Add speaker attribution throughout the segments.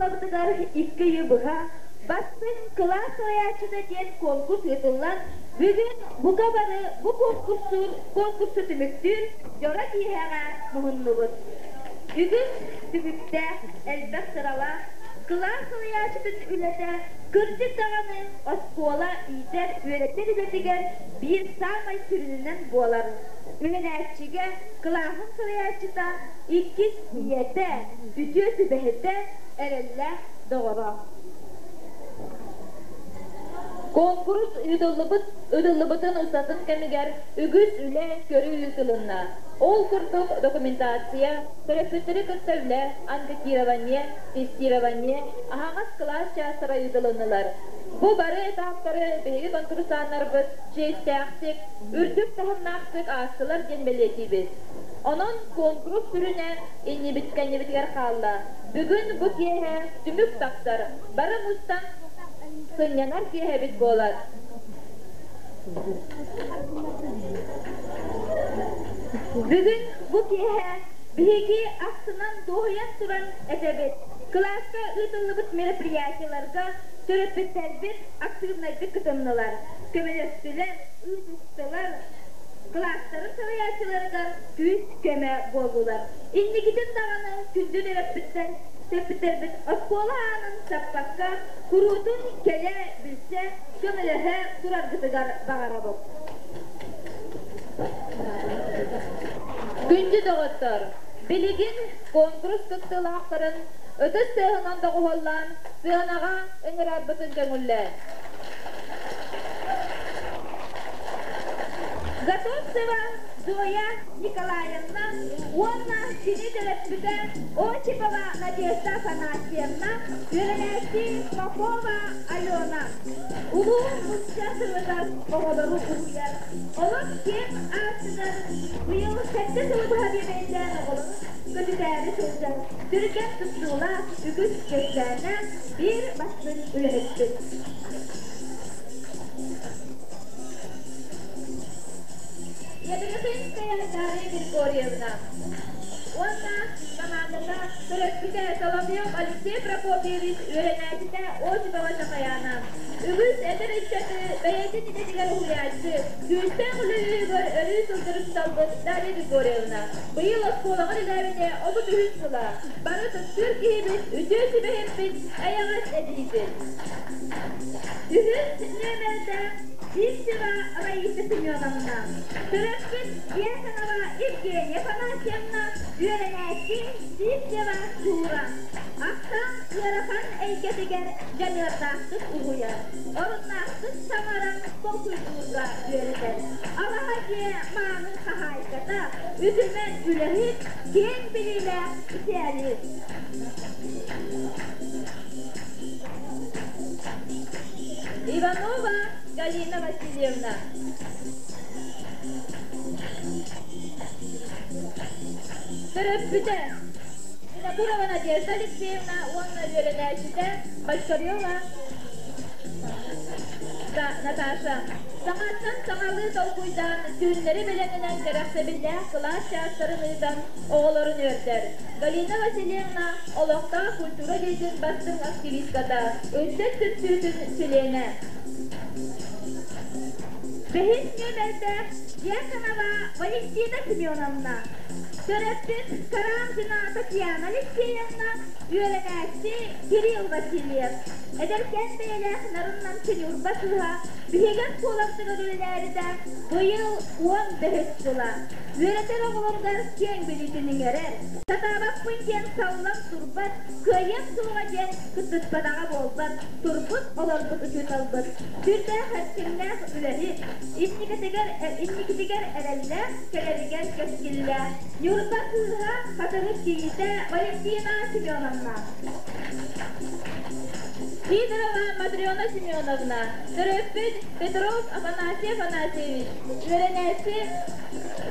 Speaker 1: оскуолабытыгар икки ыйы быһа Бастыҥ кылаас салайааччыта диэн конкурс ыытыллан, бүгүн бука бары бу конкурсу түмүктүүр дьоро киэһэҕэ муһуннубут. Үгүс түбүктээх, элбэх сыралаах кылаас салайааччытын үлэтэ кырдьык даҕаны оскуола иитэр-үөрэтэр үлэтигэр биир саамай сүрүнүнэн буолар. Үөрэнээччигэ кылааһын салайааччыта иккис ийэтэ, үтүө сүбэһитэ, эрэллээх доҕоро.
Speaker 2: Куонкурус ыытыллыбыт ыытыллыбытын устатын кэмигэр үгүс үлэ көрүү ыытылынна. Ол курдук документация, төрөппүттэри кытта үлэ, анкетирование, тестирование, аһаҕас кылаас чаастара ыытылыннылар. Бу бары этаптары биһиги конкурсаннарбыт чиэстээхтик, үрдүк таһымнаахтык аастылар диэн бэлиэтиибит. Онон куонкурус сүрүнэ иннибит кэннибитигэр хаалла. Бүгүн бу киэһэ түмүк тахсар, бары мустан сынньанар киэһэбит буолар.
Speaker 1: Бүгүн бу киэһэ биһиги астынан дуоһуйан туран этэбит. Кылааска ыытыллыбыт мероприятиеларга төрөппүттэрбит актыыбынайдык кытыннылар, көмөлөстүлэр, ыытыстылар, кылаастарын салайааччыларыгар күүс-көмө буоллулар. Инникитин даҕаны күндү төрөппүттэр, төрөппүттэрбит оскуола аанын саппакка, куруутун кэлэ, билсэ, көмөлөһө тураргытыгар баҕарабыт.
Speaker 2: Күндү доҕоттор, билигин куонкурус кыттыылаахтарын ытыс тыаһынан доҕуһуоллаан сыанаҕа ыҥырарбытын көҥүллээн.
Speaker 1: Готовцева Зоя Николаевна уонна кини төрөппүтэ Осипова Надежда Афанасьевна, үөрэнээччи Попова Алена. Улуу нуучча тылыгар оҕолору уһуйар. Олох киэҥ аартыгар быйыл сэттэ сылы быһа биэбэйдээн оҕолорун көтүтээри сылдьар түргэн туттуулаах үгүс кэпсээннээх биир бастыҥ үлэһиппит.
Speaker 2: Ядрихинская Дарья Григорьевна уонна командата төрөппүтэ Соловьев Алексей Прокопьевич үөрэнээччитэ Осипова Сахаяна. Үгүс эдэр ыччаты бэйэтин идэтигэр уһуйааччы, күүстээх үлэ үөһүгэр өрүү сылдьар учууталбыт Дарья Григорьевна. Быйыл оскуолаҕа үлэлээбитэ 33 сыла. Бары ытыктыыр киһибит, үтүө сүбэһиппит, эйэҕэс эдьиийбит.
Speaker 1: Үһүс нүөмэрдээх Сивцева Раиса Семеновна, төрөппүт Дьяконова Евгения Афанасьевна, үөрэнээччи Сивцева Шура. Ахсаан ыарахан эйгэтигэр дьаныардаахтык уһуйар, оруннаахтык саҥаран толкуйдуурга үөрэтэр. Алаһа дьиэ мааны хаһаайката, үтүмэн үлэһит, киэҥ билиилээх специалист.
Speaker 2: Иванова Галина Васильевна. Төрөппүтэ Винокурова Надежда Алексеевна уонна үөрэнээччитэ Бочкарева Наташа. Саҥаттан саҥалыы толкуйдаан, түүннэри бэлэмнэнэн кэрэхсэбиллээх кылаас чаастарын ыытан оҕолорун үөрдэр. Галина Васильевна олохтоох культура дьиэтин бастыҥ активистката, ыччат түмсүүтүн чилиэнэ.
Speaker 1: Бэһис нүөмэрдээх Дьяконова Валентина Семеновна, төрөппүт Карамзина Татьяна Алексеевна, үөрэнээччи Кирилл Васильев, эдэркээн бэйэлээх нарын-намчы Ньурба кыыһа биһиги оскуолабытыгар үлэлээбитэ быйыл 15 сыла. Үөрэтэр оҕолоругар киэҥ билиитин иҥэрэр, сатаабаппын диэн саллан турбат, кыайыам суоҕа диэн кыттыспатаҕа буолбат, турбут олорбут учууталбыт, сүрдээх эрчимнээх үлэһит, инникитигэр, инникитигэр эрэллээх, кэлэригэр кэскиллээх Ньурба кыыһа Хатырык кийиитэ Валентина Семеновна.
Speaker 2: Сидорова Матрена Семеновна, төрөппүт Петров Афанасий Афанасьевич, үөрэнээччи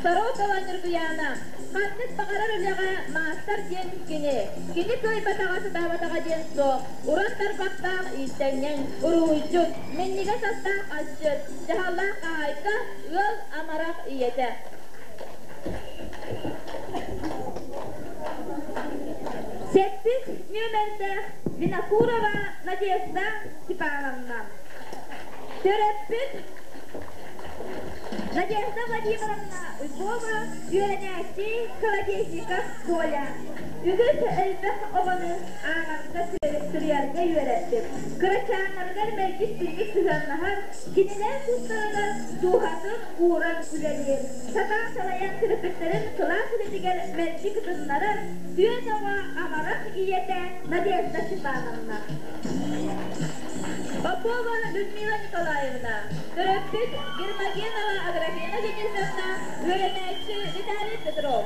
Speaker 2: Сорокова Ньургуйаана, ханнык баҕарар үлэҕэ маастар диэн кини. Кини кыайбатаҕа сатаабатаҕа диэн суох, уран тарбахтаах иистэнньэҥ, уруһуйдьут, минньигэс астаах асчыт, дьаһаллаах хаһаайка, ыал амарах ийэтэ.
Speaker 1: Сэттис нүөмэрдээх Винокурова Надежда Степановна. Төрөппүт Надежда Владимировна Львова, үөрэнээччи Колодезников Коля. Үгүс элбэх оҕону ааҕарга, суруйарга үөрэттим. Кырачааннарыгар мэлдьи истиҥник сыһыаннаһар, кинилэр тустарыгар дууһатын ууран үлэлиир. Сатаан салайан төрөппүттэрин кылаас үлэтигэр мэлдьи кытыннарар, түөн оҕо амарах ийэтэ Надежда Степановна.
Speaker 2: Попова Людмила Николаевна, төрөппүт Гермогенова Аграфена Денисовна, үөрэнээччи Виталий Петров.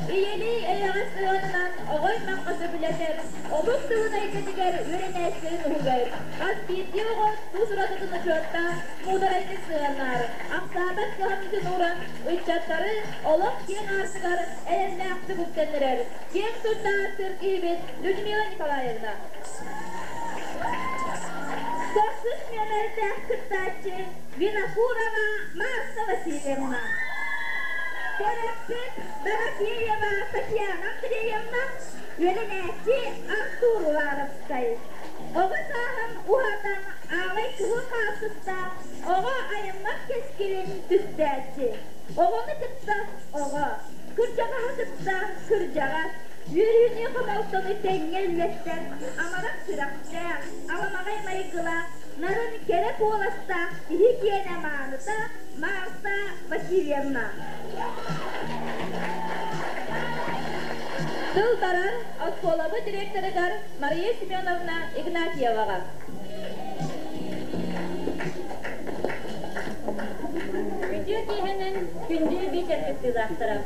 Speaker 2: Ийэлии эйэҕэс сыһыанынан оҕо аймахха сөбүлэтэр, омук тылын эйгэтигэр үөрэнээччилэрин уһугар, хас биирдии оҕо тус уратытын учуоттаан, муударайдык сыһыаннаһар, ахсаабат кыһамньытын ууран, ыччаттары олох киэҥ аартыгар эрэллээхтик үктэннэрэр, киэҥ туттаах киһибит Людмила Николаевна.
Speaker 1: Тохсус нүөмэрдээх кыттааччы Винокурова Марта Васильевна. Төрөппүт Дорофеева Татьяна Андреевна, үөрэнээччи Артур Уваровскай. Оҕо сааһын уһатан аалай кыһыл хаалтыстаах оҕо айыммат кэскилин түстээччи. Оҕону кытта оҕо, кырдьаҕаһы кытта кырдьаҕас, үөрүүнү хомолтону тэҥҥэ үллэстэр амарах сүрэхтээх, аламаҕай майгылаах, нарын кэрэ куоластаах киһи киэнэ мааныта Марта Васильевна.
Speaker 2: Тыл барар оскуолабыт директорыгар Мария Семеновна Игнатьеваҕа.
Speaker 3: Үтүө киэһэнэн күндү биитэр кыттыылаахтара.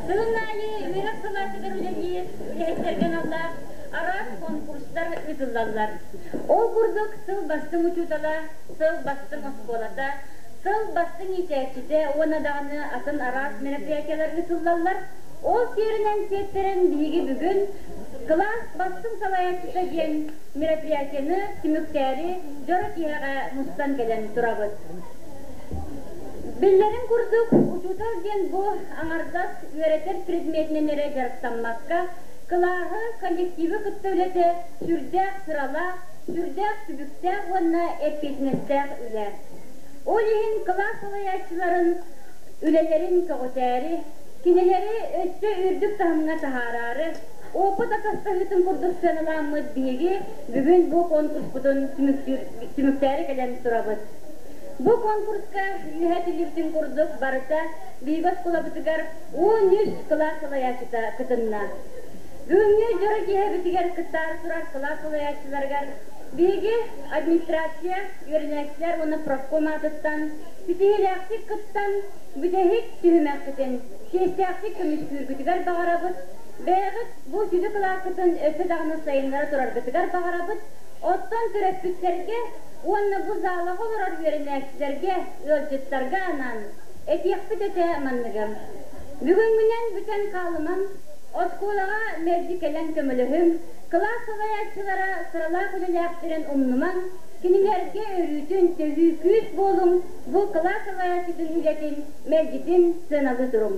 Speaker 3: Сылын аайы үөрэх салаатыгар үлэлиир үлэһиттэргэ аналлаах араас конкурстар ыытыллаллар. Ол курдук сыл бастыҥ учуутала, сыл бастыҥ оскуолата, сыл бастыҥ иитээччитэ уонна даҕаны атын араас мероприятиелар ыытыллаллар. Ол сиэринэн сиэттэрэн биһиги бүгүн кылаас бастыҥ салайааччыта диэн мероприятиены түмүктээри дьоро киэһэҕэ мустан кэлэн турабыт. Биллэрин курдук, учуутал диэн бу аҥардас үөрэтэр предметинэн эрэ дьарыктаммакка, кылааһы, коллективы кытта үлэтэ сүрдээх сыралаах, сүрдээх түбүктээх уонна эппиэтинэстээх үлэ. Ол иһин кылаас салайааччыларын үлэлэрин көҕүтээри, кинилэри өссө үрдүк таһымҥа таһаараары, опыт атастаһыытын курдук сыаналааммыт биһиги бүгүн бу конкурспутун түмүктээри кэлэн турабыт. Бу конкурска үөһэ этиллибитин курдук барыта биһиги оскуолабытыгар 13 кылаас салайааччыта кытынна. Бүгүҥҥү дьоро киэһэбитигэр кыттаары турар кылаас салайааччыларыгар биһиги администрация, үөрэнээччилэр уонна профком аатыттан ситиһиилээхтик кыттан бүтэһик түһүмэххитин чиэстээхтик көмүскүүргүтүгэр баҕарабыт. Бэйэҕит бу сүдү кылааскытын өссө даҕаны сайыннара тураргытыгар баҕарабыт. Оттон төрөппүттэргэ уонна бу заалаҕа олорор үөрэнээччилэргэ, ыалдьыттарга анаан этиэхпит этэ манныгы. Бүгүҥҥүнэн бүтэн хаалымаҥ, оскуолаҕа мэлдьи кэлэн көмөлөһүҥ, кылаас салайааччылара сыралаах үлэлээхтэрин умнумаҥ, кинилэргэ өрүүтүн төһүү күүс буолуҥ, бу кылаас салайааччытын үлэтин мэлдьитин сыаналыы туруҥ.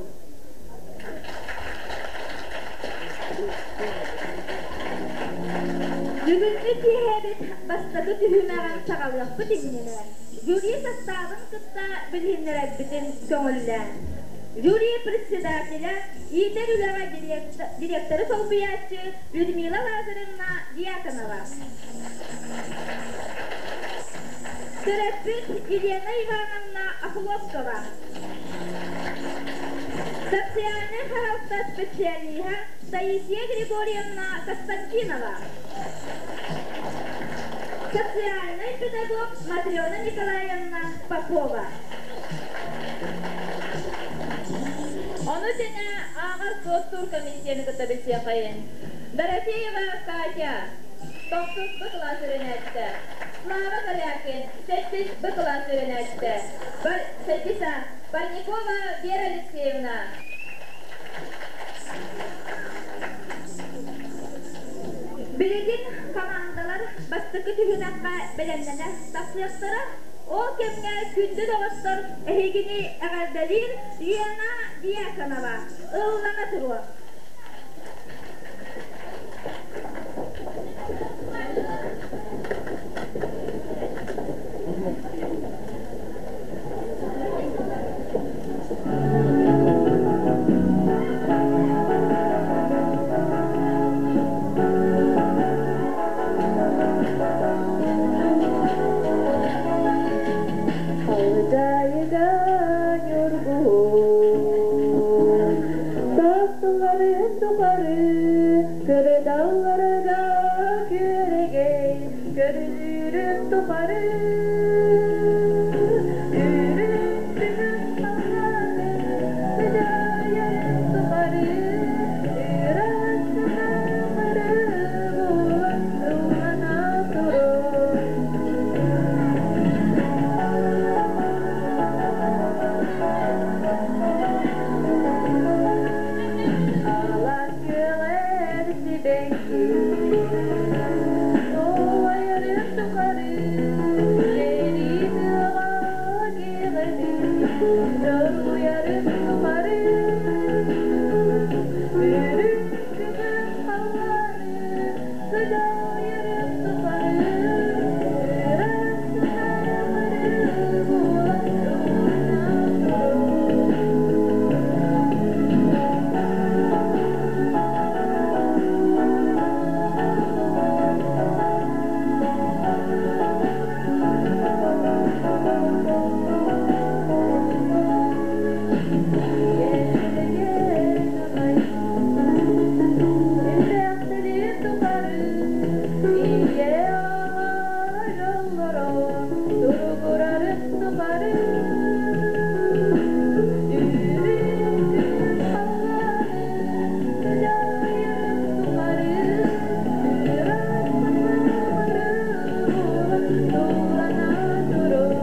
Speaker 1: Бүгүҥҥү киэһэбит бастакы түһүмэҕин саҕалыахпыт иннинэ жюри састаабын кытта билиһиннэрэрбитин көҥүллээн. Жюри председателя, иитэр үлэҕэ директоры солбуйааччы Людмила Лазаревна Дьяконова. Төрөппүт Елена Ивановна Охлопкова. Социальнай харалта специалиһа Таисия Григорьевна Константинова. Социальнай педагог Матрена Николаевна Попова.
Speaker 2: Ону тэҥэ ааҕар суоттуур комитетын кытта билсиэххэйин. Дорофеева Катя, тохсус Б кылаас үөрэнээччитэ. Слава Корякин, сэттис Б кылаас үөрэнээччитэ. Сэттис А. Парникова Вера Алексеевна.
Speaker 1: Билигин хамаандалар бастакы түһүмэххэ бэлэмнэнэ тахсыахтара. Ол кэмҥэ күндү доҕоттор эһигини эҕэрдэлиир Лена Дьяконова ыллана туруо.
Speaker 2: Көрүлүүрүн тухары Үрүҥ күнүн халлааны Сыдьаайарын тухары Ыраас санаалары буолан ыллана турар. Алаас күөҕэр сибэкки Туойарын тухары Кэрии тыаҕа киэҕэбин Доргуйарын тухары Үрүҥ күһүн халлааны Сыдьаайарын тухары Ыраас санаалары буолан ыллана турар. Үрэхтэрин тухары ийэ аҕа дьоллоро туругурарын тухары Үрүҥ күн халлааны сыдьаайарын тухары ыраас санаалары буолан туллана турар.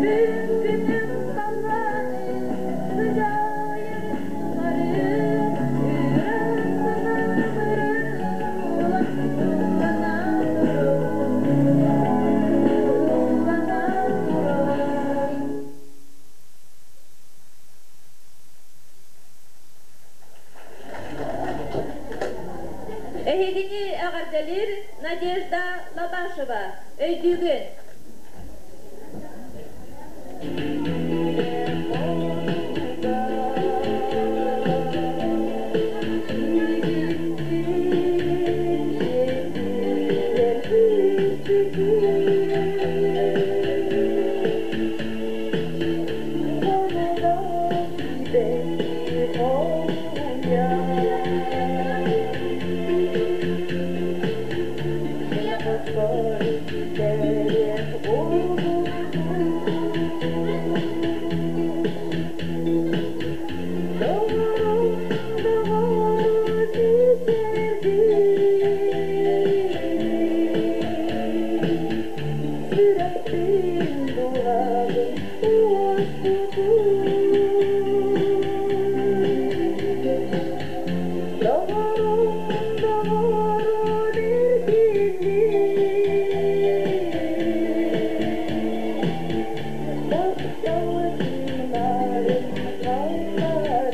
Speaker 2: Үрүҥ күнүм халлааны сыдьаайарын тухары ыраас санаалары буолан туллана турар. Туллана турар. Эһигини эҕэрдэлиир Надежда Лобашева. Өйдүүгүн.
Speaker 4: Сүрэхпин дууһабын уоскутуу Доҕорум, доҕорум эргиллиий Тапталы тыынарын хаалларыы.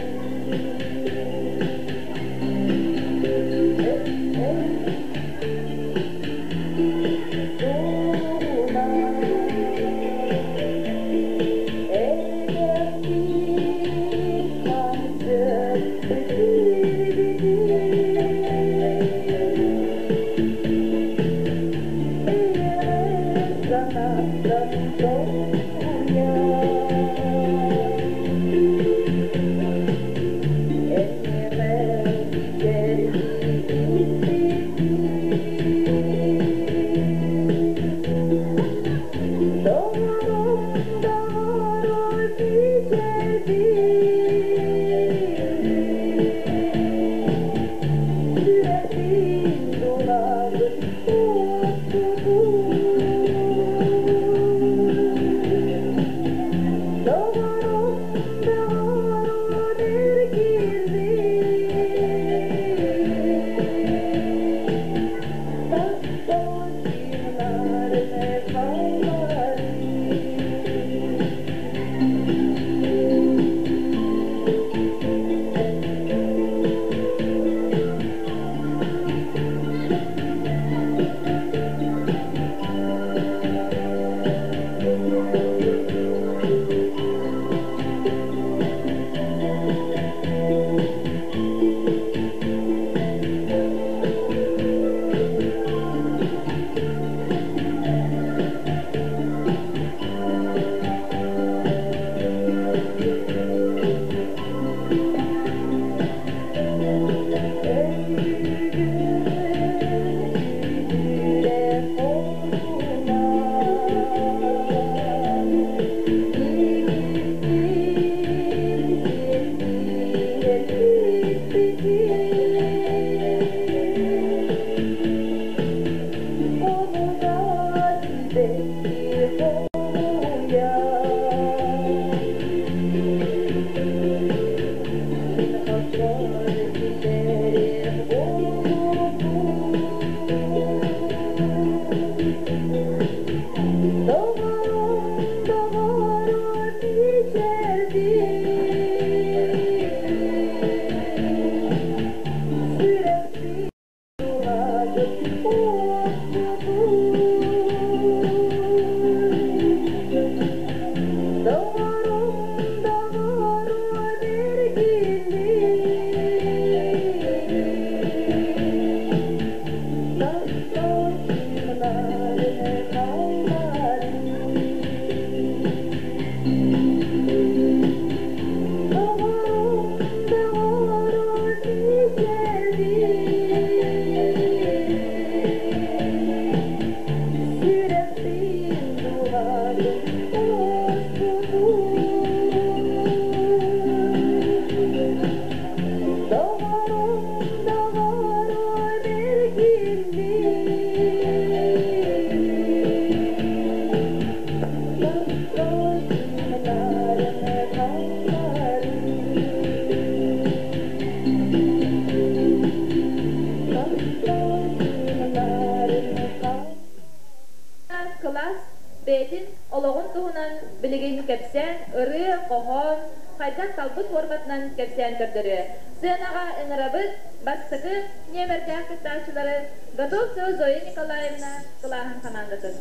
Speaker 2: бэйэтин олоҕун туһунан билигин кэпсээн, ырыа, хоһоон, хайдах талбыт форматынан кэпсээн көрдөрүө. Сыанаҕа ыҥырабыт бастакы нүөмэрдээх кыттааччылары Готовцева Зоя Николаевна кылааһын хамаандатын.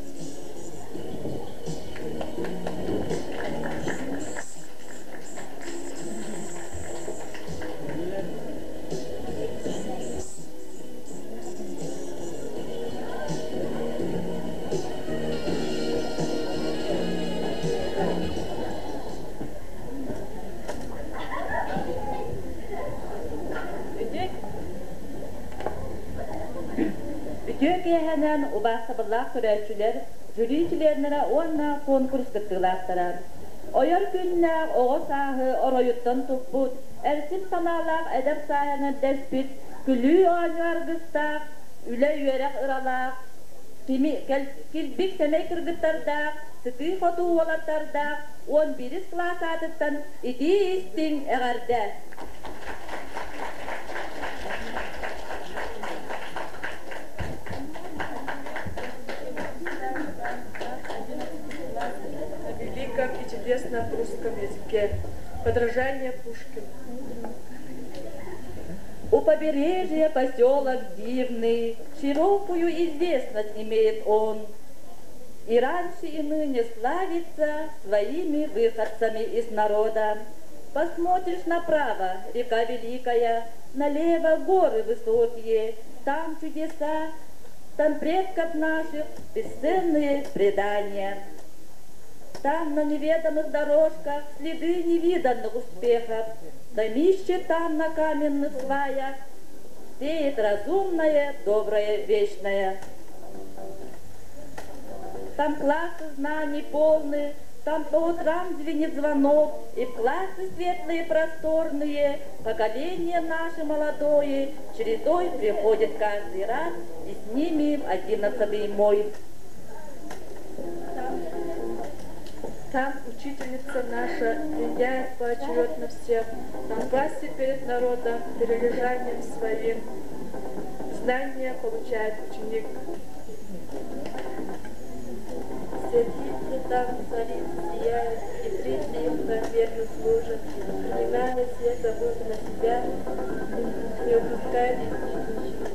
Speaker 5: Үтүө киэһэнэн убаастабыллаах көрөөччүлэр, жюри чилиэннэрэ уонна конкурс кыттыылаахтара. Ойор күннээх оҕо сааһы оройуттан туппут, эрчим санаалаах эдэр сааһын дэспит, күлүү-оонньуу аргыстаах, үлэ-үөрэх ыралаах, килбик сэмэй кыргыттардаах, сытыы-хотуу уолаттардаах 11 кылаас аатыттан итии-истиҥ эҕэрдэ!
Speaker 4: На великом и чудесном русском языке. Подражание Пушкину.
Speaker 5: У побережья поселок дивный, широкую известность имеет он. И раньше и ныне славится своими выходцами из народа. Посмотришь направо, река великая, налево горы высокие, там чудеса, там предков наших бесценные предания. Там на неведомых дорожках следы невиданных успехов, домище там на каменных сваях сеет разумное, доброе, вечное. Там классы знаний полны, там по утрам звенит звонок, и в классы светлые, просторные, поколение наше молодое чередой приходит каждый раз, и с ними 11-й мой.
Speaker 4: Там учительница наша пленяет поочередно всех, там в классе перед народом, перележанием своим, знания получает ученик. Святица там царица сияет, и притчи им нам верно служат, принимая все заботы на себя, не упускает из них ничего.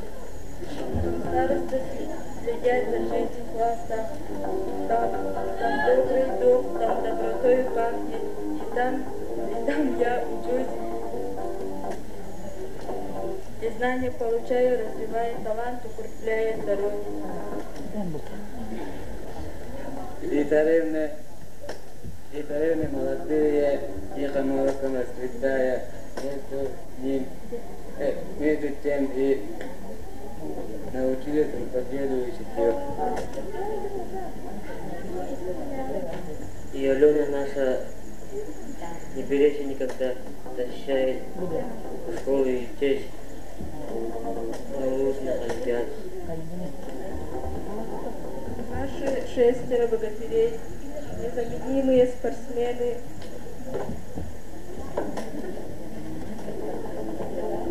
Speaker 4: Староста следят за жизнью класса, там добрый дух, там добротой пахнет, и там я учусь, и знания получаю, развивая талант, укрепляя здоровье.
Speaker 6: И царевны молодые, тихо молоком расцветая, между тем и научились рукоделию и шитью.
Speaker 7: И Алена наша не беречь никогда, защищает школу и честь научных олимпиад.
Speaker 4: Наши шестеро богатырей, незаменимые спортсмены,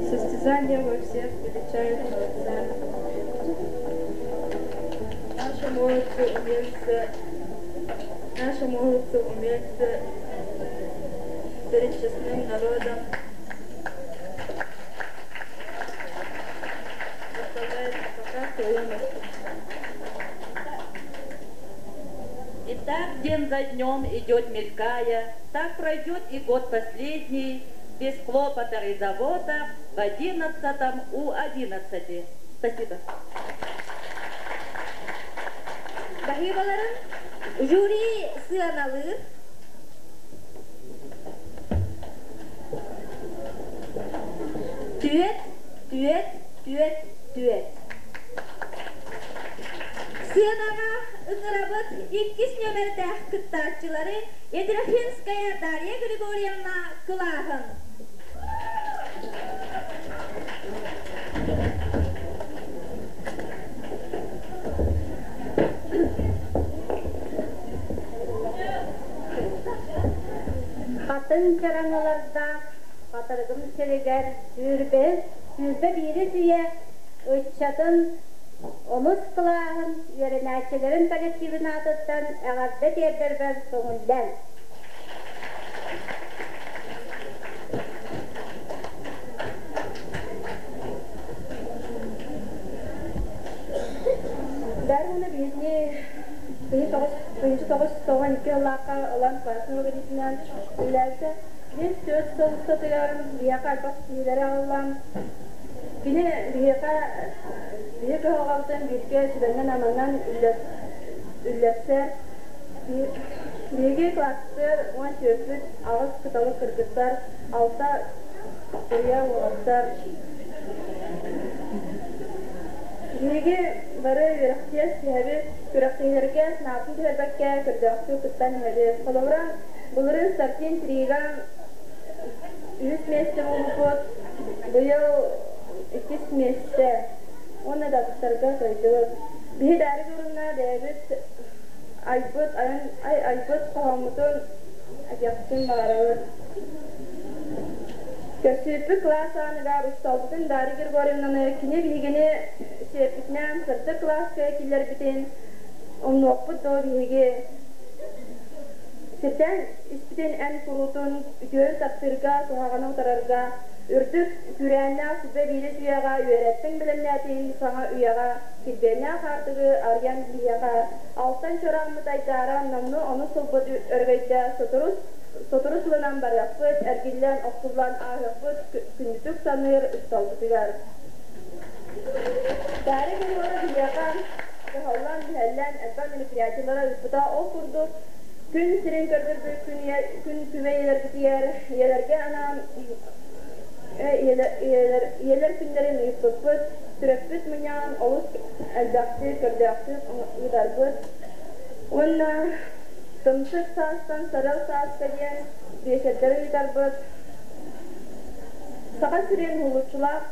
Speaker 4: состязания во всех величают молодцами. Наши молодцы умельцы перед честным народом выставляют пока свое мастерство.
Speaker 5: И так день за днем идет мелькая, так пройдет и год последний, без хлопота и забота, в 11 у 11. Спасибо.
Speaker 1: Баһыыбаларын жюри сыаналыыр. Түөрт, түөрт, түөрт, түөрт. Сыанаҕа ыҥырабыт иккис нүөмэрдээх кыттааччылары Едрохинская Дарья Григорьевна кылааһын.
Speaker 3: Хатыҥ чараҥалардаах Хатырыгым сиригэр 21 үйэ ыччатын Онус кылааһын үөрэнээччилэрин коллективын аатыттан эҕэрдэ тиэрдэрбэр көҥүллэн.
Speaker 4: Дарьяна биһиги 1992 сыллаахха ылан классный руководителинэн үлэлээбитэ. Биир түөрт сыл устатыгар биһиэхэ элбэх ситиһиилэри аҕалла. Кини биһиэхэ биһи кыһалҕабытын бииргэ сүбэнэн-аманан үллэрсэр. Биһиги класспытыгар 14-пүт аҕыс кыталык кыргыттар, алта уйа уолаттар. Биһиги бары үөрэхтиэс түһэбит, күрэхтэһиилэргэ санаатын түһэрбэккэ көрдөөхтүк кыттан иһэбит. Холобура, былырыын Стартин Трига үһүс миэстэ буолбуппут, быйыл иккис миэстэ уонна да атыттарга кыайдыбыт. Биһи Дарик Урунна бэйэбит айбыт, айан, ай айбыт хоһооммутун этиэхпитин баҕарабыт. Көрсүбүппүт кылаас ааныгар учууталбытын Дарья Григорьевнаны кини биһигини сиэппитинэн сырдык кылааска киллэрбитин умнуохпут дуо биһиги сиртэн испитин эн куруутун үтүөнү таптыырга, куһаҕаны утарарга, үрдүк күүрээннээх сүбэ биирис үйэҕэ үөрэттиҥ бэлэмнээтиҥ саҥа үйэҕэ килбиэннээх аартыгы арыйан биһиэхэ алтан чорааммыт айдааран номнуо онус сылбыт өрөгөйдө сотору Сотору сылынан барыахпыт, эргиллэн, охсуллан ааһыахпыт күндүтүк саныыр учууталбытыгар. Дарья Григорьевна биһиэхэ кыһаллан-мүһэллэн элбэх мероприятиелары ыыппыта. Ол курдук, күн сирин көрдөрбүт күн, күн күбэй ийэлэрбитигэр ийэлэргэ анаан ийэлэр, ийэлэр күннэрин ыыппыппыт, төрөппүт мунньаҕын олус элбэхтик, көрдөөхтүк ыытарбыт. Уонна Тымтык саастан сарыал сааска диэн биэчэрдэри ыытарбыт. Саха сирин уһулуччулаах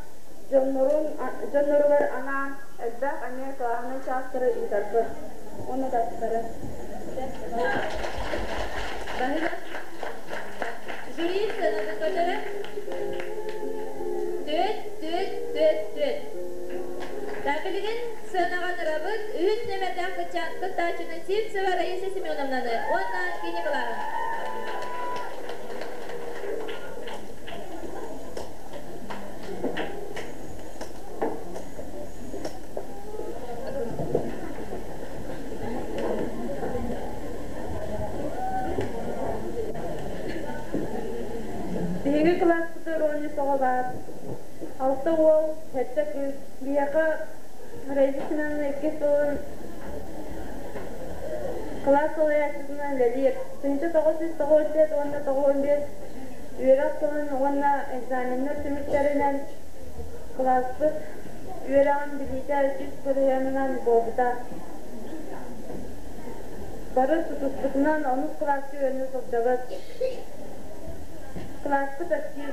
Speaker 4: дьоннорун дьонноругар анаан элбэх эмиэ кылааһынай чаастары ыытарбыт. Уонна да аттары.
Speaker 2: Баһыыба. Жюри сыанатын көрдөрө. Түөрт, түөрт, түөрт, түөрт. Так, билигин сыанаҕа нырабыт үһүс нүөмэрдээх кыттааччыны Сивцева Раиса Семеновнаны уонна кини кылааһын.
Speaker 4: Биһиги кылааспытыгар уонча оҕо баар. Алта уол, сэттэ кыыс. Биһиэхэ Раиса Семеновна иккис сылын кылаас салайааччытынан үлэлиир. 1994 уонна 95 үөрэх сылын уонна экзаменнар түмүктэринэн кылааспыт үөрэҕин билиитэ 100 бырыһыанынан буолбута. Бары тутуспутунан онус кылааска үөрэнэ сылдьабыт. Кылааспыт актив,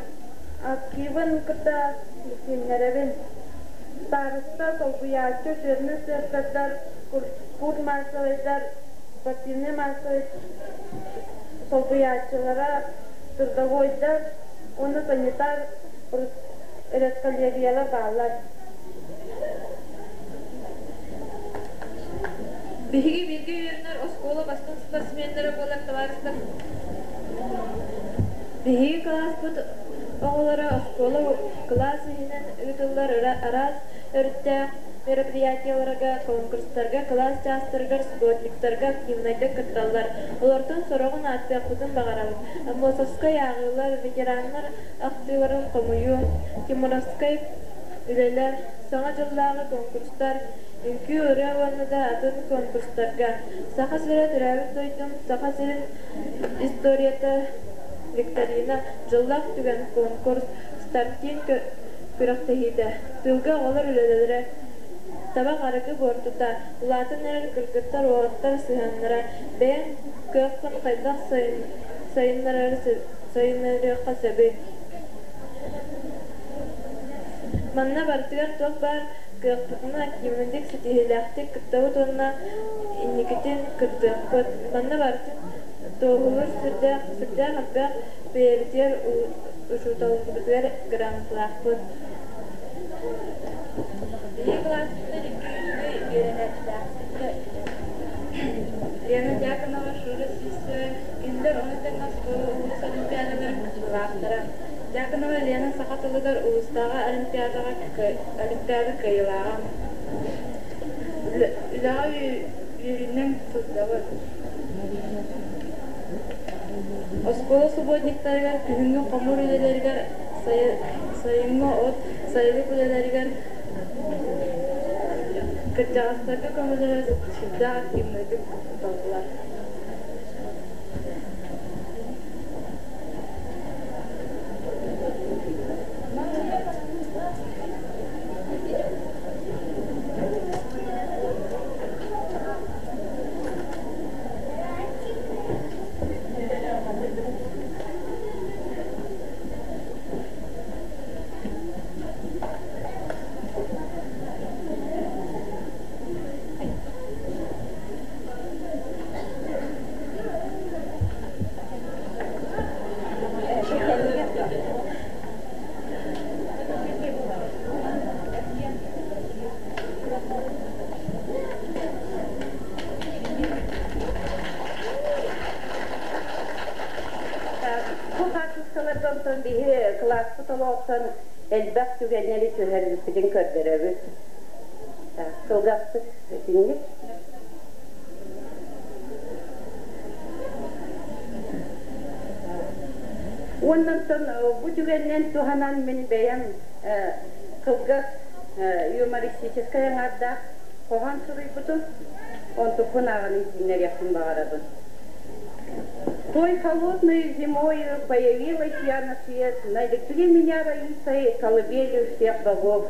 Speaker 4: активын кытта билсиһиннэрэбин. Староста, солбуйааччы, учебнай сыастардар, спорт маассабайдар, спортивнай маассабай солбуйааччылара, трудовойдар уонна санитар редколлегиялар бааллар.
Speaker 2: Биһиги бииргэ үөрэнэр оскуола бастыҥ спортсменнара буолар табаарыстар.
Speaker 4: Биһиги кылааспыт оҕолоро оскуола кылаас иһинэн ыытыллар араас өрүттээх мероприятиеларга, конкурстарга, кылаас чаастарыгар, субботниктарга активнайдык кытталлар. Олортон сороҕун ааттыахпытын баҕарабыт. Аммосовскай ааҕыылар, ветераннар ахтыыларын хомуйуу, Тимуровскай үлэлэр, Саҥа дьыллааҕы конкурстар, үҥкүү, ырыа уонна да атын конкурстарга Саха сирэ төрөөбүт дойдум, Саха сирин историята викторина, дьыллаах түгэн конкурс, стартин күрэхтэһиитэ, тыылга оҕолор үлэлэрэ, табах арыгы буортута, улаатан эрэр кыргыттар уолаттар сыһыаннара, бэйэҥ кыаххын хайдах сайыннарыахха сөбүй? Манна барытыгар туох баар кыахпытынан активнайдык, ситиһиилээхтик кыттабыт уонна инникитин кыттыахпыт. Манна барытын туоһулуур сүрдээх, сүрдээх элбэх бэйэбитигэр учууталбытыгар грамоталаахпыт.
Speaker 2: Биһиги кылааспытынан
Speaker 4: кыайыылаахтара. Дьяконова Лена саха тылыгар улуустааҕы олимпиадаҕа олимпиада кыайыылааҕа. Үлэҕэ үөрүүнэн сылдьабыт. Оскуола субботниктарыгар күһүҥҥү хомуур үлэлэригэр, сайыҥҥы от, сайылык үлэлэригэр кырдьаҕастарга көмөлөһө сүрдээх активнайдык кытталлар.
Speaker 8: Бу хаартыскаларга онтон биһи кылааспыт олоҕуттан элбэх түгэннэри түһэрбиппитин көрдөрөбүт. Кылгастык итинник. Уонна бу түгэннэн туһанан мин бэйэм кылгас юмористическай аҥаардаах хоһоон суруйбутум. Онтукпун ааҕан иһитиннэриэхпин баҕарабын. Той холодной зимою появилась я на свет, нарекли меня Раисой колыбелью всех богов.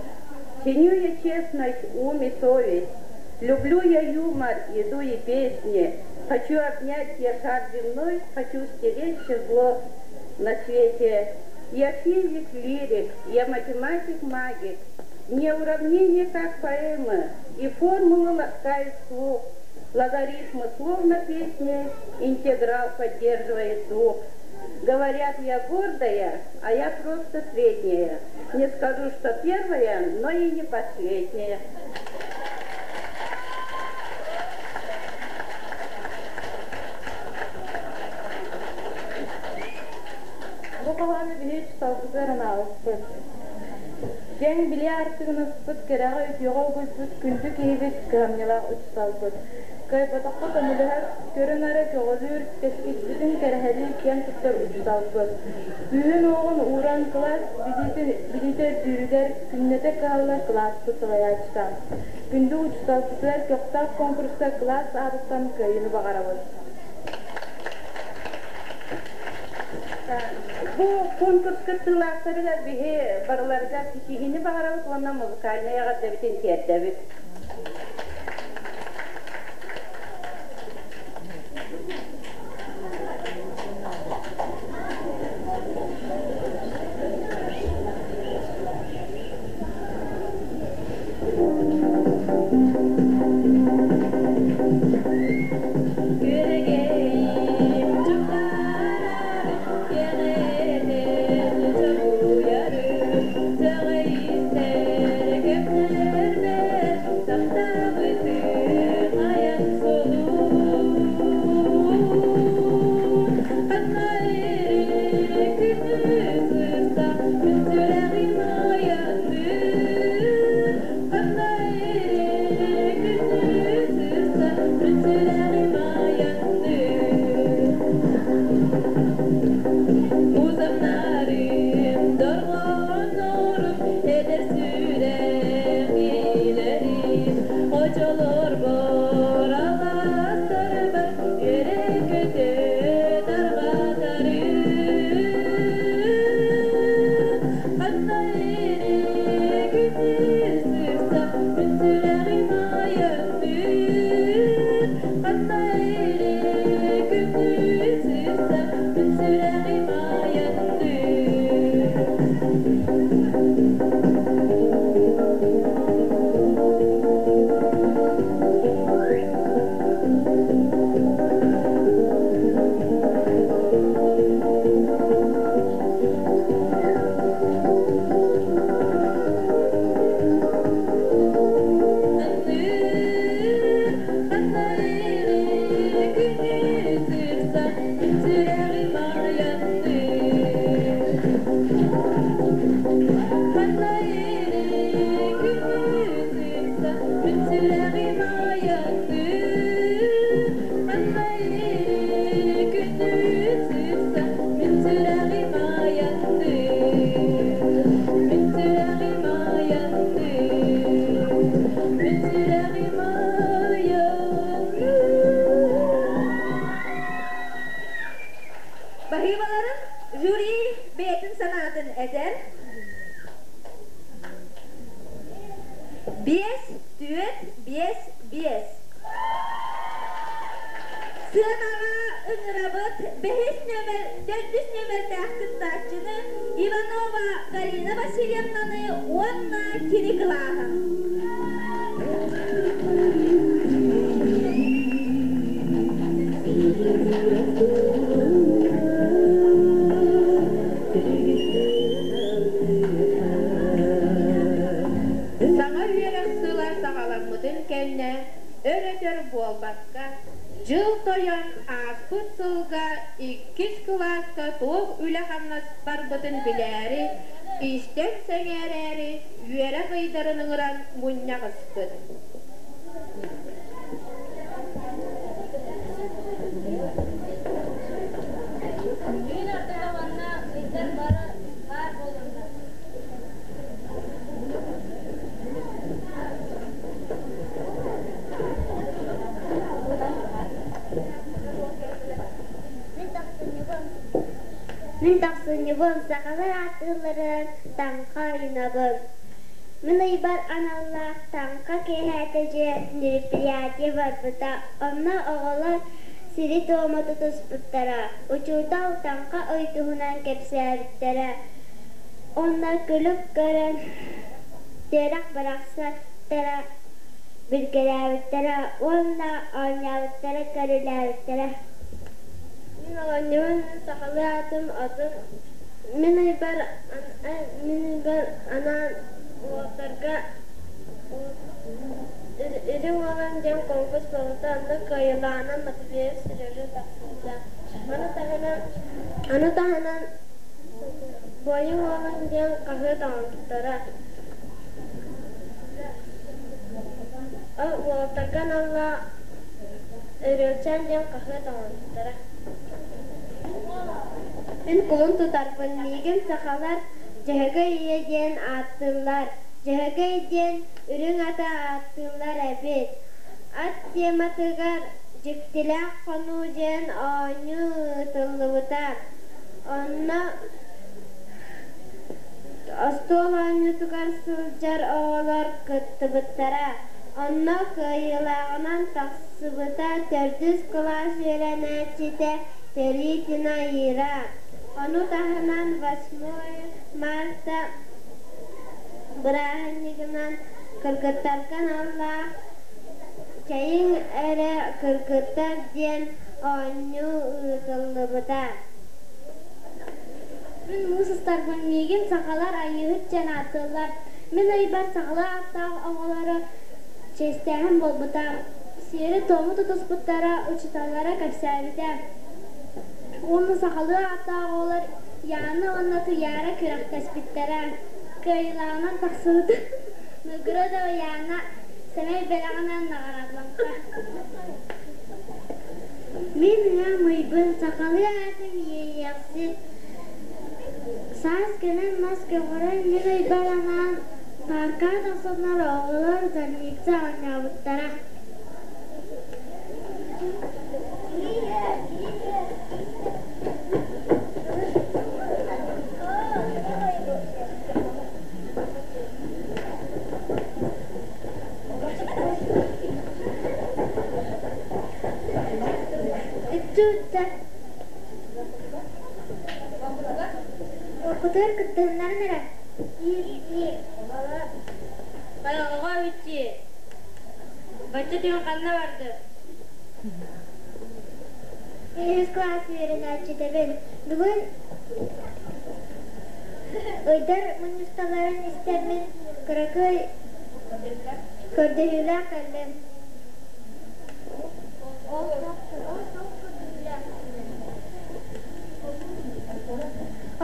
Speaker 8: Ценю я честность, ум и совесть, люблю я юмор, еду и песни, хочу обнять я шар земной, хочу стереть все зло на свете. Я физик, лирик, я математик, магик, мне уравнения как поэмы, и формулы ласкают слух. Логарифмы словно песни, интеграл поддерживает дух. Говорят, я гордая, а я просто средняя. Не скажу, что первая, но и не последняя.
Speaker 4: Бу хоһоону биһи учууталбытыгар анаабыппыт. Киэҥ билии аартыгын ыспыт, кэрэҕэ үтүөҕэ угуйбут күндү киһибит, кыһамньылаах учууталбыт. Кыайбатахха көмөлөһөр, көрө-нары көҕүлүүр, кэскилбитин кэрэһэлиир киэн туттар учууталбыт. Күүһүн-уоҕун ууран кылаас билиитэ үрдүүрүгэр күннэтэ кыһаллар кылааспыт салайааччыта. Күндү учууталбытыгар көхтөөх конкурска кылаас аатыттан кыайыыны баҕарабыт.
Speaker 8: Бу конкурс кыттыылаахтарыгар биһи барыларыгар ситиһиини баҕарабыт уонна музыкальнай эҕэрдэбитин тиэрдэбит.
Speaker 2: Күөрэгэйим дьуптаарар, кэҕэтэн чоргуйарым, сөҕө истэр кэмнэрбэр таптаабытым айан суолун. Ханна эрэ күнү сырса, күн сүрэҕим айанныыр. Ханна эрэ күнү сырса, күн сүрэҕим айанныыр. Узамнарым дорҕооннорум, эдэр сүрэх иилэрим, очолорбор алаастарбар үөрэ-көтө тарҕатарым. Ханна эрэ күнү сырса, күн сүрэҕим айанныыр. Ханна эрэ күнү сырса, күн сүрэҕим айанныыр.
Speaker 1: 5, 4, 5, 5. Сыанаҕа ыҥырабыт бэһис нөмер, төрдүс нөмердээх кыттааччыны Иванова Галина Васильевнаны уонна кини кылааһын.
Speaker 9: Саҥа үөрэх сыла саҕаламмытын кэннэ өр-өтөр буолбакка, дьыл тойон ааспыт сылга иккис кылааска туох үлэ-хамнас барбытын билээри, истэн сэҥээрээри үөрэх ыйдарын ыҥыран мунньах ыспыт.
Speaker 10: Түүн ортото уонна ыйдар бары баар буолуннар.
Speaker 11: Мин тахсынньыбын. Мин тахсынньыбын сахалар ааттыылларын таҥха ыйынабын. Мин ыйбар аналлаах таҥха киэһээтэ дьиэ мероприятие барбыта. Онно оҕолор сири-туому тутуспуттара. Учуутал таҥха ый туһунан кэпсээбиттэрэ. Онно күлүк көрөн түөрэх бырахсаттара, билгэлээбиттэрэ уонна оонньообуттара, көрүлээбиттэрэ. Мин оҕонньорум сахалыы аатым атын мин ыйбар мин ыйбар анаан уолаттарга Үрүҥ Уолан диэн конкурс буолбута, онно кыайыылааҕынан Матвеев Сережа тахсыбыта. Маны таһынан Аны таһынан Буойун Уолан диэн хаһыат оҥорбуттара. Ол уолаттарга аналлаах Өрүөлчээн диэн хаһыат оҥорбуттара.
Speaker 12: Мин кулун тутарбын, миигин сахалар Дьөһөгөй ийэ диэн ааттыыллар. Дьөһөгөй диэн үрүҥ аты ааттыыллар эбит. Ат тематыгар Дьиктилээх хонуу диэн оонньуу ыытыллыбыта. Онно остуол оонньуутугар сылдьар оҕолор кыттыбыттара. Онно кыайыылааҕынан тахсыбыта төрдүс кылаас үөрэнээччитэ Теритина Ира. Ону таһынан 8 марта бырааһынньыгынан кыргыттарга аналлаах «Чэйиҥ эрэ, кыргыттар» диэн оонньуу ыытыллыбыта.
Speaker 11: Мин муус устарбын миигин сахалар Айыыһыт диэн ааттыыллар. Мин ыйбар сахалыы ааттаах оҕолору чиэстээһин буолбута. Сиэри-туому тутуспуттара, учууталлара кэпсээбитэ. Уонна сахалыы ааттаах оҕолор Яна уонна Туйаара күрэхтэспиттэрэ. Кыайыылааҕынан тахсыбыт Новгородова Яна сэмэй бэлэҕинэн наҕараадаламмыта.
Speaker 12: Мин ыам ыйбын, сахалыы аатым Иэйиэхсит. Саас кэлэн мас көҕөрөн мин ыйбар анаан пааркаҕа тахсаннар оҕолор зарница оонньообуттара. Иччи-ыччат Оркутугар кыттыһыннаран эрэ.
Speaker 10: Оҕо иччи, бачча түүн ханна барды?
Speaker 11: Үһүс кылаас үөрэнээччитэбин. Бүгүн ыйдар мунньусталарын истэммин кыракый көрдөһүүлээх кэллим.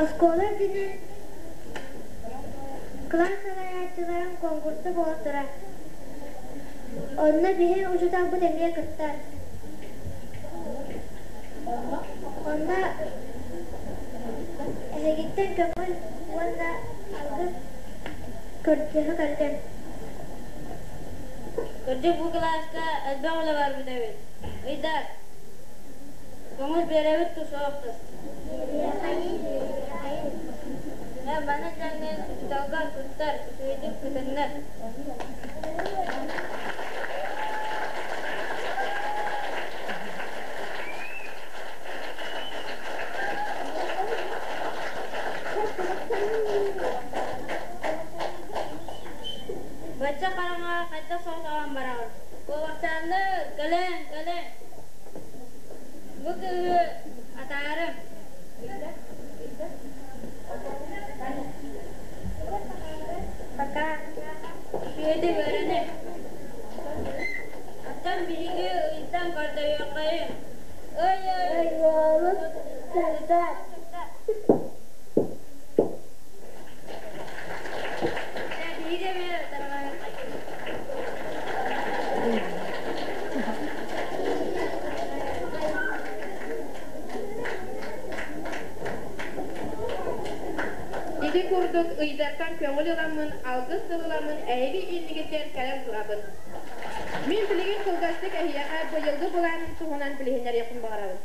Speaker 11: Оскуола үрдүнэн кылаас салайааччыларын конкурса буола турар. Онно биһи учууталбыт эмиэ кыттар. Онно эһигиттэн көҥүл уонна алгыс көрдөһө кэллим.
Speaker 10: Кырдьык бу кылааска элбэх үлэ барбыт эбит. Ыйдар, көҥүл биэрэбит тус суох. Эн маны дьаҥҥын учууталга туттар, үчүгэйдик кытыннар. Бачча хараҥаҕа хайдах соҕотоҕун бараҕын? Куобахчааннар, кэлэн, кэлэн! Бу кыыһы атаарым. Пока. Үчүгэйдик үөрэнэ. Оттон биһиги ыйтан көрдөһүөххэйиҥ. Ый-ый!
Speaker 1: Уолу сырдат.
Speaker 10: Биһиги эмиэ тарҕаһыаххайыҥ.
Speaker 9: Ити курдук ыйдартан көҥүл ыламмын, алгыс тыл ыламмын эһиги иннигитигэр кэлэн турабын. Мин билигин кылгастык эһиэхэ быйылгы былааным туһунан билиһиннэриэхпин баҕарабын.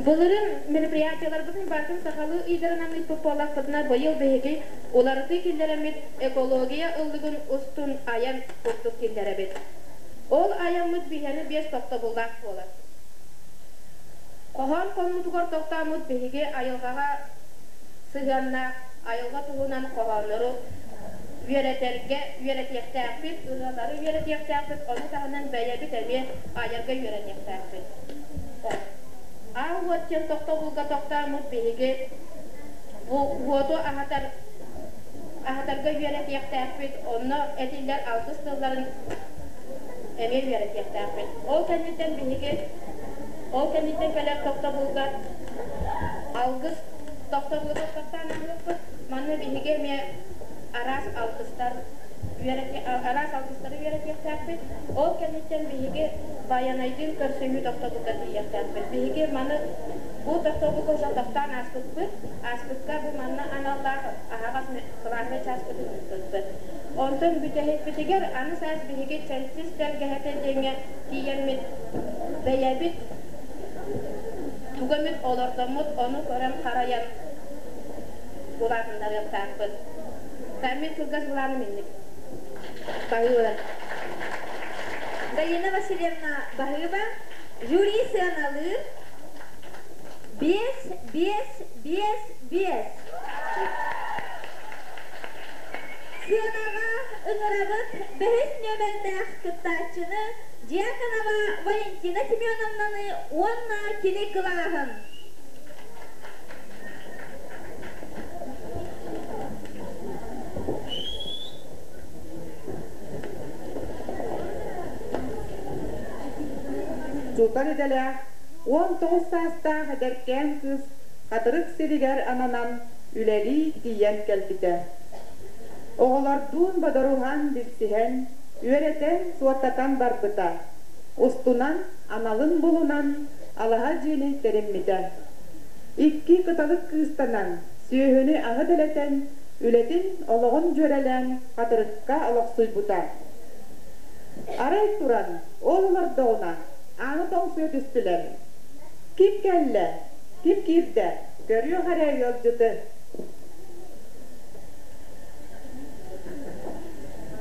Speaker 9: Былырыын мероприятиеларбытын барытын сахалыы ыйдарынан ыыппыт буоллахпытына, быйыл биһиги уларытыы киллэрэммит экология ыллыгын устун айан курдук киллэрэбит. Ол айаммыт биһиэнэ биэс тохтобуллаах буолар. Хоһоон хонуутугар тохтооммут биһиги айылҕаҕа сыһыаннаах айылҕа туһунан хоһооннору үөрэтэргэ үөрэтиэхтээхпит, ырыалары үөрэтиэхтээхпит, ону таһынан бэйэбит эмиэ айарга үөрэниэхтээхпит. Аал уот диэн тохтобулга тохтооммут биһиги бу уоту аһатар аһатарга үөрэтиэхтээхпит, онно этиллэр алгыс тылларын эмиэ үөрэтиэхтээхпит. Ол кэнниттэн биһиги ол кэнниттэн кэлэр тохтобулга алгыс тохтобулу тохтоттоон ааһыахпыт. Манна биһиги эмиэ араас алгыстар араас алгыстары үөрэтиэхтээхпит. Ол кэнниттэн биһиги Байанайдыын көрсүһүү тохтобулга тиийиэхтээхпит. Биһиги маны бу тохтобулга уже тохтоон ааспыппыт. Ааспыкка бу манна аналлаах аһаҕас кылааһынай чааспытын ыыппыппыт. Онтон бүтэһикпитигэр аны саас биһиги Чэнчис тэлгэһэтэ диэҥҥэ тиийэммит бэйэбит тугу эмит олордоммут, ону көрөн харайан улаатыннарыахтаахпыт. Мин кылгас былааным инник. Баһыыба.
Speaker 1: Галина Васильевна Баһыыба, жюри сыаналыыр 5, 5, 5, 5. Сыанаҕа ыҥырабыт бэһис нүөмэрдээх кыттааччыны Дьяконова Валентина Семеновнаны уонна кини кылааһын.
Speaker 13: Сутар идэлээх 19 саастаах эдэркээн кыыс Хатырык сиригэр ананан үлэлии тиийэн кэлбитэ. Оҕолордуун бодоруһан, билсиһэн, үөрэтэн, суоттатан барбыта. Устунан аналын булунан алаһа дьиэни тэриммитэ. Икки кыталык кыыстанан, сүөһүнү-аһы дэлэтэн, үлэтин, олоҕун дьүөрэлээн Хатырыкка олохсуйбута. Арай туран, ол олордоҕуна, ааны тоҥсуйа түстүлэр. Ким кэллэ? Ким киирдэ? Көрүөх эрэ ыалдьыты.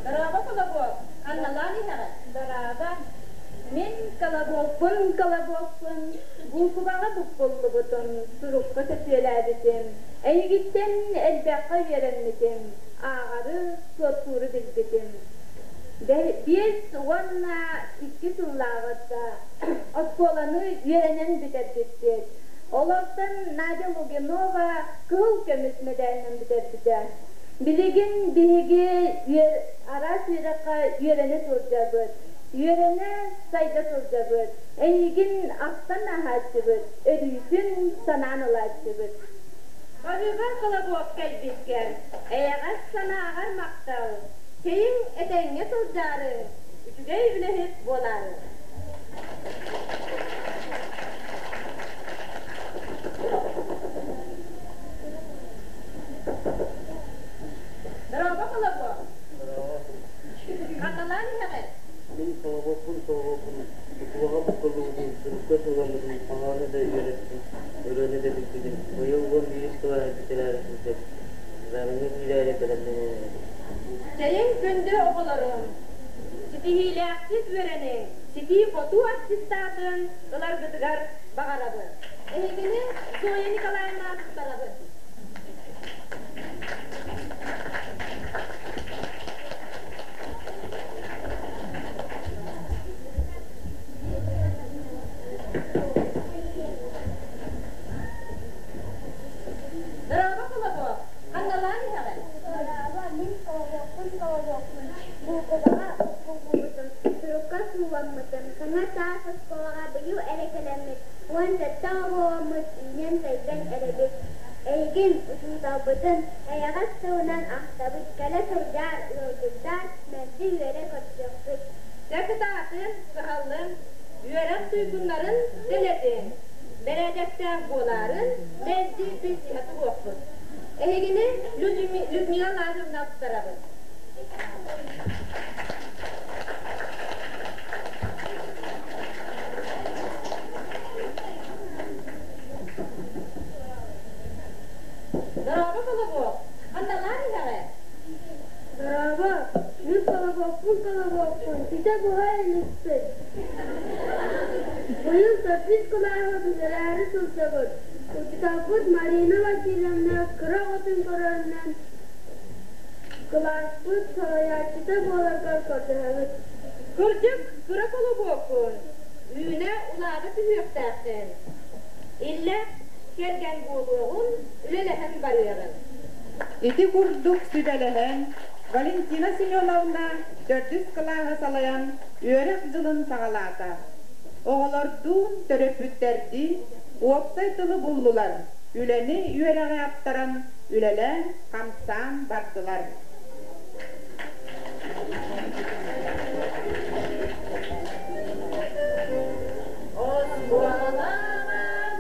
Speaker 3: Дорообо, Колобок! Ханналаан иһэҕин? Дорообо! Мин Колобокпун, Колобокпун, буукубаҕа буккуллубутум, сурукка сөтүөлээбитим, эйигиттэн элбэххэ үөрэммитим, ааҕары, суоттууру билбитим. 52 сыллааҕыта оскуоланы үөрэнэн бүтэрбиппит. Олортон Надя Лугинова кыһыл көмүс мэдээлинэн бүтэрбитэ. Билигин биһиги араас үөрэххэ үөрэнэ сылдьабыт. Үөрэнэ, сайда сылдьабыт. Эйигин ахтан ааһааччыбыт, өрүүтүн санаан ылааччыбыт.
Speaker 14: Баһыыба Колобок кэлбиккэр, эйэҕэс санааҕар махтал. Чэйиҥ этэҥҥэ сылдьаарыҥ, үчүгэй үлэһит буолаарыҥ. Дорообо, Колобок!
Speaker 7: Дорообо.
Speaker 14: Ханналаан иһэҕин?
Speaker 7: Мин Колобокпун, Колобокпун, букваҕа буккуллубутум, сурукка сууламмытым, бүтэрээри сылдьабыт. Экзамеҥҥа киирээри бэлэмнэнэн эрэбит.
Speaker 14: Чэйиҥ күндү оҕолорум! Ситиһиилээхтик үөрэниҥ, ситии-хотуу аттестатын ыларгытыгар баҕарабын. Эһигини Зоя Николаевна туттарабын. Дорообо, Колобок! Ханналаан иһэҕин?
Speaker 12: Дорообо, мин Колобокпун, Колобокпун. Буукубаҕа буккуллубутум, сурукка сууламмытым. Саҥа таас оскуолаҕа быйыл эрэ кэлэммит, 17 оҕоломмут үүнэн-сайдан эрэбит. Эйигин, учууталбытын, эйэҕэс тылынан ахтабыт, кэлэ сылдьаар, ыалдьыттаар, мэлдьи үөрэ көрсүөхпүт.
Speaker 14: Дьэ кытаатын, кыһаллыҥ, үөрэх туйгуннарын дэлэтиҥ, бэрээдэктээх буолаарын мэлдьи билсиһэ туруохпут. Эһигини Людмила Лазаревна туттарабын. Дорообо, Колобок! Ханналаан иһэҕин?
Speaker 12: Дорообо, мин Колобокпун, Колобокпун, ситэ буһа иликпин. Быйыл төрдүс кылааһы бүтэрээри сылдьабыт. Учууталбыт Марина Васильевна кыра оҕотун көрөрүнэн кылааспыт салайааччыта буоларгар көрдөһөбүт.
Speaker 14: Кырдьык, кыра колобуоккун, үүнэ улаата түһүөхтээххин. Иллэ кэргэн буолуоҕун, үлэлэһэн барыаҕын.
Speaker 13: Ити курдук сүбэлэһэн, Валентина Семеновна төрдүс кылааһы салайан үөрэх дьылын саҕалаата. Оҕолордуун, төрөппүттэрдиин уопсай тылы буллулар, үлэни үөрэҕи аттаран үлэлээн-хамсаан бардылар.
Speaker 14: Оскуолаҕа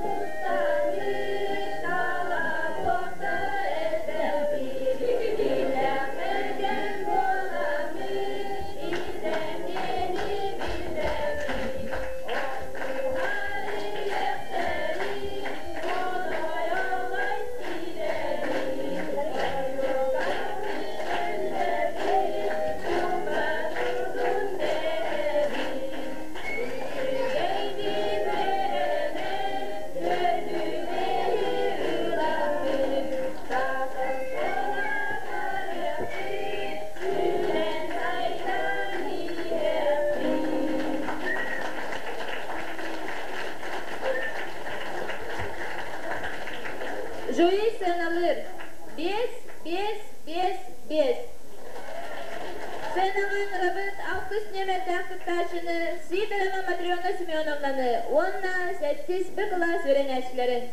Speaker 14: мустаммыт талабыта элбэхпит, Билэх бэргэн буоламмыт, итэниэни билбэппит. Охсуһар иэхтэри, оной-оной сирэбит, Ойугаммыт өллөбүт, куба турдун дэһэбит. Үчүгэйдик үөрэнэн, төрдүгэйи ыламмыт, таас оскуола барыахпыт, үүнэн-сайдан иһиэхпит.
Speaker 2: Жюри сыаналыыр. Биэс, биэс, биэс, биэс. Сыанаҕа ыҥырабыт алтыс нүөмэрдээх кыттааччыны Сидорова Матрена Семеновнаны уонна сэттис Б кылаас үөрэнээччилэрин.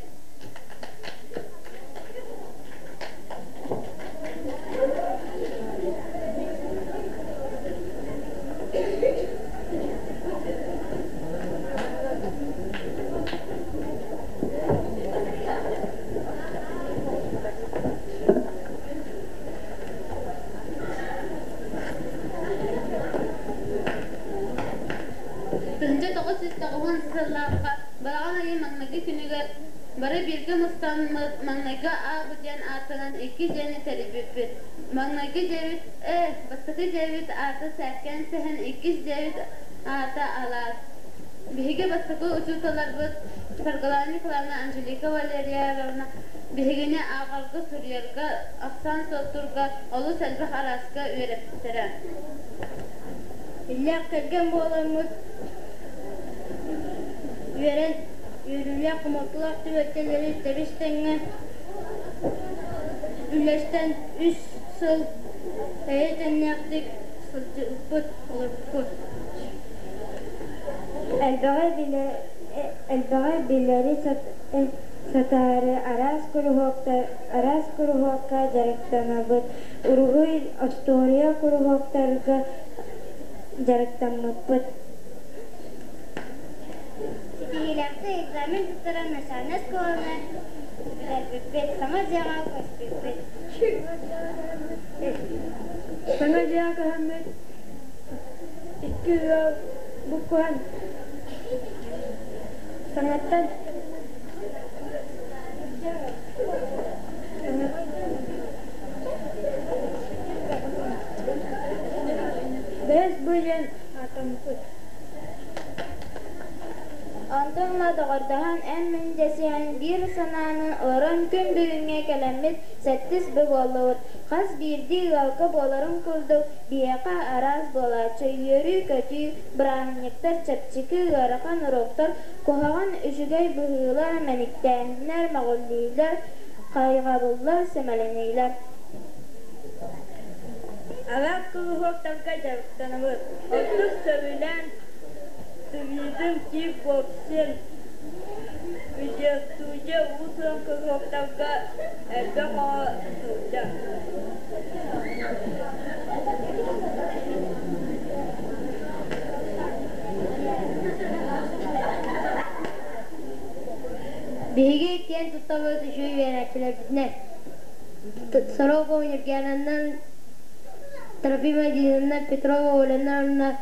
Speaker 10: 1990 сыллаахха балаҕан ыйын маҥнайгы күнүгэр бары бииргэ мустаммыт маҥнайгы аабы диэн ааттанан икки дьиэни тэрийбиппит. Маҥнайгы дьиэбит ээ, бастакы дьиэбит аата Сээккээн Сэһэн, иккис дьиэбит аата Алаас. Биһиги бастакы учууталларбыт Саргылана Николаевна, Анжелика Валерьевна биһигини ааҕарга, суруйарга, ахсаан суоттуурга олус элбэх арааска үөрэппиттэрэ.
Speaker 12: Иллээх кэргэн буоламмыт үөрэн, үөрүүлээх хомолтолоох түбэлтэлэри тэбис-тэҥҥэ үллэстэн үс сыл эйэ тэннээхтик сылдьыбыппыт, олорбуппут.
Speaker 15: Элбэҕи билэ, элбэҕи билэри сатаары араас куруһуоктар, араас куруһуокка дьарыктанабыт. Уруһуй, остуоруйа куруһуоктарга дьарыктаммыппыт.
Speaker 12: Ситиһиилээхтик экзамен туттаран начальнай оскуоланы бүтэрбиппит, саҥа дьиэҕэ көспүппүт.
Speaker 4: Саҥа дьиэҕэ көһөммүт икки ыал буккуһан саҥаттан
Speaker 12: дьарыктаммыппыт.
Speaker 15: Онтон ыла доҕордоһон эн-мин дэсиһэн биир санааны олорон күн бүгүҥҥэ кэлэммит сэттис бу буоллубут. Хас биирдии ыалга буоларын курдук, биһиэхэ араас буолааччы үөрүү-көтүү, бырааһынньыктар, чэпчэки, ыарахан уруоктар, куһаҕан, үчүгэй быһыылар, мэниктээһиннэр, мөҕүллүүлэр, хайҕабыллар, сэмэлэниилэр.
Speaker 4: Араас куруһуоктарга дьарыктанабыт. Ордук сөбүлээн туризм, кикбоксинг, видеостудия, уус-уран куруһуоктарга элбэх оҕо сылдьар.
Speaker 15: Биһиги киэн туттабыт үчүгэй үөрэнээччилэрбитинэн. Сорох Ньургуянаннан, Трофим Адинаннан, Петрова Оленна уонна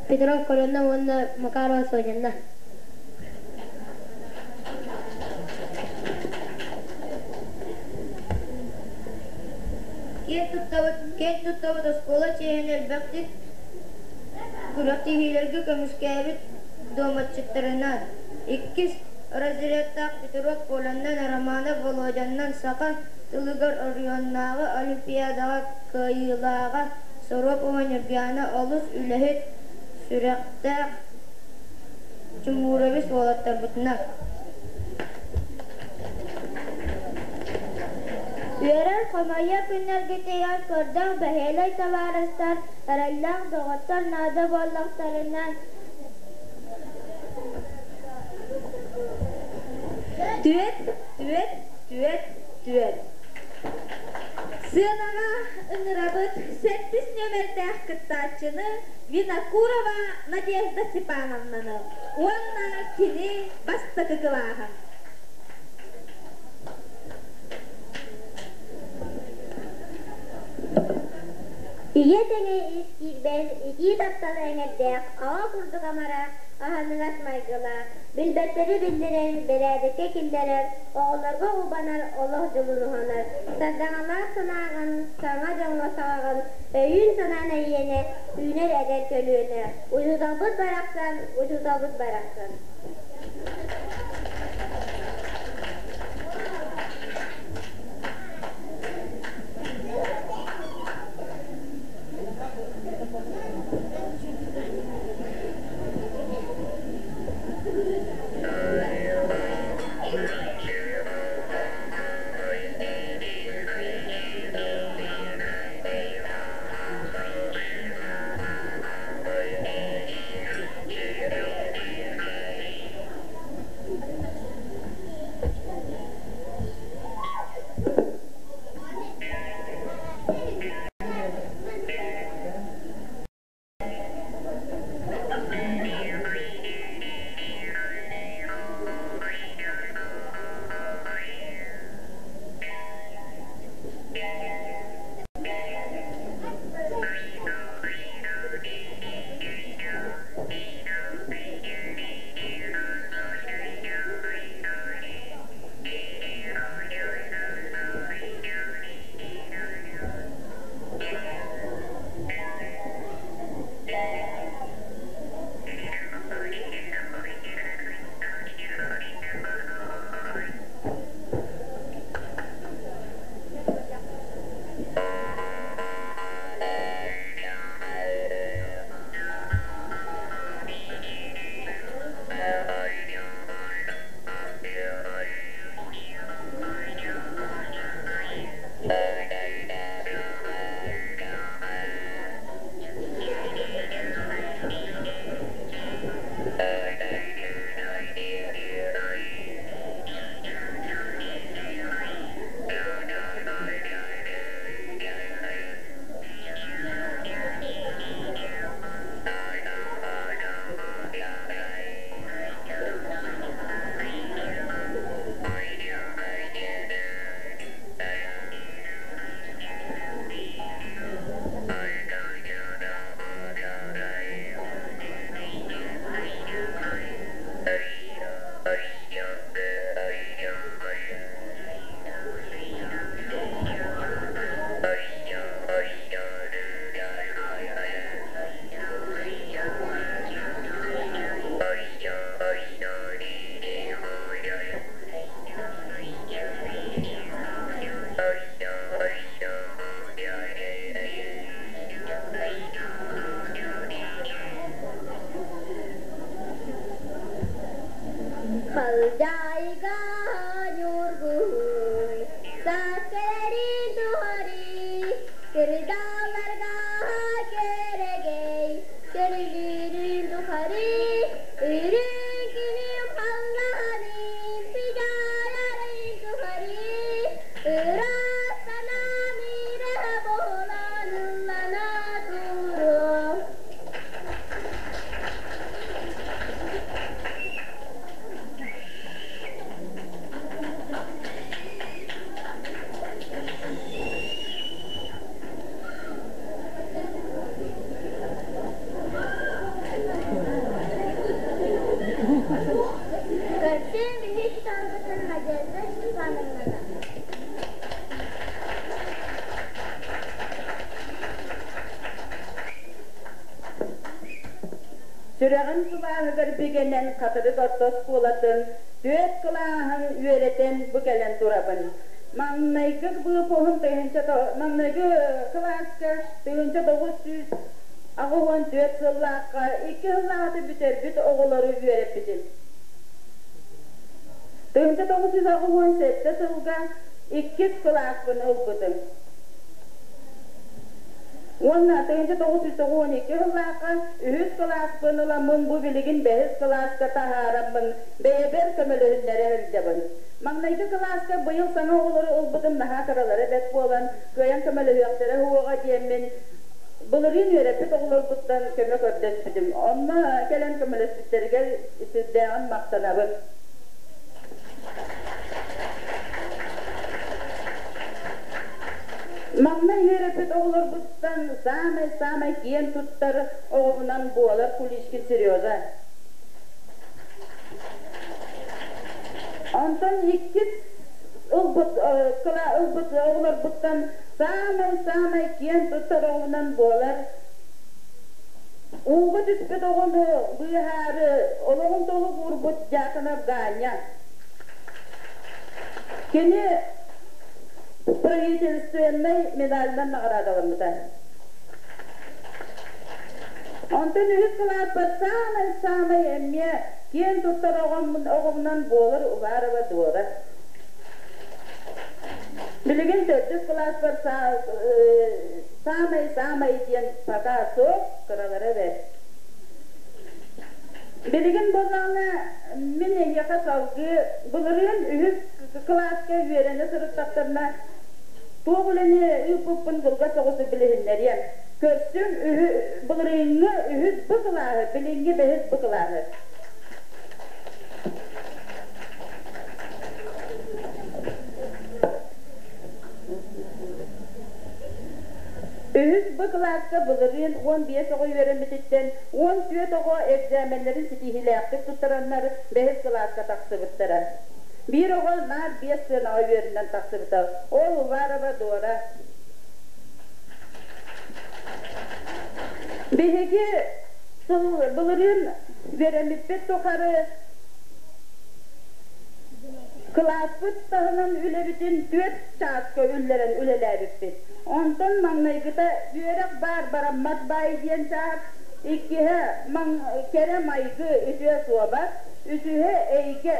Speaker 15: Петров Коленна уонна Макарова Сонянна.
Speaker 12: Киэн туттабыт, киэн туттабыт оскуола чиэһин элбэхтик күрэхтэһиилэргэ көмүскээбит дуоматчыттарынан. Иккис разрядтаах Петров Коленнан, Романов Володяннан саха тылыгар оройуоннааҕы олимпиадаҕа кыайыылааҕа Соропова Ньургуйаана олус үлэһит, сүрэхтээх Чумурович уолаттарбытынан.
Speaker 15: Үөрэр хомойор күннэргитигэр көрдөөх бэһиэлэй табаарыстар, эрэллээх доҕоттор наада буоллахтарына
Speaker 2: Түөрт, түөрт, түөрт, түөрт. Сыанаҕа ыҥырабыт сэттис нүөмэрдээх кыттааччыны Винокурова Надежда Степановнаны уонна кини бастакы кылааһын.
Speaker 12: Ийэ тэҥэ ис киирбэх, итии таптал эҥэрдээх, аҕа курдук амарах, аһыныгас майгылаах, билбэттэри биллэрэн, бэрээдэккэ киллэрэр, оҕолорго убанар олох дьолун уһанар, сардаҥалаах санааҕын саҥа дьоҥҥо саҕаҕын, өйүүн-санаан эйиэнэ, үүнэр эдэр көлүөнэ. Учууталбыт барахсан, учууталбыт барахсан. Кырдалларга кэрэгэй, көрүлүүрүн тухары, үрүҥ күнүм халлааным сыдьаайарын тухары, ыраас санаам ырыа буолан ыллана туруо. Көрсүм үһүс талбытын Надежда Степановнаны.
Speaker 8: Сүрэҕин сылааһыгар бигэнэн Хатырык орто оскуолатын түөрт кылааһын үөрэтэн бу кэлэн турабын. Маҥнайгы выпуһун тыһыынча маҥнайгы кылааска 1984 сыллаахха икки сыллааҕыта бүтэрбит оҕолору үөрэппитим. 1987 сылга иккис кылааспын ылбытым. Уонна 1992 сыллаахха үһүс кылааспын ыламмын бу билигин бэһис кылааска таһаараммын бэйэбэр көмөлөһүннэрэ сылдьабын. Маҥнайгы кылааска быйыл саҥа оҕолору ылбытым наһаа кыралара бэрт буолан, кыайан көмөлөһүөхтэрэ суоҕа диэммин, былырыын үөрэппит оҕолорбуттан көмө көрдөспүтүм. Онно кэлэн көмөлөспүттэригэр сүрдээҕин махтанабын. Манна үөрэппит оҕолорбуттан саамай-саамай киэн туттар оҕобунан буолар Куличкин Сережа. Онтон иккис ылбыт кыла ылбыт оҕолорбуттан саамай-саамай киэн туттар оҕобунан буолар ууга түспүт оҕону быыһаары олоҕун толук уурбут Дьяконов Ганя. Кини правительственнай медалынан наҕараадаламмыта. Онтон үһүс кылааспар саамай-саамай эмиэ киэн туттар оҕомунан буолар Уварова Дора. Билигин төрдүс кылааспар саамай-саамай диэн пока суох, кыралара бэрт. Билигин буоллаҕына мин эһиэхэ салгыы былырыын үһүс кылааска үөрэнэ сырыттахтарына туох үлэни ыыппыппын кылгас соҕустук билиһиннэриэм. Көрсүм үһү былырыыҥҥы үһүс Б кылааһы, билиҥҥи бэһис Б кылааһы. Үһүс Б кылааска былырыын 15 оҕо үөрэммититтэн 14 оҕо экзаменнарын ситиһиилээхтик туттараннар бэһис кылааска тахсыбыттара. Биир оҕо наар биэс сыанаҕа үөрэнэн тахсыбыта. Ол Уварова Дора. Биһиги сыл былырыын үөрэммиппит тухары кылааспыт таһынан үлэбитин түөрт чааска үллэрэн үлэлээбиппит. Онтон маҥнайгыта үөрэх баар бараммат баай диэн чаас, иккиһэ кэрэ майгы үтүө суобас, үсүһэ эйгэ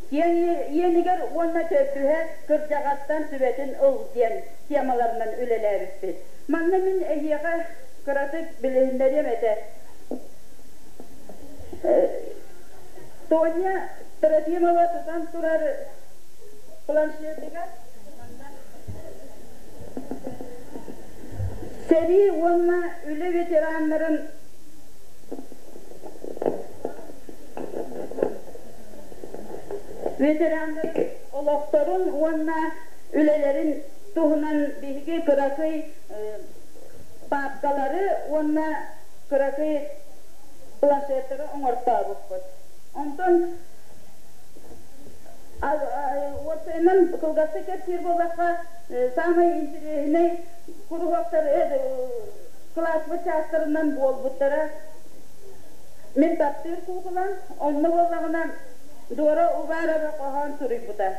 Speaker 8: киэҥ иэнигэр уонна төрдүһэ кырдьаҕастан сүбэтин ыл диэн темаларынан үлэлээбиппит. Манна мин эһиэхэ кыратык билиһиннэриэм этэ. Тоня Трофимова тутан турар планшетыгар сэрии уонна үлэ ветераннарын ветераннарын олохторун уонна үлэлэрин туһунан биһиги кыракый паапкалары уонна кыракый планшеттары оҥортообуппут. Онтон уопсайынан кылгастык кэпсиир буоллахха, саамай интэриэһинэй куруһуоктар кылааспыт чаастарынан буолбуттара. Мин таптыыр куукулам, онно буоллаҕына Дора Уварова хоһоон суруйбута.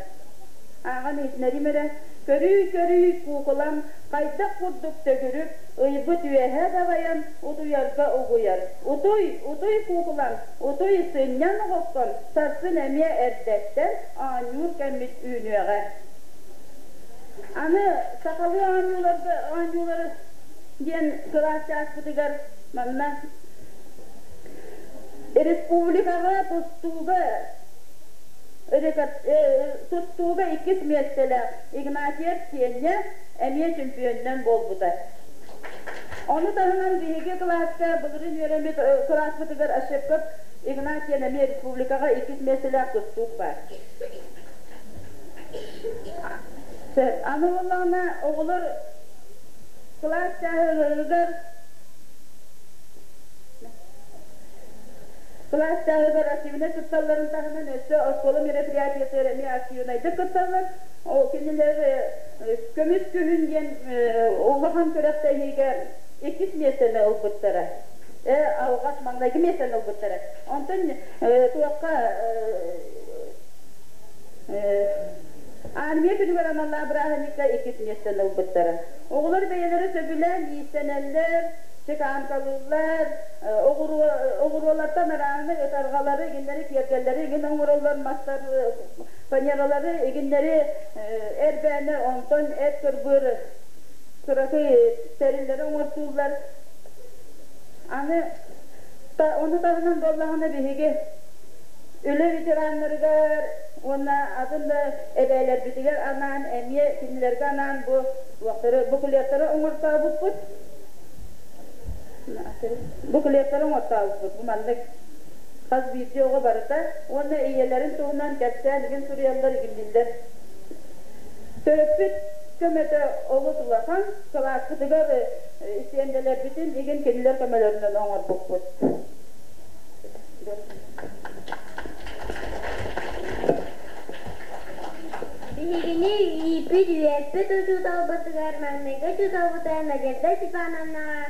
Speaker 8: Ааҕан иһитиннэриим эрэ, көрүүй-көрүүй куукулам хайдах курдук төгүрүк, ыйбыт үөһэ дабайан утуйарга угуйар. Утуй, утуй куукулам, утуй сынньан оҕоккон, сарсын эмиэ эрдэттэн оонньуур кэммит үүнүөҕэ. Аны сахалыы оонньууларга оонньуулары диэн кылаас чааспытыгар манна республикаҕа тустууга тустууга иккис миэстэлээх Игнатьев Сиэнньэ эмиэ чемпионунан буолбута. Ону таһынан биһиги кылааска былырыын үөрэммит кылааспытыгар Ошепков Игнатьев эмиэ республикаҕа иккис миэстэлээх тустуук баар. Аны буоллаҕына оҕолор кылаас чааһыгар Кылаас чааһыгар активнай кытталларын таһынан өссө оскуола мероприятиетыгар эмиэ активнайдык кытталлар. Ол кинилэр көмүс күһүн диэн улахан күрэхтэһиигэ иккис миэстэни ылбыттара. Алҕас маҥнайгы миэстэни ылбыттара. Онтон туохха Армия күнүгэр аналлаах бырааһынньыкка иккис миэстэни ылбыттара. Оҕолор бэйэлэрэ сөбүлээн иистэнэллэр, чеканкалыыллар, оҕуруолартан арааһынай ытарҕалары, игиннэри, киэргэллэри игин оҥороллор, мастар, фанералары, игиннэри эрбээннэр, онтон эт кырбыыр кыракый тэриллэри оҥортууллар. Аны ону таһынан буоллаҕына биһиги үлэ ветераннарыгар уонна атын да эбээлэрбитигэр анаан эмиэ кинилэргэ анаан бу буклеттары оҥортообуппут. Буклеттары оҥортообуппут. Бу маннык хас биирдии оҕо барыта уонна ийэлэрин туһунан кэпсээн игин суруйаллар, игинниллэр. Төрөппүт көмөтө олус улахан. Кылааспытыгар истиэндэлэрбитин игин кинилэр көмөлөрүнэн оҥорбуппут.
Speaker 12: Биһигини ииппит, үөппүт учууталбытыгар маҥнайгы учууталбытыгар Надежда Степановнаҕа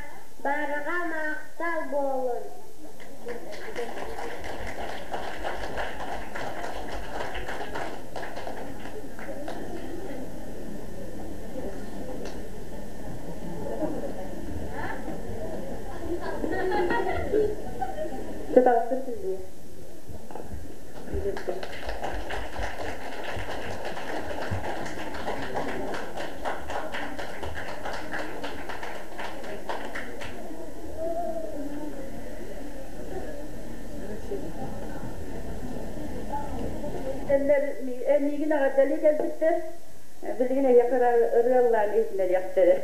Speaker 12: барҕа махтал буоллун!
Speaker 8: Чатаҕастар түллүө. Миигин эҕэрдэлии кэлбиттэр. Билигин эһиэхэ ырыаллаан иһитиннэриэхтэрэ.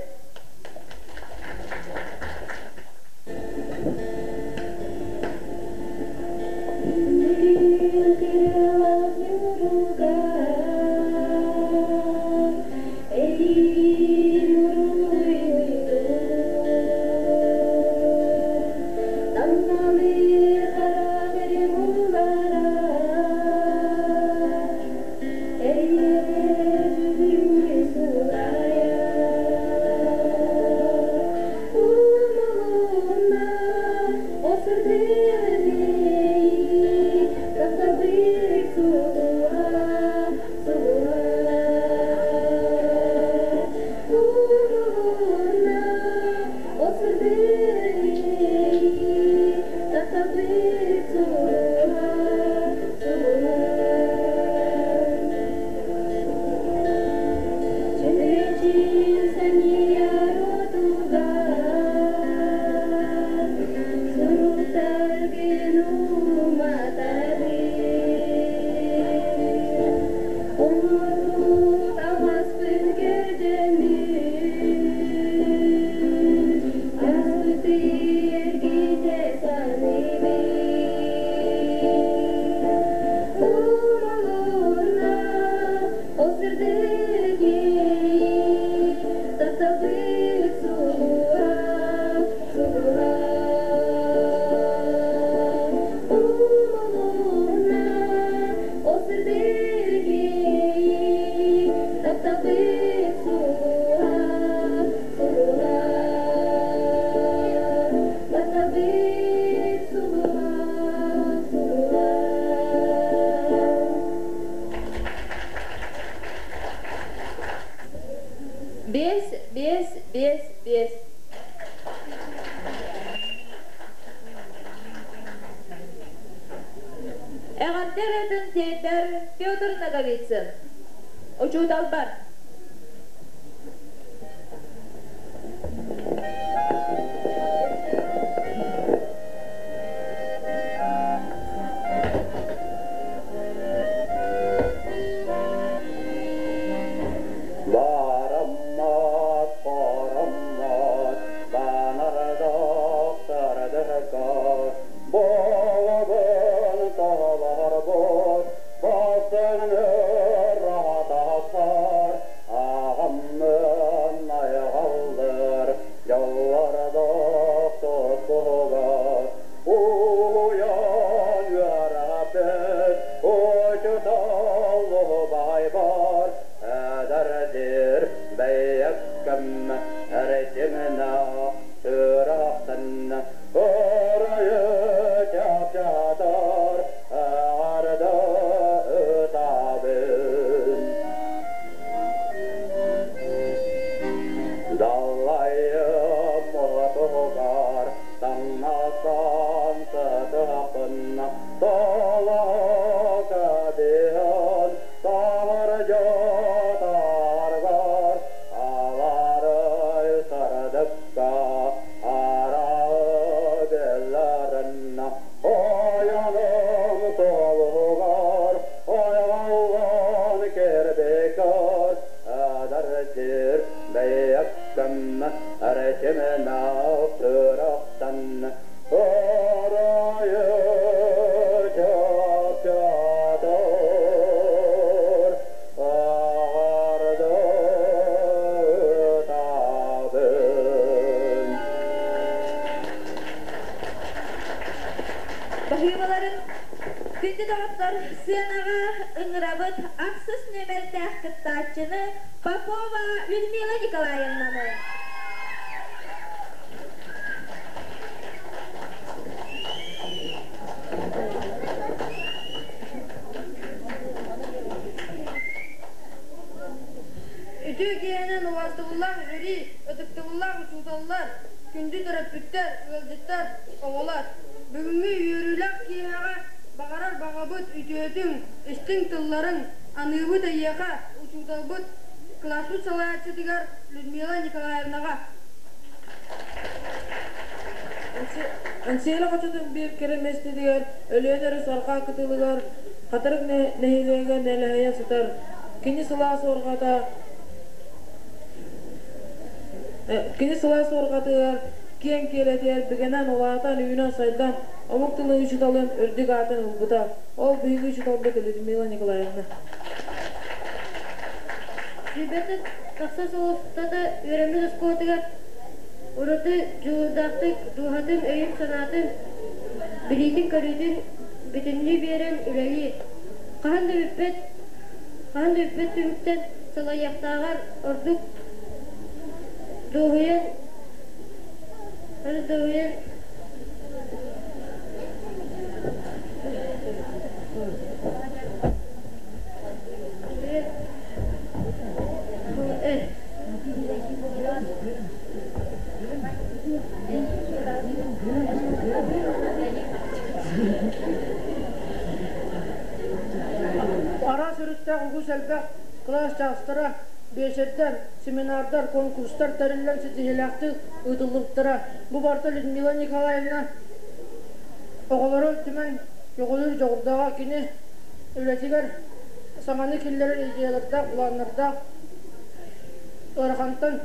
Speaker 2: Биэс, биэс, биэс, биэс. Эҕэрдэ ырыатын тиэрдэр Петр Ноговицын. Учууталбар. Күндү доҕоттор, сыанаҕа ыҥырабыт ахсыс нүөмэрдээх кыттааччыны Попова Людмила Николаевнаны.
Speaker 16: Үтүө киэһэнэн убаастабыллаах жюри, ытыктабыллаах учууталлар, күндү төрөппүттэр, ыалдьыттар, оҕолор! Бүгүҥҥү үөрүүлээх киэһэҕэ баҕарар баҕабыт үтүөтүҥ, истиҥ тылларын аныыбыт эйиэхэ, учууталбыт, кылааспыт салайааччытыгар Людмила Николаевнаҕа.
Speaker 4: Ансиэли хочотун биир кэрэ миэстэтигэр Өлүөнэ өрүс арҕаа кытылыгар Хатырык нэһилиэгэ нэлэһийэ сытар. Кини сылаас уорҕата Кини сылаас уорҕатыгар киэҥ киэлэтигэр бигэнэн улаатан, үүнэн-сайдан омук тылын учууталын үрдүк аатын ылбыта. Ол биһиги учууталбыт Людмила Николаевна.
Speaker 16: Сүүрбэттэн тахса сыл устата үөрэммит оскуолатыгар ураты дьулуурдаахтык дууһатын, өйүн-санаатын, билиитин-көрүүтүн бүтүннүү биэрэн үлэлиир. Хаһан да бүппэт, хаһан да бүппэт түбүктэн салайыахтааҕар ордук дуоһуйан, дуоһуйан
Speaker 17: Араас өрүттээх үгүс элбэх кылаас чаастара, биэчэрдэр, семинардар, конкурстар тэриллэн ситиһиилээхтик ыытыллыбыттара. Бу барыта Людмила Николаевна оҕолору түмэн көҕүлүүр дьоҕурдааҕа кини үлэтигэр саҥаны киллэрэр идеялардаах, былааннардаах, ыарахантан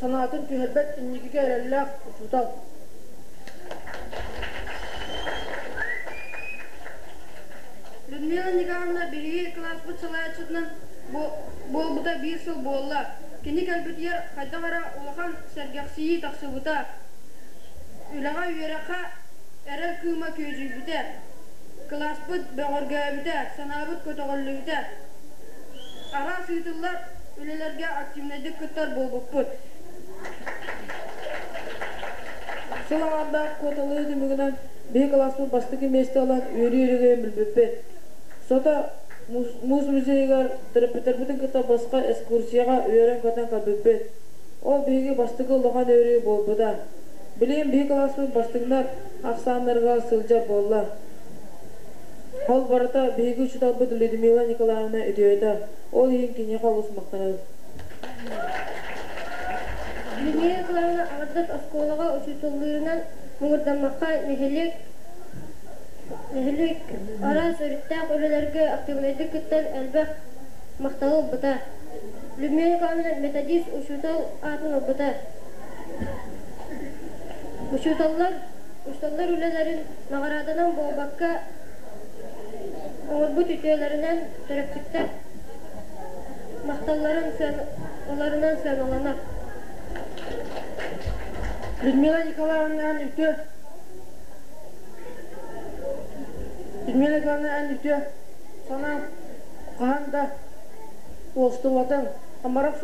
Speaker 17: санаатын түһэрбэт инникигэ эрэллээх учуутал.
Speaker 16: Людмила Николаевна биһиги кылааспыт салайааччытынан буолбута биир сыл буолла. Кини кэлбитигэр хайдах эрэ улахан сэргэхсийии тахсыбыта. Үлэҕэ, үөрэххэ эрэл кыыма күөдьүйбүтэ. Кылааспыт бөҕөргөөбүтэ, санаабыт көтөҕүллүбүтэ. Араас ыытыллар үлэлэргэ активнайдык кыттар буолбуппут.
Speaker 4: Сыл аҥаардаах куоталаһыы түмүгүнэн биһи кылааспыт бастакы миэстэ ылан үөрүү өрөгөйүн билбиппит. Сото муус музейыгар төрөппүттэрбитин кытта босхо экскурсияҕа үөрэн-көтөн кэлбиппит. Ол биһиги бастакы улахан үөрүү буолбута. Билигин биһи кылааспыт бастыҥнар ахсааннарыгар сылдьар буолла. Ол барыта биһиги учууталбыт Людмила Николаевна үтүөтэ. Ол иһин киниэхэ олус махтанабыт.
Speaker 16: Людмила Николаевна аҥардас оскуолаҕа учууталлыырынан муҥурдаммакка нэһилиэк нэһилиэк араас өрүттээх үлэлэргэ актыыбынайдык кыттан элбэх махталы ылбыта. Людмила Николаевна методист учуутал аатын ылбыта. Учууталлар учууталлар үлэлэрин наҕарааданан буолбакка оҥорбут үтүөлэринэн төрөппүттэр махталларын ыларынан сыаналанар.
Speaker 17: Людмила Николаевна эн үтүө Людмила Николаевна эн үтүө санааҥ хаһан да уостубатыҥ, амарах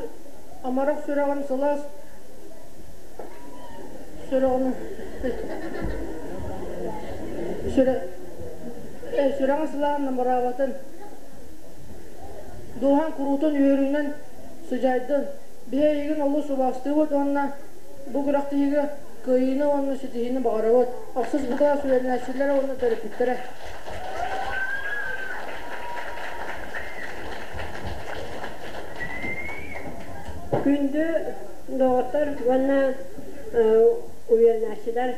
Speaker 17: амарах сүрэҕин сылаас сүрэҕин сүрэҕин сылааһын намыраабатын, дууһаҥ куруутун үөрүүнэн сыдьаайдын. Биһи эйигин олус убаастыыбыт уонна бу күрэхтэһиигэ кыайыыны уонна ситиһиини баҕарабыт. Ахсыс букаас үөрэнээччилэрэ уонна төрөппүттэрэ.
Speaker 8: Күндү доҕоттор уонна үөрэнээччилэр,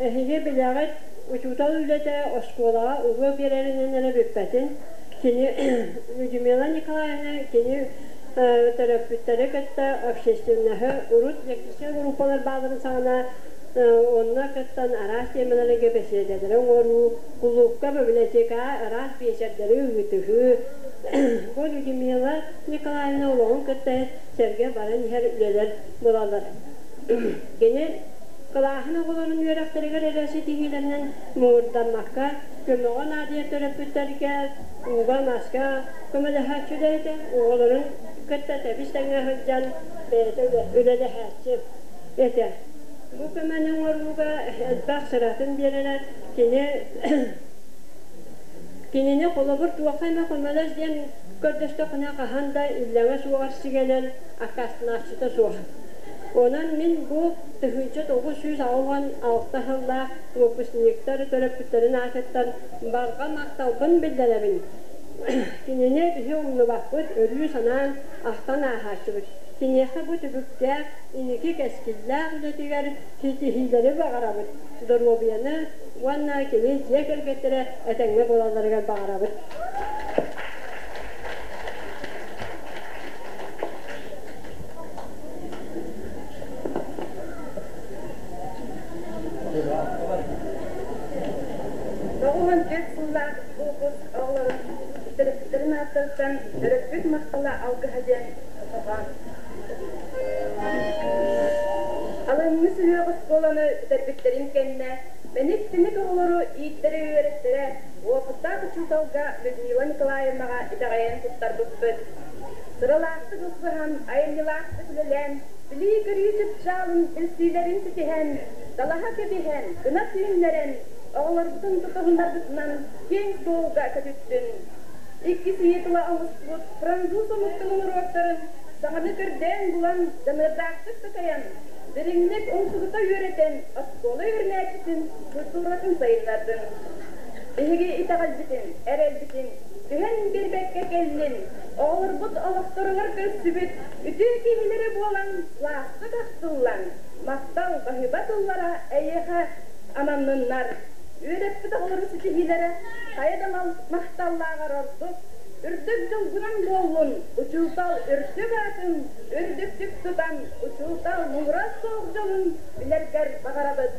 Speaker 8: эһиги билэҕит, учуутал үлэтэ оскуолаҕа уруок биэрэринэн эрэ бүппэтин. Кини Людмила Николаевна кини төрөппүттэри кытта общественноһы урут лектическэй группалар бааларын саҕана онно кыттан араас тиэмэлэргэ бэсиэдэлэри оҥоруу, кулуупка, библиотекаҕа араас биэчэрдэри ыытыһыы. Бу Людмила Николаевна олоҕун кытта сэргэ баран иһэр үлэлэр буолаллар. Кини
Speaker 18: Кылааһын оҕолорун үөрэхтэригэр эрэ ситиһиилэринэн муҥурдаммакка, көмөҕө наадыйар төрөппүттэргэ ууга-маска көмөлөһөөччүлэр этэ, оҕолорун кытта тэбис-тэҥҥэ сылдьан бэйэтэ үлэлэһээччи этэ. Бу көмөнү оҥорууга элбэх сыратын биэрэрэ кини кинини холобур туохха эмэ көмөлөс диэн көрдөстөххүнэ хаһан да иллэҥэ суоҕар сигэнэн аккаастанааччыта суох. Онон мин бу 1986 сыллаах выпускниктар төрөппүттэрин аатыттан барҕа махталбын биллэрэбин. Кинини биһи умнубаппыт, өрүү санаан, ахтан ааһааччыбыт. Киниэхэ бу түбүктээх, инники кэскиллээх үлэтигэр ситиһиилэри баҕарабыт, доруобуйаны уонна кини дьиэ кэргэттэрэ этэҥҥэ буолалларыгар баҕарабыт.
Speaker 19: 94 сыллаах выпуск оҕолорун төрөппүттэрин ааттарыттан төрөппүт махтала алгыһа диэн хоһоон. Алынньы сүһүөх оскуоланы бүтэрбиттэрин кэннэ мэник-тэник оҕолору ииттэрэ-үөрэттэрэ уопуттаах учууталга Людмила Николаевнаҕа итэҕэйэн туттарбыппыт. Сыралаахтык ылсыһан, айымньылаахтык үлэлээн, билии-көрүү чыпчаалын билсиилэрин ситиһэн, далаһа кэбиһэн, кынат үүннэрэн, оҕолорбутун тутуһуннарбытынан киэҥ суолга көтүттүн. Иккис ийэ тыла оҥостубут француз омук тылын уруоктарын саҥаны көрдөөн булан, дьаныардаахтык такайан, дириҥник умсугута үөрэтэн, оскуола үөрэнээччитин культуратын сайыннардын. Биһиги итэҕэлбитин, эрэлбитин түһэн биэрбэккэ кэллин, оҕолорбут олохторугар көрсүбүт үтүө киһилэрэ буолан лаастык ахтыллан, махтал, баһыыба тыллара эйиэхэ ананныннар. Үөрэппит оҕолорун ситиһиилэрэ хайа да махталлааҕар ордук, үрдүк дьолгунан буоллун, учуутал үрдүк аатын үрдүктүк тутан, учуутал муҥура суох дьолун билэргэр баҕарабыт.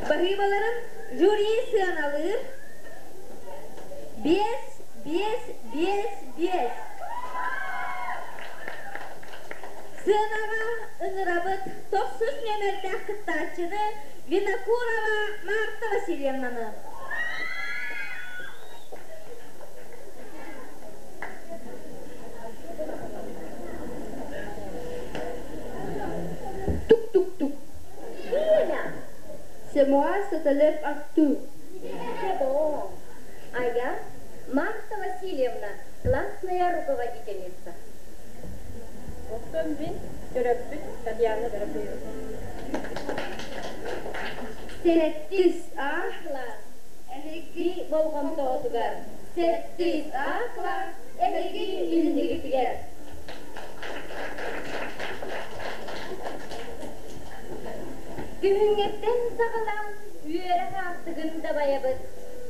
Speaker 1: Баһыыбаларын жюри сыаналыыр. Биэс, биэс, биэс, биэс. Сыанаҕа ыҥырабыт тохсус нүөмэрдээх кыттааччыны Винокурова Марта Васильевнаны.
Speaker 16: Тук-тук-тук. C'est moi, c'est élève Артур.
Speaker 12: C'est bon. А я Марта Васильевна, классная руководительница.
Speaker 4: Оттон мин төрөппүт Татьяна Воробьева.
Speaker 16: Сэттис А
Speaker 3: класс эһиги болҕомтоҕутугар. Сэттис А класс эһиги иннигитигэр.
Speaker 1: Күһүҥҥэттэн саҕалаан үөрэх аартыгын дабайабыт.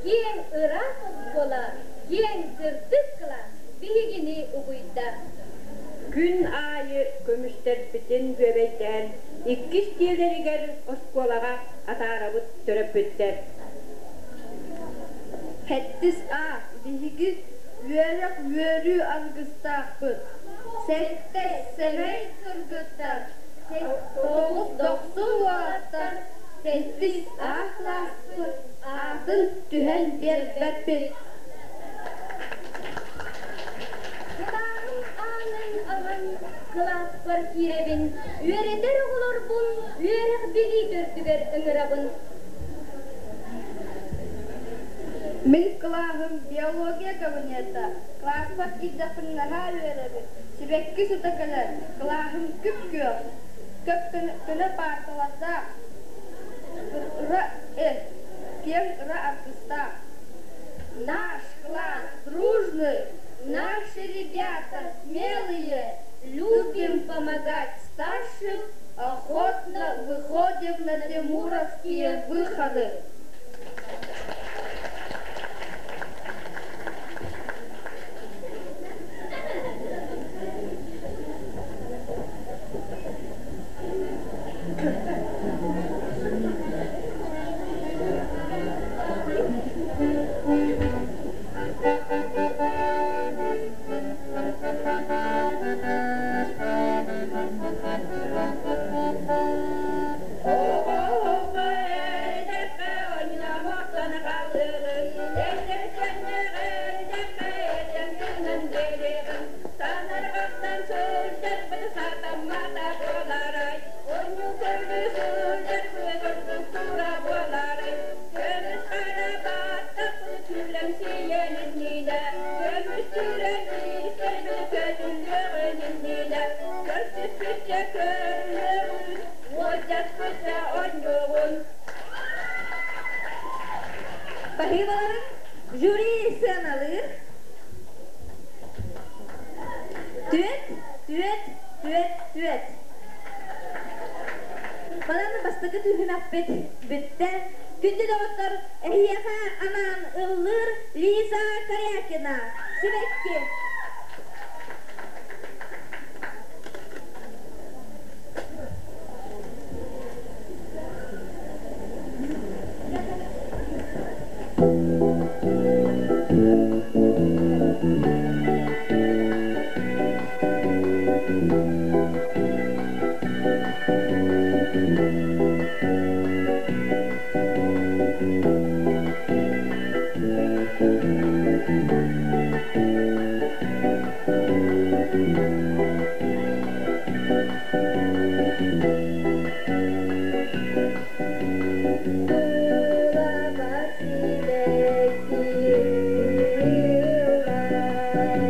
Speaker 1: Киэҥ ыраас оскуола, киэҥ сырдык кылаас биһигини угуйда.
Speaker 8: Күн аайы көмүстэрбитин бүөбэйдээн иккис дьиэлэригэр оскуолаҕа атаарабыт төрөппүттэр.
Speaker 16: Сэттис А биһиги үөрэх үөрүү аргыстаахпыт. Сэттэ сэмэй кыргыттар, тоҕус дохсун уолаттар сэттис А кылааспыт аатын түһэн биэрбэппит.
Speaker 3: Кылааһым аанын аһан кылааспар киирэбин, үөрэтэр оҕолорбун үөрэх билии төрдүгэр ыҥырабын.
Speaker 16: Мин кылааһым биология кабинета. Кылааспар киирдэхпинэ наһаа үөрэбин. Сибэкки сыта кэлэр. Кылааһым күп-күөх. Көп көнө паарталардаах. Ыра киэҥ ыра аргыстаах. Наш класс дружный, наши ребята смелые, любим помогать старшим, охотно выходим на тимуровские выходы.
Speaker 2: Баһыыбаларын жюри сыаналыыр. Түөт, түөт, түөт, түөт. Манан бастакы түһүмэхпит бүттэ. Күндү доҕоттор, эһиэхэ анаан ыллыыр Лиза Корякина. Сибэкки.
Speaker 1: Тулаба сибэкки кыыллар.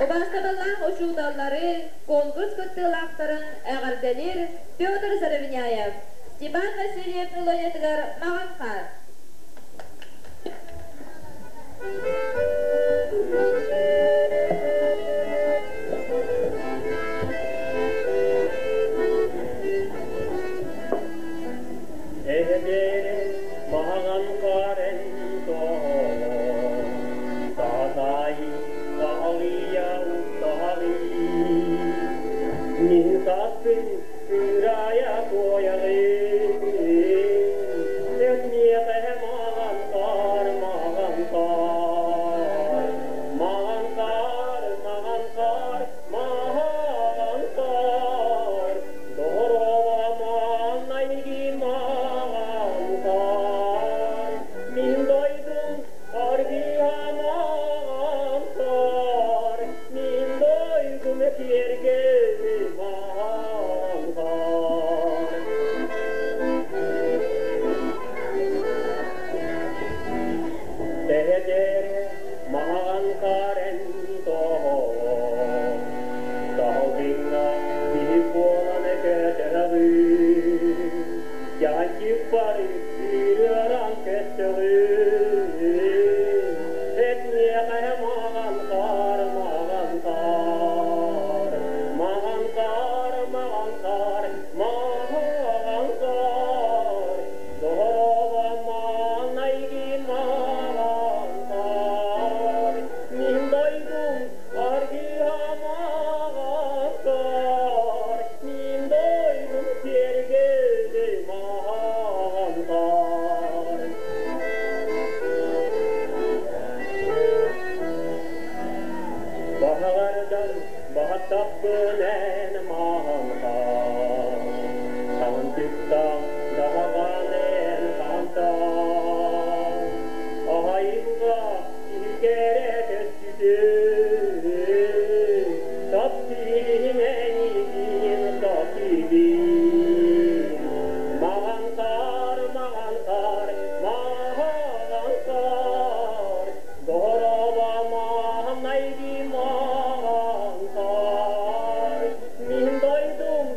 Speaker 2: Убаастабыллаах учууталлары, конкурс кыттыылаахтарын эҕэрдэлиир Петр Заровняев, Степан Васильев мелодиятыгар Маҕан хаар.
Speaker 20: Эһэлэрэ маҥан хаарен Саатаайы саалыйа уктаҕый Мин саспын кыырайа туойаҕын Эн миэхэ маҥан хаар, маҥан хаар Маҥан хаар, маҥан хаар, маҥан хаар Мин дойдум аргыамаҕан мин дойдум киэргэли маҕан. Тэһэдэрэ маҕан карен тоһоҕо, Саһылдьыҥҥа киһи буолан көтөҕүн, Дьаһанчык бары ырыаран көстөҕүн, Эт миэхэ маҕан хаар, маҕан хаар, маҕан хаар, маҕан хаар, маҕан хаар, Мин дойдум аргыамаҕан мин дойдум киэргэли маҕан хаар. Баһаҕардан баһаттаппын эн маҕан хаар, Хаҥан даһаҕан эн хантан, Аһайынга киһи көстүтүн, Таптыырым эйигин таптыыбын. Маҕан хаар, маҕан хаар, маҕан хаар, Доҕоробамаһнайги маҕан хаар. Мин дойдум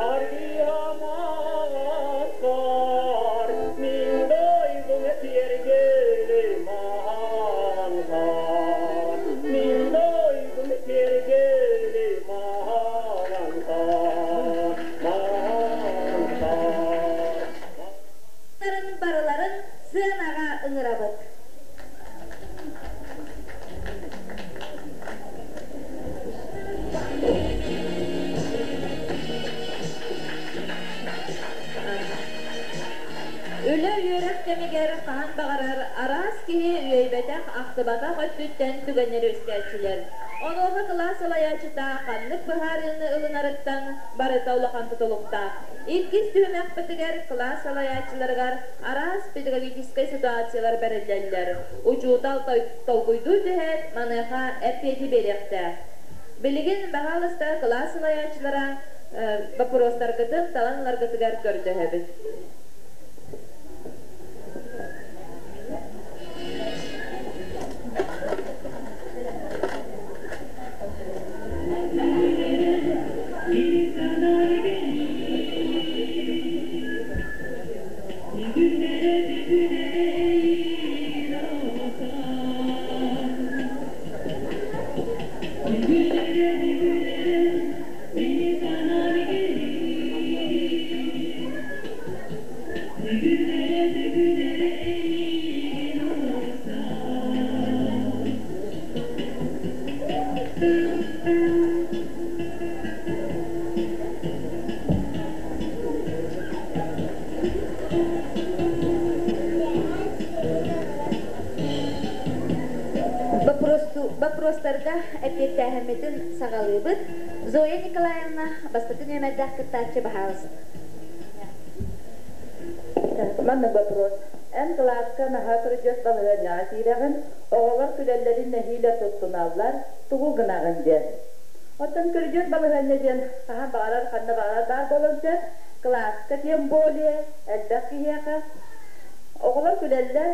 Speaker 20: аргыамаҕан хаар, мин дойдум киэргэли маҕан хаар. Мин дойдум киэргэли маҕан хаар, маҕан хаар.
Speaker 2: Барыларын сыанаҕа ыҥырабыт. Үлэ үөрэх кэмигэр хаһан баҕарар араас киһи үөйбэтэх, ахтыбатах өттүттэн түгэннэри үөскээччилэр. Онуоха кылаас салайааччыта ханнык быһаарыыны ылынарыттан барыта улахан тутулуктаах. Иккис түһүмэхпитигэр кылаас салайааччыларыгар араас педагогическай ситуациялар бэриллэллэр. Учуутал толкуйдуу түһээт, маныаха эппиэти биэриэхтээх. Билигин баһаалыста кылаас салайааччылара боппуруостаргытын талан ыларгытыгар көрдөһөбүт. Боппуруостарга эппиэттээһиммитин саҕалыыбыт. Зоя Николаевна, бастакы нүөмэрдээх кыттааччы баһаалыста.
Speaker 5: Маннык вопрос. Эн кылааска наһаа көрүдьүөс балаһыанньаҕа киирэҕин, оҕолор күлэллэрин нэһиилэ туттуналлар, тугу гынаҕын диэн. Оттон көрүдьүөс балаһыанньа диэн хаһан баҕарар, ханна баҕарар баар буолуон сөп. Кылааска тем более элбэх киһиэхэ. Оҕолор күлэллэр,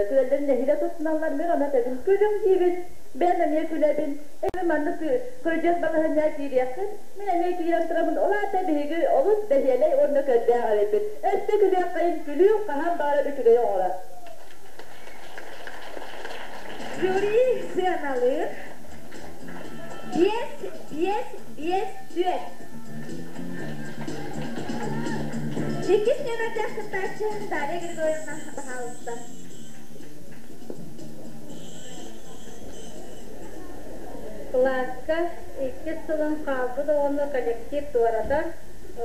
Speaker 5: күлэллэрин нэһиилэ туттуналлар, мин ону этэбин, күлүҥ диибин, бэйэм эмиэ күлэбин, эбин маннык көрүдьүөс балаһыанньаҕа киириэххит, мин эмиэ киирэн турабын, ол аата биһиги олус бэһиэлэй уонна көрдөөх эбиппит. Өссө күлүөххэйин күлүү хаһан баҕарар үчүгэйи оҥорор.
Speaker 2: Жюри сыаналыыр. Биэс, биэс, биэс, түөрт. Иккис нүөмэрдээх кыттааччы Дарья Григорьевна баһаалыста.
Speaker 8: Кылааска иккис сылын хаалбыт оҕону коллектив туоратар,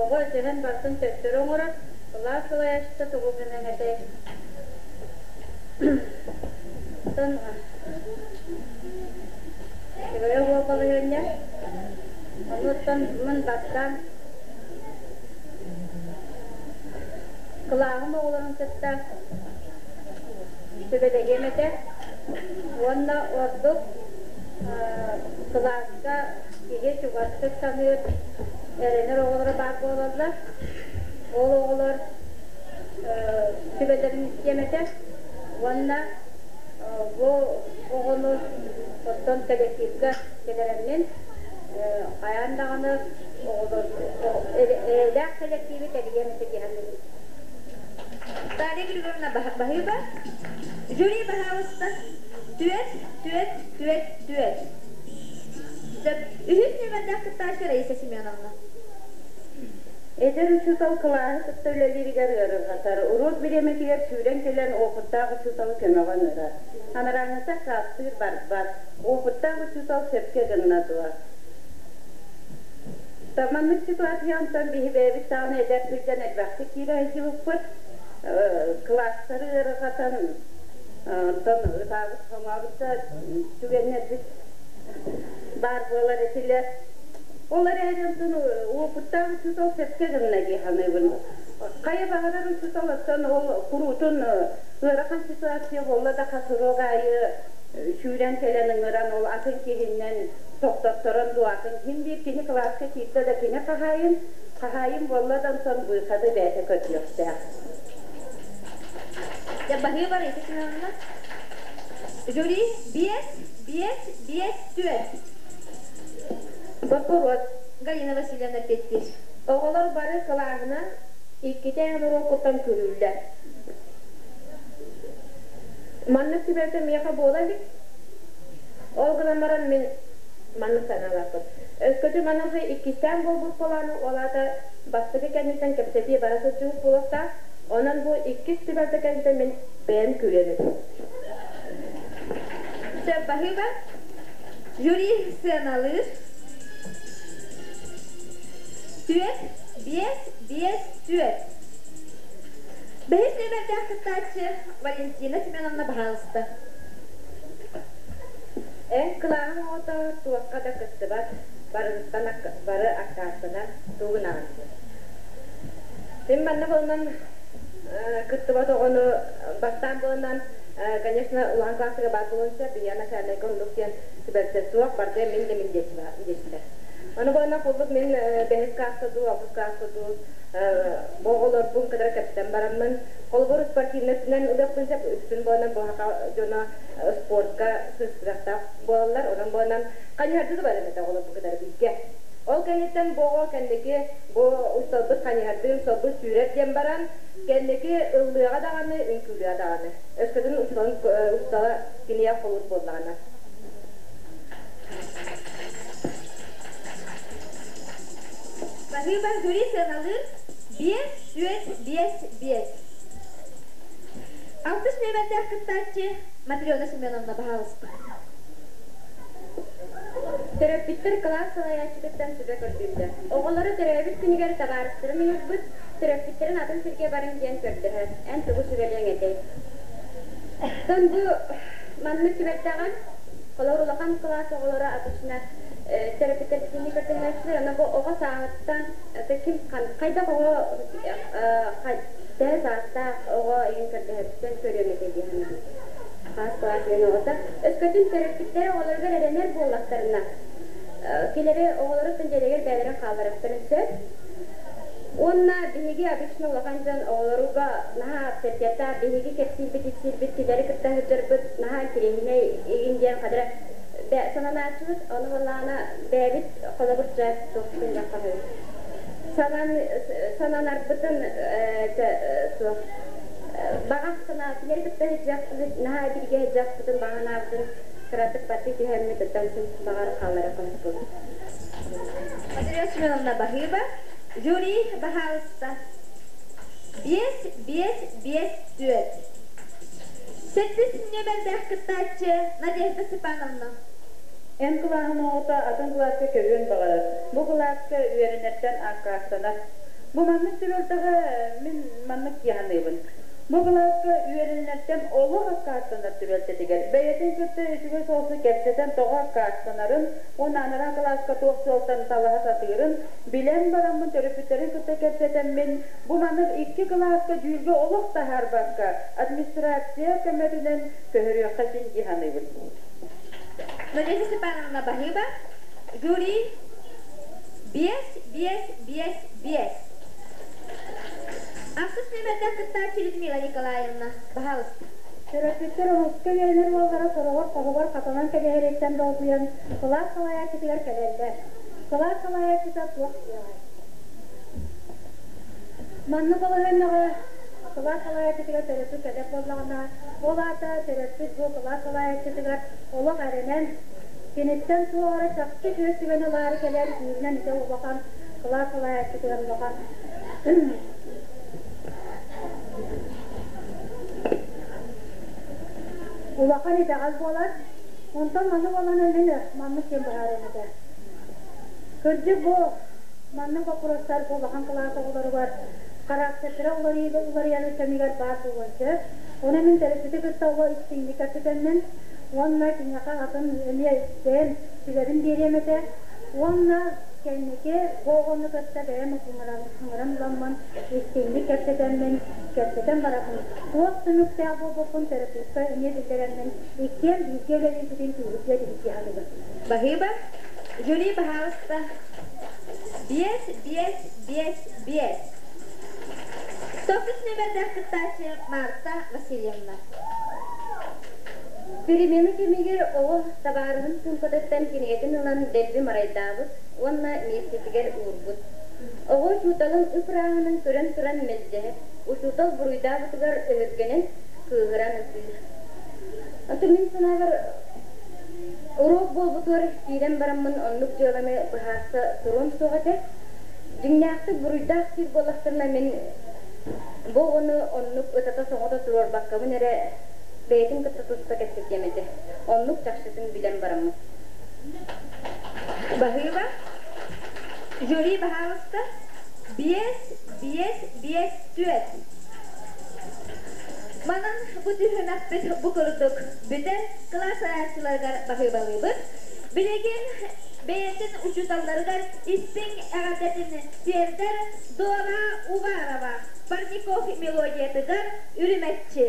Speaker 8: оҕо өсөһөн барытын төттөрү оҥорор, кылаас салайааччыта тугу гыныаҥ этэй? Оттон үчүгэйэ уол балаһыанньа. Онуттан мин бастаан кылааһым оҕолорун кытта сүбэлэһиэм этэ уонна ордук кылааска киһи чугастык саныыр, эрэнэр оҕолоро баар буолаллар. Ол оҕолор сүбэлэрин истиэм этэ уонна бу оҕону оттон коллективка кэлэрэммин хайаан даҕаны оҕолор эйэлээх кэлэктииби тэрийиэм этэ дии саныыбын.
Speaker 2: Дарья Григорьевна баһыыба. Жюри баһаалыста. Түөрт, түөрт, түөрт, түөрт. Сөп. Үһүс нүөмэрдээх кыттааччы Раиса Семеновна.
Speaker 8: Эдэр учуутал кылааһы кытта үлэлииригэр ыарырҕатар, уруок бириэмэтигэр сүүрэн кэлэн уопуттаах учууталы көмөҕө ыҥырар. Анарааҥҥыта аккаастыыр барбат, уопуттаах учуутал сөпкө гынна дуо? Маннык ситуациянтан биһи бэйэбит даҕаны эдэр сылдьан элбэхтик киирэ сылдьыбыппыт. Кылаастары ыарырҕатан, онтон ытаабыт, хоҥообут да түгэннэрбит баар буолар этилэр. Ол эрээри онтон уопуттаах учуутал сөпкө гынна дии саныыбын. Хайа баҕарар учуутал оттон ол куруутун ыарахан ситуация буолла да хас уруок аайы сүүрэн кэлэн ыҥыран ол атын киһиннэн тохтотторон дуу атын ким биир кини кылааска киирдэ да кини хаһаайын, хаһаайын буолла да онтон быыхады бэйэтэ көрдүөхтээх.
Speaker 2: Дьэ баһыыба Раиса Семеновна. Жюри биэс, биэс, биэс, түөрт.
Speaker 9: Боппуруос.
Speaker 2: Галина Васильевна эппиэттиир.
Speaker 9: Оҕолор бары кылааһынан иккитэ уруоккуттан күрүүллэр. Маннык түбэлтэ миэхэ буола илик. Ол гынан баран мин маннык санаалаахпын. Өскөтүн маныаха иккистээн буолбут буолааны, ол аата бастакы кэнниттэн кэпсэтии бара сылдьыбыт буолуохтаах. Онон бу иккис түбэлтэ кэнниттэн мин бэйэм күрүөм этим.
Speaker 2: Сөп, баһыыба. Жюри сыаналыыр. Түөрт, биэс, биэс, түөрт. Бэһис нүөмэрдээх кыттааччы Валентина Семеновна баһаалыста.
Speaker 8: Эн кылааһыҥ оҕото туохха да кыттыбат, барыгыттан бары аккаастанар, тугун аҕын Мин манна буолунан кыттыбат оҕону бастаан буолунан, конечно, улахан классыга баар буолуон сөп, ийэ начальнайга оннук диэн түбэлтэ суох, барда мин да мин диэччилэр. Ону буолунан холбут мин бэһис класска дуу, алтыс класска дуу бу оҕолорбун кытары кэпсэтэн бараммын, холобур спортивнай өттүнэн ылыахпын сөп, үксүн буолунан бу саха дьоно спортка сыстыгастаах буолаллар, онон буолунан хайыһардыы да барыам этэ оҕолорбун кытары бииргэ. Ол кэнниттэн бу оҕо кэнники бу учууталбыт хайыһардыы, учууталбыт сүүрэр диэн баран, кэнники ыллыаҕа даҕаны, үҥкүүлүөҕэ даҕаны. Өскөтүн учууталын учуутала киниэхэ холуур буоллаҕына.
Speaker 2: Баһыыба жюри сыаналыыр биэс, түөрт, биэс, биэс. Алтыс нүөмэрдээх кыттааччы Матрена Семеновна баһаалыста.
Speaker 1: Төрөппүттэр кылаас салайааччытыттан сүбэ көрдүүллэр. Оҕолоро төрөөбүт күнүгэр табаарыстарын ыҥырбыт, төрөппүттэрин атын сиргэ барыҥ диэн көрдөһөр. Эн тугу сүбэлиэҥ этэй? Оттон бу маннык түбэлтэҕэ Холобур, улахан кылаас оҕолоро обычно төрөппүттэрбитини көрдөһөөччүлэр, аны бу оҕо сааһыттан ким хайдах оҕо төһө саастаах оҕо иһин көрдөһөрүттэн көрүөм этэ дии саныыбын. Хаас кылаас диэн оҕото. Өскөтүн төрөппүттэрэ оҕолоругар эрэнэр буоллахтарына, кинилэри оҕолоруттан дьиэлэригэр бэйэлэрин хаалларыахтарын сөп. Уонна биһиги обычно улахан дьон оҕолоруга наһаа авторитеттаах биһиги кэпсиирбит, ипсиирбит, кинилэри кытта сылдьарбыт наһаа интэриэһинэй игин диэн хадара сананааччыбыт. Ону буоллаҕына бэйэбит холобур дьэ туохпутун дьаххаһыы. Санан сананарбытын суох баҕа санаа кинилэри кытта сылдьыахпыт наһаа бииргэ сылдьыахпытын баҕа санаабытын кыратык баттыы түһэммит оттон син баҕар хаалара хойукпут.
Speaker 2: Материя Семеновна баһыыба. Жюри баһаалыста. Биэс, биэс, биэс, түөрт. Сэттис нүөмэрдээх кыттааччы Надежда Степановна.
Speaker 13: Эн кылааһын оҕото атын кылааска көһүөн баҕарар. Бу кылааска үөрэнэртэн аккаастанар. Бу маннык түбэлтэҕэ мин маннык дии саныыбын. Бу кылааска үөрэнэртэн олох аккаастанар түбэлтэтигэр бэйэтин кытта үчүгэй соҕустук кэпсэтэн тоҕо аккаастанарын уонна анараа кылааска туох сыалтан талаһа сатыырын билэн бараммын төрөппүттэрин кытта кэпсэтэммин бу маннык икки кылааска дьүүлгэ олох таһаарбакка администрация көмөтүнэн көһөрүөххэ син дии саныыбын.
Speaker 2: Надежда Степановна баһыыба. Жюри биэс, биэс, биэс, биэс. Ахсыс нүөмэрдээх кыттааччы Людмила Николаевна, баһаалыста.
Speaker 21: Төрөппүттэр оһуска үөрэнэр уоллара сороҕор хоһугар хатанан кэбиһэриттэн долгуйан кылаас салайааччытыгар кэлэллэр. Кылаас салайааччыта туох диэҕэй? Маннык балаһыанньаҕа кылаас салайааччытыгар төрөппүт кэлэр буоллаҕына, ол аата төрөппүт бу кылаас салайааччытыгар олох эрэнэн, киниттэн туох эрэ чахчы үчүгэй түгэни ылаары кэлэр бииринэн ити улахан кылаас салайааччытыгар улахан улахан итэҕэл буолар. Онтон маны буолан мин маннык диэн быһаарыам этэ. Кырдьык бу маннык боппуруостар бу улахан кылаас оҕолоругар характердара уларыйарын кэмигэр баар буолуон сөп. Ону мин төрөппүтү кытта оло истиҥник кэпсэтэммин уонна киниэхэ атын эмиэ бэйэм сүбэбин биэриэм этэ. Уонна кэнники бу оҕону кытта бэйэм ыҥыран ыламмын истиҥник кэпсэтэммин, кэпсэтэн барабын. Туох түмүктээх буолбуппун төрөппүккэ эмиэ биллэрэммин, иккиэн бииргэ үлэлиирбитин күүһүрдүө дии саныыбын.
Speaker 2: Баһыыба. Жюри, пожалуйста. Биэс, биэс, биэс, биэс. Тохсус нүөмэрдээх кыттааччы Марта Васильевна.
Speaker 1: Перемена кэмигэр оҕо табаарыһын суумкатыттан кинигэтин ылан дэлби марайдаабыт уонна миэстэтигэр уурбут. Оҕо учууталын ып-ырааһынан көрөн туран мэлдьэһэр, учуутал буруйдаабытыгар өһүргэнэн, кыыһыран ытыыр. Оттон мин санаабар, уруок буолбутугар киирэн бараммын оннук дьыаланы быһаарса туруом суох этэ. Дьиҥнээхтик буруйдаах диир буоллахтарына мин бу оҕону оннук ытата-соҥото туруорбаккабын эрэ бэйэтин кытта туспа кэпсэтиэм этэ. Оннук чахчытын билэн бараммын.
Speaker 2: Баһыыба. Жюри, баһаалыста. Биэс, биэс, биэс, түөрт. Манан бу түһүмэхпит бу курдук бүтэр кылаас арааччыларыгар баһыыбалыыбыт. Билигин бэйэтин учууталларыгар истиҥ эҕэрдэтин тиэрдэр Дора Уварова Парников мелодиятыгар Үрүмэччи.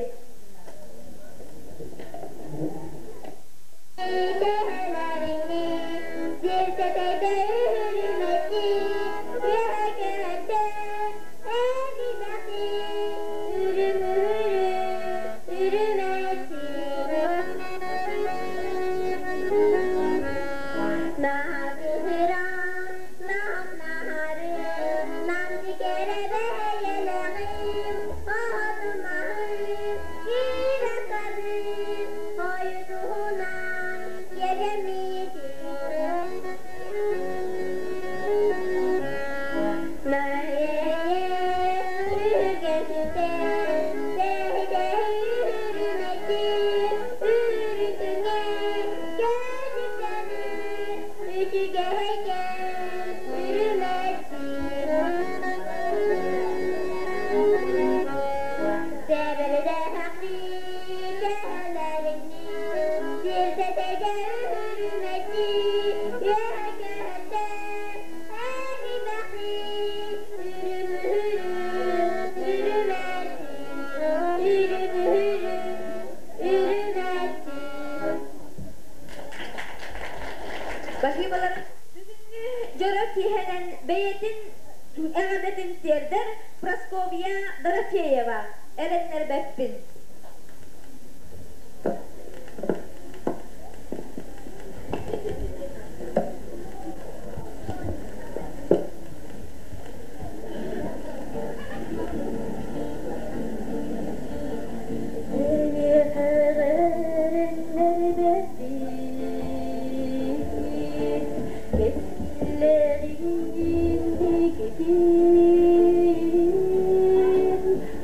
Speaker 2: Баһыыбалар бүгүҥҥү дьоро киэһэнэн бэйэтин эҕэрдэтин тиэрдэр Прасковья Дорофеева эрэннэрбэппин.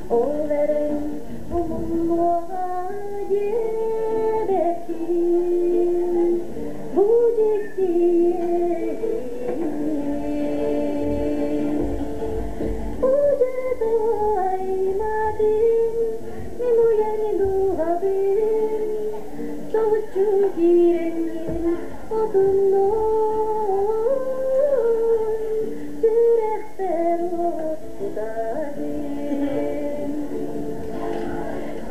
Speaker 14: Ол эрэн умуллуоҕа диэбэппин, бу дьикти Соһуччу киирэҥҥин отуннун сүрэхпэр уот кутаатын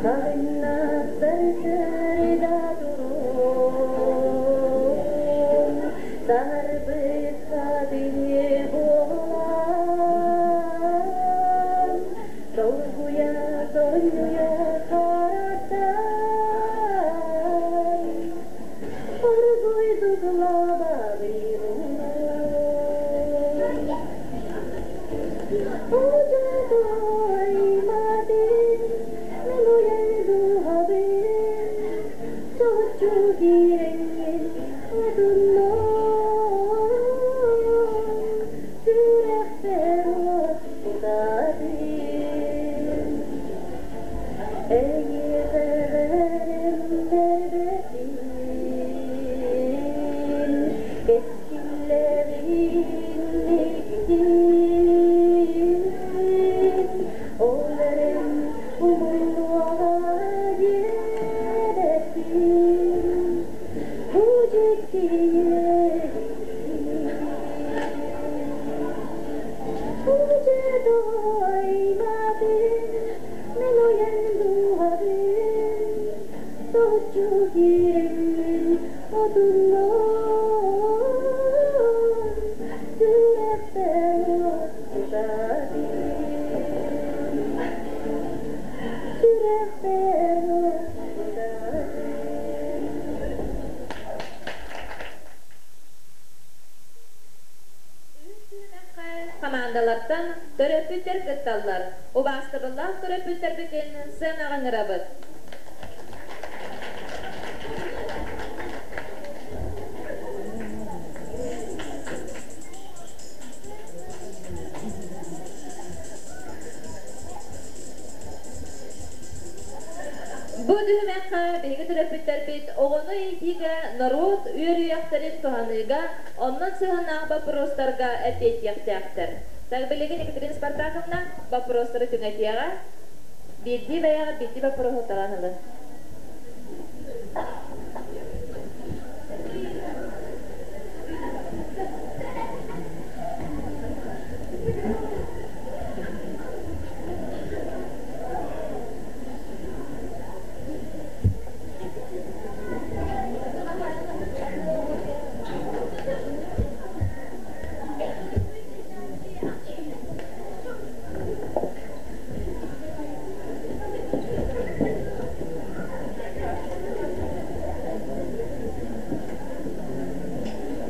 Speaker 14: Саҕыннастар сырда туруом Саһарбыт хатыҥы буолан Долгуйа, сонньуйа харахтан Оргуйдук лабабыйрынан Удьатай-матын мин уйан дууһабын Соһуччу киирэҥҥин отуннуҥ Сүрэхпэр уот кутаатын Эйиэхэ эрэннэрбэтин Кэскиллэрин Ол эрэн умуллуоҕа диэбэппин Бу дьикти Мен уйан дууһабын соһуччу киирэҥҥин отуннуҥ сүрэхпэр уот кутаатын сүрэхпэр уот кутаатын
Speaker 2: Үһүс түһүмэххэ хамаандалартан төрөппүттэр кытталлар. Убаастабыллаах төрөппүттэрбитин сыанаҕа ыҥырабыт. Бу түһүмэххэ биһиги төрөппүттэрбит оҕону иитиигэ норуот үөрүйэхтэрин туһаныыга оннун сыһыаннаах боппуруостарга эппиэттиэхтээхтэр. Так билигин Екатерина Спартаковна боппуруостары түҥэтиэҕэ. Биирдии бэйэҕэ биирдии боппуруоһу талан ылын.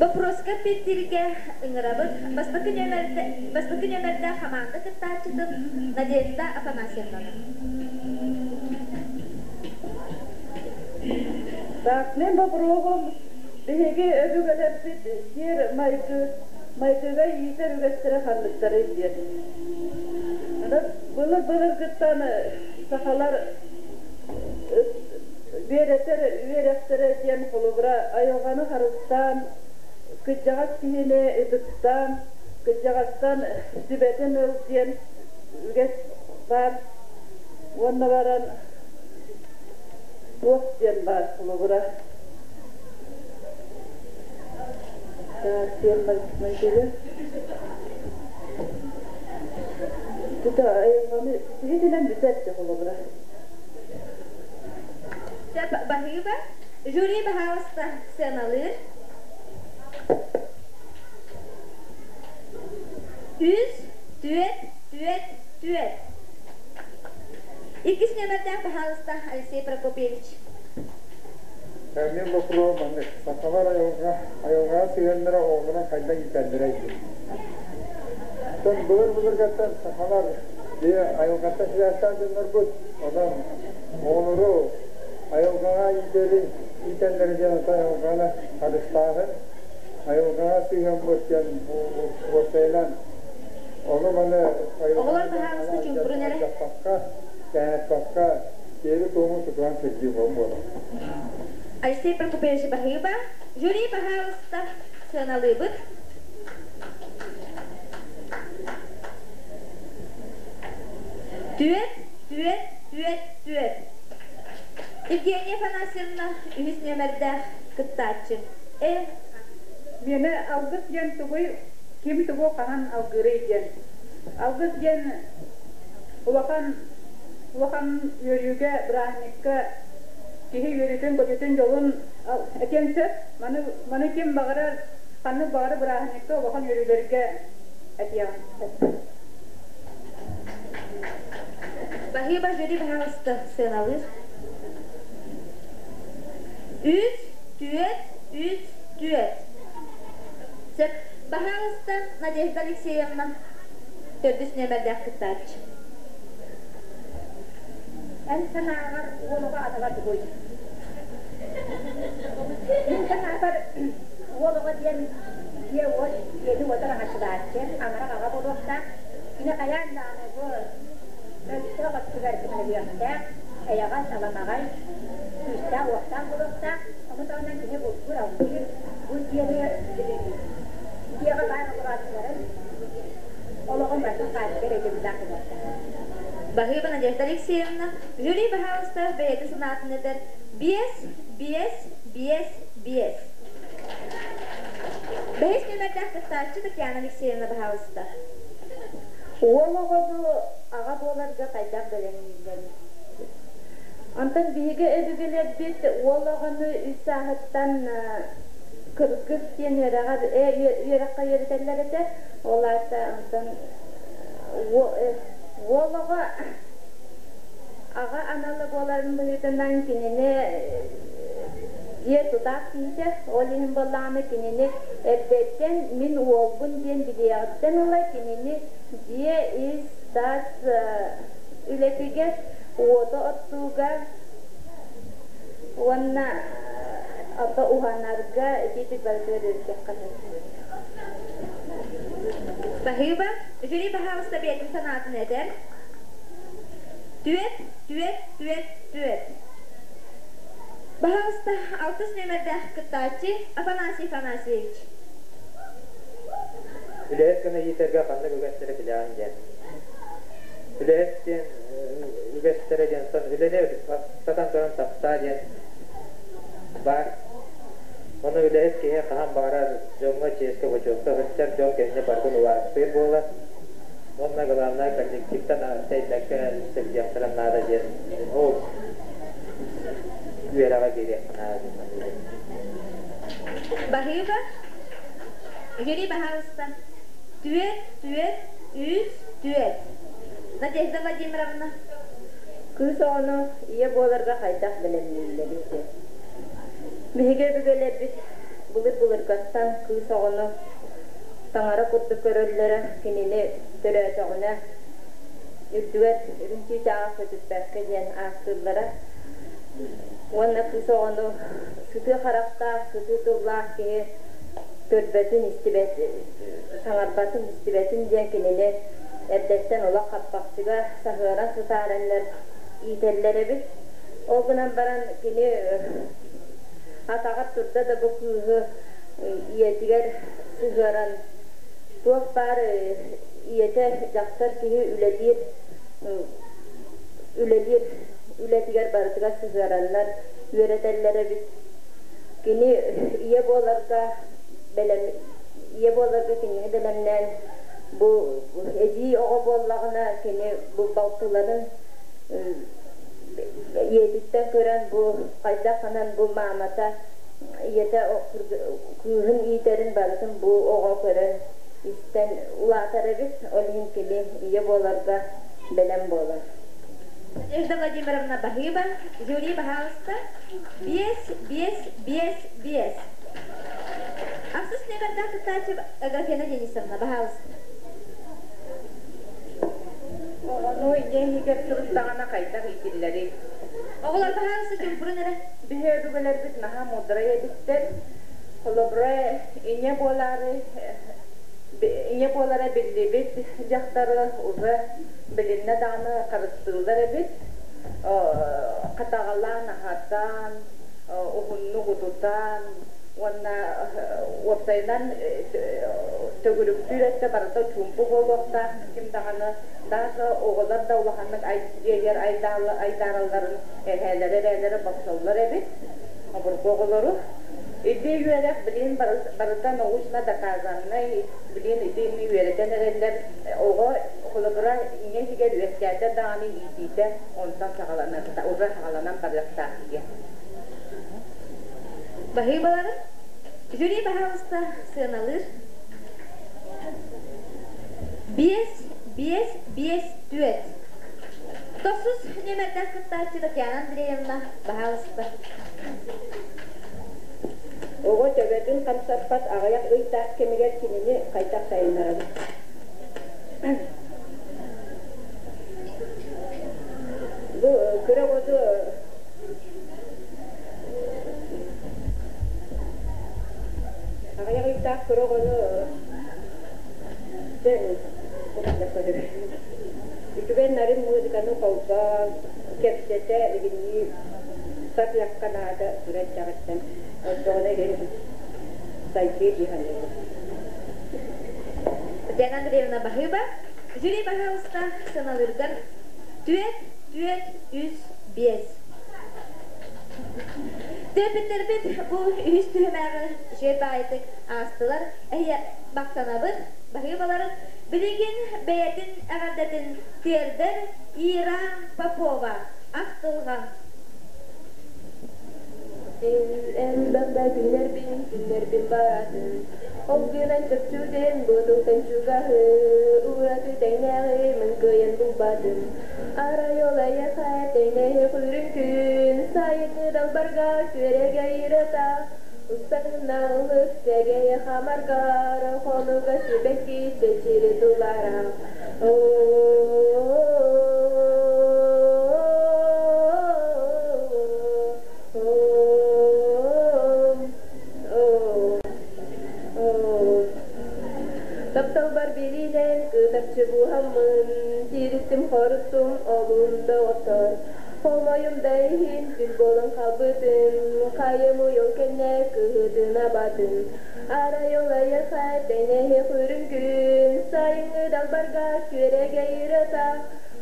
Speaker 2: Боппуруоска эппиэттииргэ ыҥырабыт бастакы нүөмэрдэ бастакы нүөмэрдээх хамаанда кыттааччытын Надежда Афанасьевнаны.
Speaker 13: Так, мин боппуруоһум биһиги өбүгэлэрбит сиэр майгы майгыга иитэр үгэстэрэ ханныктарый диэн. Былыр-былыргыттан сахалар үөрэтэр үөрэхтэрэ диэн холобура айылҕаны харыстаан, кырдьаҕас киһини ытыктаан, кырдьаҕастан сүбэтин ыл диэн үгэс баар. Уонна баран туох диэн баар холобура сиэн майгыга тута айылҕаны иһитинэн бүтэр холобура.
Speaker 2: Сөп баһыыба. Жюри баһаалыста сыаналыыр. Үс, түөрт, түөрт, түөрт. Иккис нүөмэрдээх баһаалыста Алексей Прокопьевич.
Speaker 6: Мин боппуруоһум маннык. Сахалар айылҕа, айылҕаҕа сыһыаннара оҕолорун хайдах иитэллэрэй диэн. Оттон былыр-былыргаттан сахалар дьиэ айылҕаттан сибээстээх дьоннорбут. Онон оҕолору айылҕаҕа иитэри, иитэллэрэ диэн ото айылҕаны харыстааһын, айылҕаҕа сыһыаммыт диэн уопсайынан ону маны
Speaker 2: Оҕолор баһаалыста чуумпурун эрэ.
Speaker 6: алдьаппакка, кэһэппэккэ сиэри-туому тутуһан сылдьыы буолар.
Speaker 2: Алексей Прокопьевич баһыыба. Жюри баһаалыста сыаналыыбыт. Түөрт, түөрт, түөрт, түөрт. Евгения Афанасьевна үһүс нүөмэрдээх кыттааччы.
Speaker 13: Э. Миэнэ алгыс диэн тугуй, ким тугу хаһан алгыырый диэн. Алгыс диэн улахан улахан үөрүүгэ, бырааһынньыкка киһи үөрүүтүн-көтүүтүн, дьолун этиэн сөп. Маны, маны ким баҕарар, ханнык баҕарар бырааһынньыкка улахан үөрүүлэргэ этиэҕин сөп.
Speaker 2: Баһыыба жюри баһаалыста сыаналыыр. Үс, түөрт, үс, түөрт. Сөп. Баһаалыста Надежда Алексеевна төрдүс нүөмэрдээх кыттааччы.
Speaker 21: Эн санааҕар уол оҕо анала тугуй? Мин санаабар уол оҕо диэн дьиэ-уот, дьиэни-уоту араҥаччылааччы, амарах аҕа буолуохтаах. Кини хайаан даҕаны бу мөлтөх өттүгэр көмөлөһүөхтээх, эйэҕэс, аламаҕай, күүстээх-уохтаах буолуохтаах. Ону таһынан кини бултуур-алтыыр, бу дьиэни дьиэҕэ баар олорооччуларын олоҕун барытын хааччыйар өйдөбүллээх буолуохтаах.
Speaker 2: Баһыыба Надежда Алексеевна, жюри баһаалыста бэйэтин санаатын этэр. Биэс, биэс, биэс, биэс. Бэһис нүөмэрдээх кыттааччы Татьяна Алексеевна баһаалыста.
Speaker 22: Уол оҕону аҕа буоларга хайдах бэлэмнииллэрий? Онтон биһиги өбүгэлэрбит уол оҕону үс сааһыттан кыргыс диэн үөрэҕэр үөрэххэ үөрэтэллэр этэ. Ол аата онтон уол оҕо аҕа анала буоларын быһыытынан кинини дьиэ тутаах киһитэ. Ол иһин буоллаҕына кинини эрдэттэн мин уолбун диэн билиэҕиттэн ыла кинини дьиэ ис-тас үлэтигэр уоту оттууга уонна ото уһанарга итиитик барытыгар үөрэтиэххэ сөп.
Speaker 2: Баһыыба, жюри баһаалыста бэйэтин санаатын этэр. Түөрт, түөрт, түөрт, түөрт. Баһаалыста алтыс нүөмэрдээх кыттааччы Афанасий Афанасьевич.
Speaker 23: Үлэһит гына иитэргэ ханнык үгэстэри билэҕин диэн. Үлэһит диэн үгэстэрэ диэн үлэни сатан туран таптаа диэн баар. Ону үлэһит киһи хаһан баҕарар дьоҥҥо чиэскэ-бочуокка сылдьар дьон кэннэ барытын убаастыыр буолар. Уонна главное коллективтан тэйбэккэ сылдьыахтарын наада диэн ол үөрэҕэ киириэххэ наада диэн саныыбын.
Speaker 2: Баһыыба, Юрий баһаалыста. Түөрт, түөрт, үс, түөрт. Надежда Владимировна.
Speaker 22: Кыыс оҕону ийэ буоларга хайдах бэлэмнииллэрий диэн. Биһиги өбүгэлэрбит былыр-былыргаттан кыыс оҕону таҥара курдук көрөллөрө, кинини төрөөтөҕүнэ үрдүгэр үрүҥ чыычааҕы көтүппэккэ диэн ааттыыллара. Уонна кыыс оҕону сытыы харахтаах, сытыы тыллаах киһи көрбөтүн, истибэт, саҥарбатын, истибэтин диэн кинини эрдэттэн олох хаппахчыга саһыаран сытаараллар, иитэллэр эбит. Ол гынан баран кини атаҕар турда да бу кыыһы ийэтигэр сыһыаран туох баар ийэтэ дьахтар киһи үлэлиир үлэлиир үлэтигэр барытыгар сыһыараннар үөрэтэллэр эбит. Кини ийэ буоларга бэлэм ийэ буоларга кинини бэлэмнээн бу эдьиий оҕо буоллаҕына кини бу балтыларын ийэтиттэн көрөн бу хайдах гынан бу маамата Ийэтэ кыыһын иитэрин барытын бу оҕо көрөн, истэн улаатар эбит. Ол иһин кини ийэ буоларга бэлэм буолар.
Speaker 2: Надежда Владимировна баһыыба, жюри баһаалыста. Биэс, биэс, биэс, биэс. Ахсыс нүөмэрдээх кыттааччы Аграфена Денисовна, баһаалыста.
Speaker 7: Оҕону ийэ иһигэр сырыттаҕына хайдах иитиллэрий?
Speaker 2: Оҕолор баһаалыста чуҥкурун эрэ.
Speaker 7: Биһи өбүгэлэрбит наһаа муударай эбиттэр. Холобура, ийэ буолаары ийэ буолара биллибит дьахтары уже билиннэ даҕаны харыстыыллар эбит. Хатаҕалаан, аһатан, уһуннук утутан уонна уопсайынан төгүрүктүүр өттө барыта чуумпу буолуохтаах. Ким даҕаны даже оҕолор да улаханнык дьиэгэр айдааралларын эһээлэрэ эбээлэрэ бопсоллор эбит обургу оҕолору. Ити үөрэх билин барыта научно доказанный, билин итини үөрэтэн эрэллэр. Оҕо холобура ийэ иһигэр үөскээтэ даҕаны иитиитэ онтон саҕаланар, уже саҕаланан барыахтаах диэн.
Speaker 2: Баһыыбаларын жюри баһаалыста сыаналыыр. Биэс, биэс, биэс, түөрт. Тохсус нүөмэрдээх кыттааччы Татьяна Андреевна, баһаалыста.
Speaker 8: Оҕо төбөтүн хамсаппат аҕыйах ыйдаах кэмигэр кинини хайдах сайыннарабыт? Бу кыра оҕону аҕыйах ыйдаах кыра оҕону Үчүгэй нарын музыканы холбоон, кэпсэтэ илиҥнии сатыахха наада кыра эрдэҕиттэн оччоҕуна иһин сайдыа дии саныыбын.
Speaker 2: Татьяна Андреевна баһыыба. Жюри баһаалыста сыаналыыргар түөрт, түөрт, үс, биэс. Төрөппүттэрбит бу үһүс түһүмэҕи үчүгэй баайытык аастылар. Эһиэ махтанабыт, баһыыбаларын билигин бэйэтин эҕэрдэтин тиэрдэр Ира Попова, Ахтылҕан.
Speaker 4: Элбэх да күннэрбин, күннэрбин баратын. Ол гынан чопчутун, бу тылтан чугаһы, ураты тэҥнээҕи мин кыайан булбатым. Арай ол эйиэхэ тэҥнэһи хүрүн күн, сайыҥҥы далбарга күөрэгэй ырыата, устаҥнаҕылык сэгэйэ хамаргар, хонуга сибэкки чэчири тулара. Тапталбар билиинэн кытарчы буһаммын, тириттим хоруттум олун доҕоттор. Хомойум да иһин күл буолан хаалбытым, хайым уйул кэннэ кыһытын абатын. Арай ол эйиэхэ тэҥнэһиэх үрүҥ күн, сайыҥҥы далбарга күөрэгэй ырыата,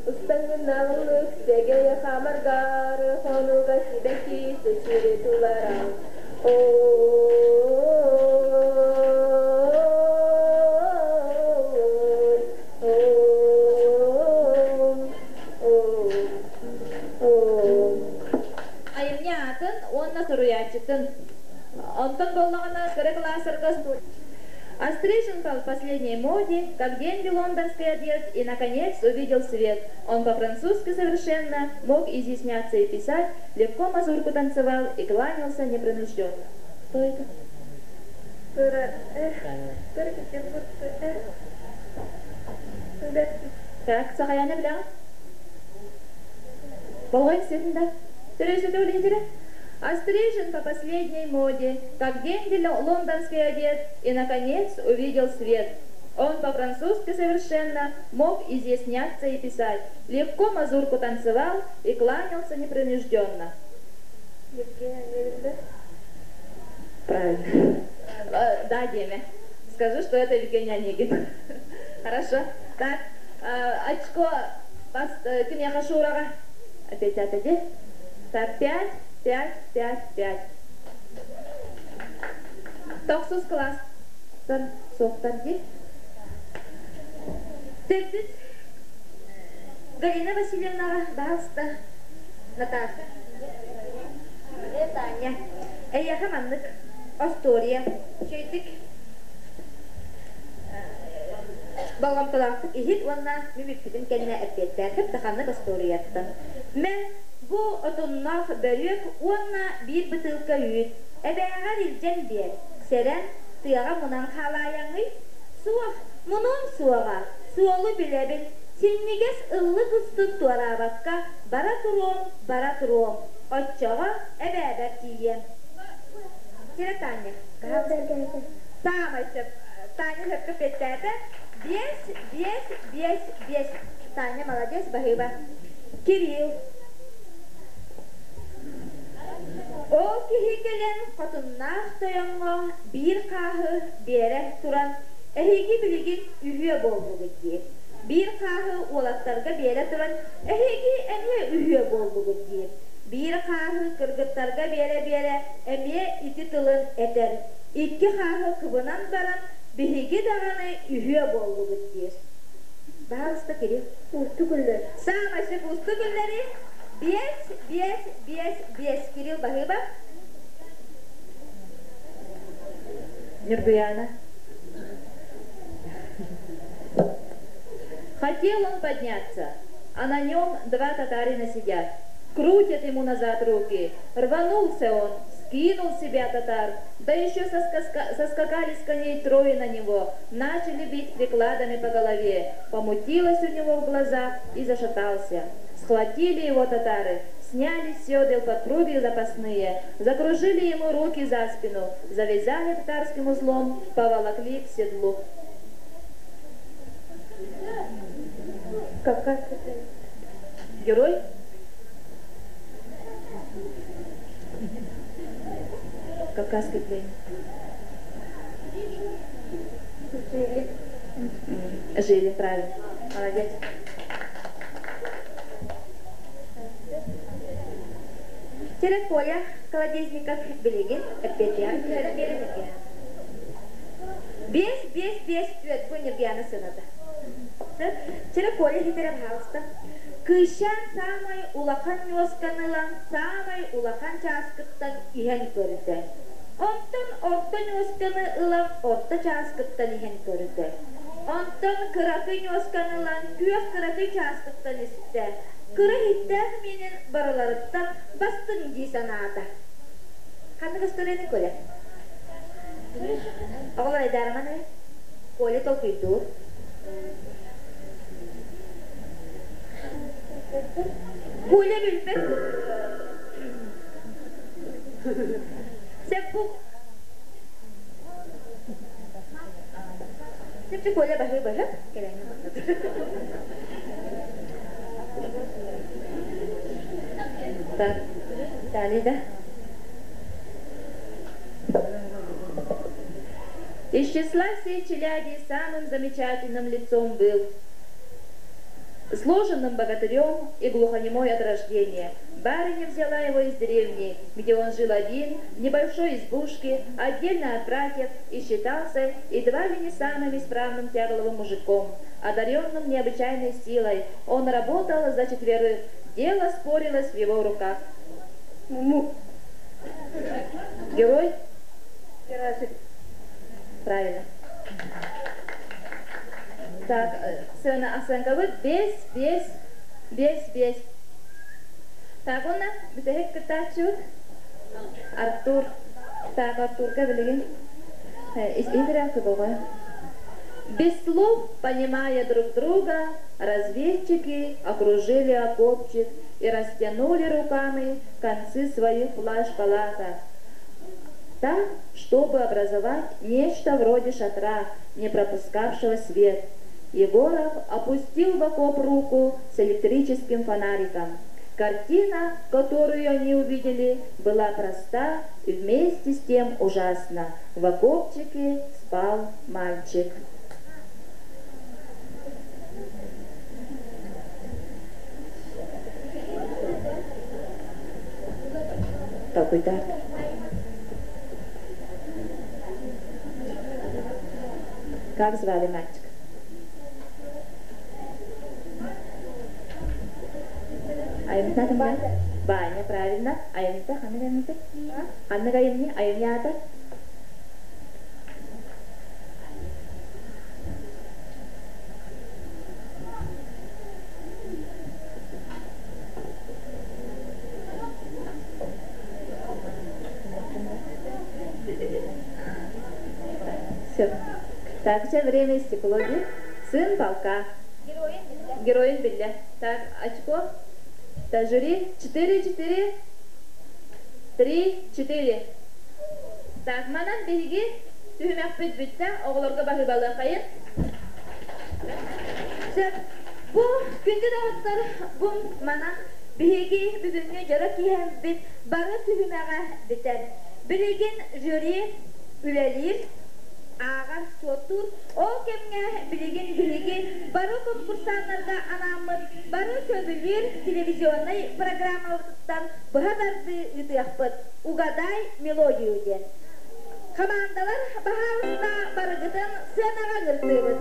Speaker 4: устаҥҥынаҕылык сэгэйэ хаамаргар, хонуга сибэкки чэчири тулара.
Speaker 2: Айымньы аатын уонна суруйааччытын. Онтон буоллаҕына кыра кылаастарга Острижен по последней моде, как деньги лондонской одет, и, наконец, увидел свет. Он по-французски совершенно мог изъясняться и писать, легко мазурку танцевал и кланялся непринужденно. Кто это? Так, Сахаяна бля. Болгай да. Острижен по последней моде, как деньги лондонской одет, и, наконец, увидел свет. Он по-французски совершенно мог изъясняться и писать. Легко мазурку танцевал и кланялся непринужденно.
Speaker 4: Евгения Онегин,
Speaker 2: Правильно. Да, Деме. Скажу, что это Евгений Онегин. Хорошо. Так, очко кимиэхэ Шураҕа. Опять отойди. Так, пять, пять, пять, пять. Тохсус класс. Суохтар дии. Төрдүс Галина Васильевнаҕа баһаалыста. Наташа. Таня. Эйиэхэ маннык остуоруйа үчүгэйдик болҕомтолоохтук иһит уонна мин бүппүтүм кэннэ эппиэттээх да ханнык остуоруйаттан. Мэ, бу отонноох бөрүөк уонна биир бытыылка үүт. Эбээҕэр илдьэн биэр. Сэрэн, тыаҕа мунан хаалаайаҥый? Суох, мунуом суоҕа. Суолу билэбин. Синньигэс ыллык устун туораабакка бара туруом, бара туруом. Оччоҕо эбээбэр тиийиэм. Кира Таня. Саамай сөп. Таня сөпкө эппиэттээтэ. Биэс, биэс, биэс, биэс. Таня молодец, баһыыба. Кирилл. Ол киһи кэлэн хотуннаах тойоҥҥо биир хааһы биэрэ туран, эһиги билигин үһүө буоллугут дии. Биир хааһы уолаттарга биэрэ туран, эһиги эмиэ үһүө буоллугут дии. Биир хааһы кыргыттарга биэрэ-биэрэ эмиэ ити тылын этэр. Икки хааһы кыбынан баран, биһиги даҕаны үһүө буоллубут диир. Баһаалыста Кирилл.
Speaker 16: Уустук үллэр.
Speaker 2: Саамай сөп уустук үллэри биэс, биэс, биэс, биэс. Кирилл баһыыба.
Speaker 5: Нюргуяна. Хотел он подняться, а на нем два татарина сидят. Крутят ему назад руки. Рванулся он, скинул себя татар, да еще соскакали с коней трое на него, начали бить прикладами по голове. Помутилось у него в глазах и зашатался. Схватили его татары, сняли с седел подпруги запасные, закружили ему руки за спину, завязали татарским узлом, поволокли к седлу.
Speaker 4: Кавказский
Speaker 5: Герой? Кавказский плен.
Speaker 4: Жили.
Speaker 5: Жили, правильно. Молодец.
Speaker 2: Терек Коля Колодезников билигин эппиэтиэҕин түһэрэн биэрэн Ньургуйаана. Биэс, биэс, биэс, түөрт бу Ньургуйаана сыаната. Чэрэ Коля иһитэрэ баһаалыста. Кыысчаан саамай улахан ньуосканы ылан саамай улахан чааскыттан иһэн көрдө. Онтон орто ньуосканы ылан орто чааскыттан иһэн көрдө. Онтон кыракый ньуосканы ылан күөх кыракый чааскыттан истэ. Кыра иһиттээх миинин барыларыттан бастыҥ дии санаата. Ханнык историяны Коля? Оҕолор айдаарыман эрэ. Коля толкуйдуур. Коля билбэт. Сеп бу Сепчи Коля баһыы баһы.
Speaker 5: Так, далее, да? Из числа всей челяди самым замечательным лицом был сложенным богатырем и глухонемой от рождения. Барыня взяла его из деревни, где он жил один, в небольшой избушке, отдельно от братьев, и считался едва ли не самым исправным тягловым мужиком, одаренным необычайной силой. Он работал за четверых, дело спорилось в его руках.
Speaker 4: Муму.
Speaker 5: Герой?
Speaker 4: Герасик.
Speaker 5: Правильно. Так, сына оценка бес, бес, бес, бес. Так, онна бүтэһик кыттааччыбыт Артур. Так, Артурга билигин Игоря Без слов, понимая друг друга, разведчики окружили окопчик и растянули руками концы своих плащ-палаток так, чтобы образовать нечто вроде шатра, не пропускавшего свет. Егоров опустил в окоп руку с электрическим фонариком. Картина, которую они увидели, была проста и вместе с тем ужасна. В окопчике спал мальчик. Такой-то. Как звали мальчика?
Speaker 2: Баанньа, правильно. Айымньыта ханнык айымньыта? Ханнык айымньы? Айымньы аата? Все. Так, сейчас время истекло. Сын полка. Героин биллэ. Так, очко. Так, жюри. 4, 4, 3, 4. Так, манан биһиги түһүмэхпит бүттэ, оҕолорго баһыыбалыахайын. Сөп. Бу күндү доҕоттор, бу манан биһиги бүгүҥҥү дьоро киэһэммит бары түһүмэҕэ бүтэр. Билигин жюри үлэлиир, ааҕар, суоттуур. Ол кэмҥэ билигин биһиги бары конкурсаннарга анааммыт бары сөбүлүүр телевизионнай программабытыттан быһа тардыы ыытыахпыт. Угадай мелодию диэн. Хамаандалар баһаалыста барыгытын сыанаҕа ыҥыртыыбыт.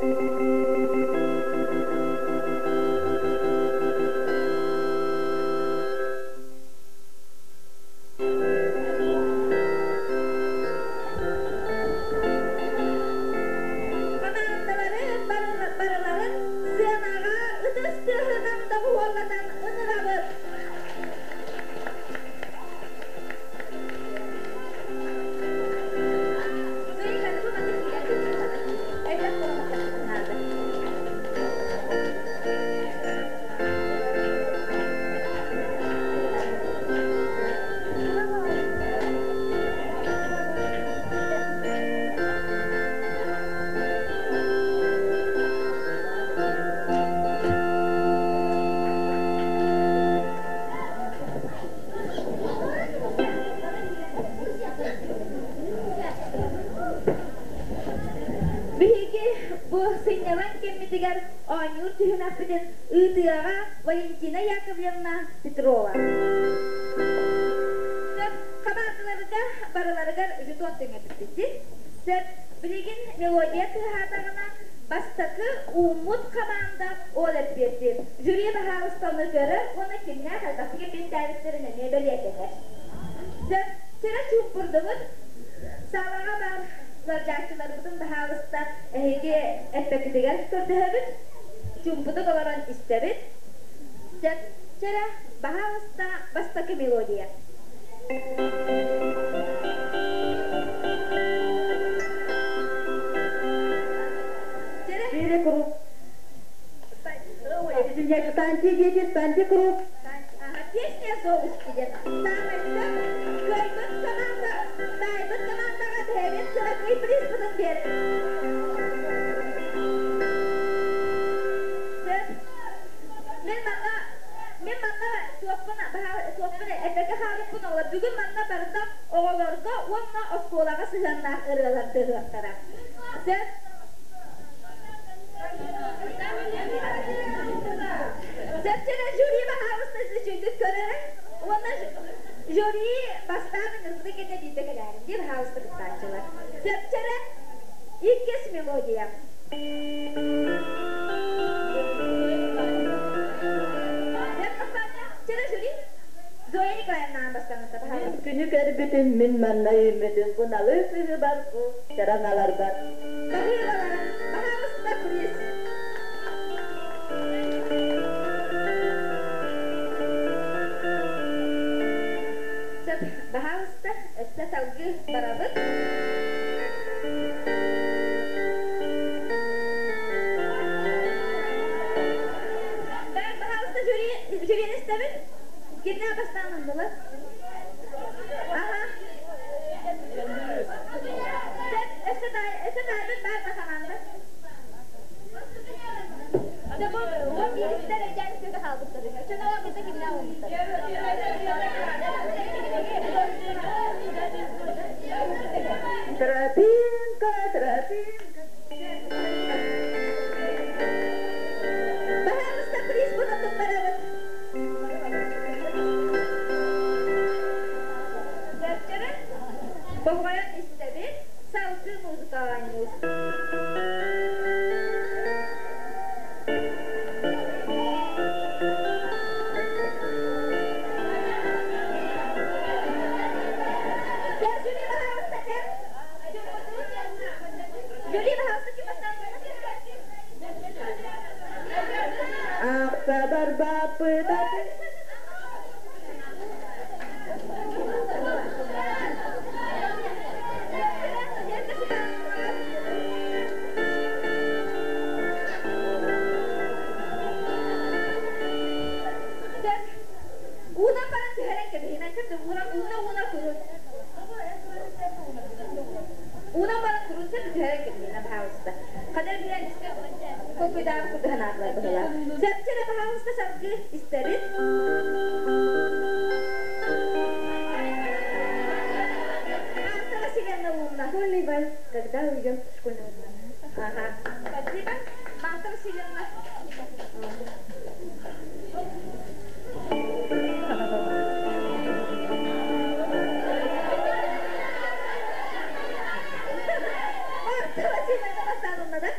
Speaker 2: Хамаандалары барыларын сыанаҕа ытыс тыаһынан доҕуһуоллатан ыҥырабыт. Биһиги бу сынньалаҥ кэммитигэр оонньуур түһүмэхпитин ыытыаҕа Валентина Яковлевна Петрова. Сөп, хамаандаларга барыларыгар жетон түҥэппиппит. Сөп, билигин мелодия тыаһаатаҕына бастакы ууммут хамаанда ол эппиэттиир. Жюри баһаалыстаны көрөр уонна кимнээх элбэхтик эппиэттээбиттэрин эмиэ бэлиэтэнэр. Сөп, чэрэ чуумпурдубут. Саалаҕа баар ыалдьааччыларбытын баһаалыста эһиги эппэккитигэр көрдөһөбүт. Чуумпутук олорон истэбит. Сөп, чэрэ, баһаалыста бастакы мелодия.
Speaker 13: Чэрэ. круг. Извиняюсь, встаньте, дети, встаньте круг.
Speaker 2: Ага, песня Золушки диэн. Саамай сөп. Кыайбыт команда, таайбыт командаҕа бэйэбит кыракый призбытын биэрэбит. Сөп. Мин манна мин манна туохпун туохпун эппэккэ хаалбыппын оҕолор. Бүгүн манна барыта оҕолорго уонна оскуолаҕа сыһыаннаах ырыалар тыаһыахтара. Сөп. Сөпчөрө жюри баһаалыста үчүгдүк көрөрө уонна жюри бастаан ыҥырбыты кэннэ биирдэ кэлээрин дии баһаалыста кыттааччылар. Сөпчөрө иккис мелодия. Чөрө жюри Зоя Николаевна бастаҥыта баһаалыста.
Speaker 5: Күнү көрбүтүм мин манна үүммүтүм бу налы сыһыбар бу чараҥаларбар.
Speaker 2: Баһыыбаларын, баһаалыста приз. Сөп, баһаалыста, өссө салгыы барабыт. Так, баһаалыста жюри, жюрини истэбин. Кимнээх бастаан ыллылар? Аха. Сөп, өссө өссө таайбыт баар да хамаанда. Бу биристер өйдөөн көтө хаалбыттар. Чөтө бите кимнээх olмуттар.
Speaker 5: Тропинка, тропинка.
Speaker 2: Баһаалыста приз буна туттарабыт. Сөпчөрө. Боһойон истэбит. Салгыы музыка оонньуур.
Speaker 14: Барбаппыт
Speaker 2: Уuna баран түһэрэн кэбиһинэн сөп ууна ууна ууна турун. Уuna баран турун сөп түһэрэн кэбиһинэн пожалуйста. Ханар билэн истэ толкуйдаабы курдуһанаатылар быһыла. Сөпчөрө пожалуйста салгыы истэбит. Марта Васильевна уунна.
Speaker 1: Школьный вальс, когда уйдем с школьного
Speaker 2: Ага. Спасибо. Марта Васильевна. Марта Васильевна бастаанынна да?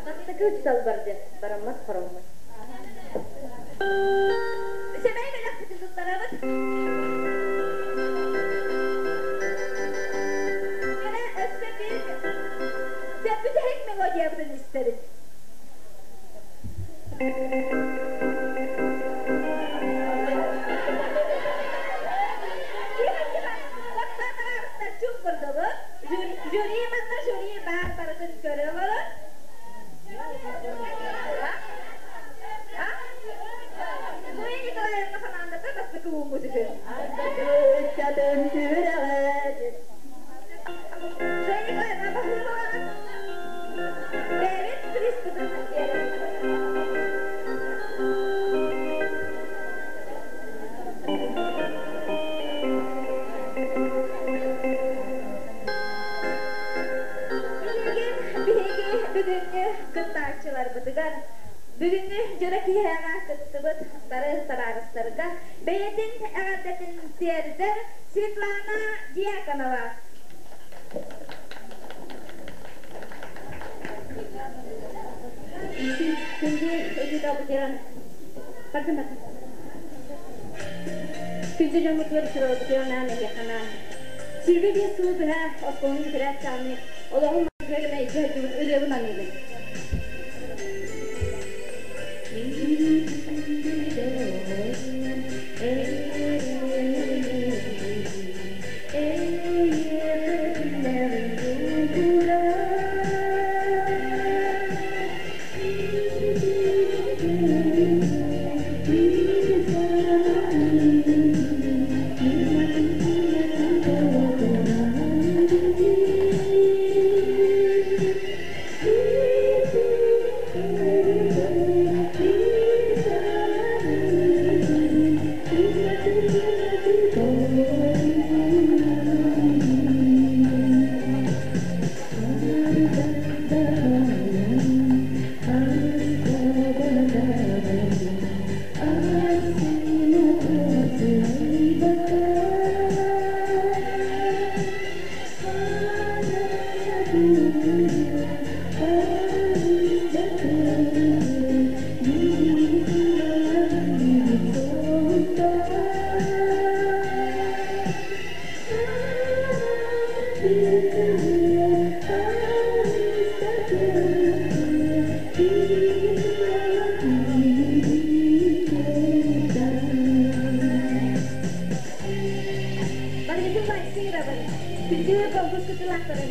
Speaker 1: Бастакы учуутал бар диэн бараммат хороммут.
Speaker 2: Сэмэй бэлэхпитин туттарабыт. Кэрэ өссө биир сөппүтэһик мелодиябытын истэбит. Жюри манна жюри баар барытын көрө олорор. Зоя Николаевна хамаандата бастакы ууммут үһү.
Speaker 14: Ыччатын сүрэҕэ
Speaker 2: Зоя Николаевна баһыыбалаҕын. Бэйэбит приспытын биэрэн. Билигин биһиги бүгүҥҥү кыттааччыларбытыгар бүгүҥҥү дьоро киэһэҕэ кыттыбыт бары табаарыстарга бэйэтин эҕэрдэтин тиэрдэр Светлана Дьяконова.
Speaker 3: Күндү учууталбытыгар бардым Күндү дьоммутугар учууталбытыгар наан эһиэхэ 25 сылы быһа оскуоланы бүтэрээт даҕаны олоҕум гына илдьэ сылдьыбыт ырыабын аныыбын.
Speaker 2: Барыгытын вальсыырабын. Күндү конкурс кыттыылаахтарын.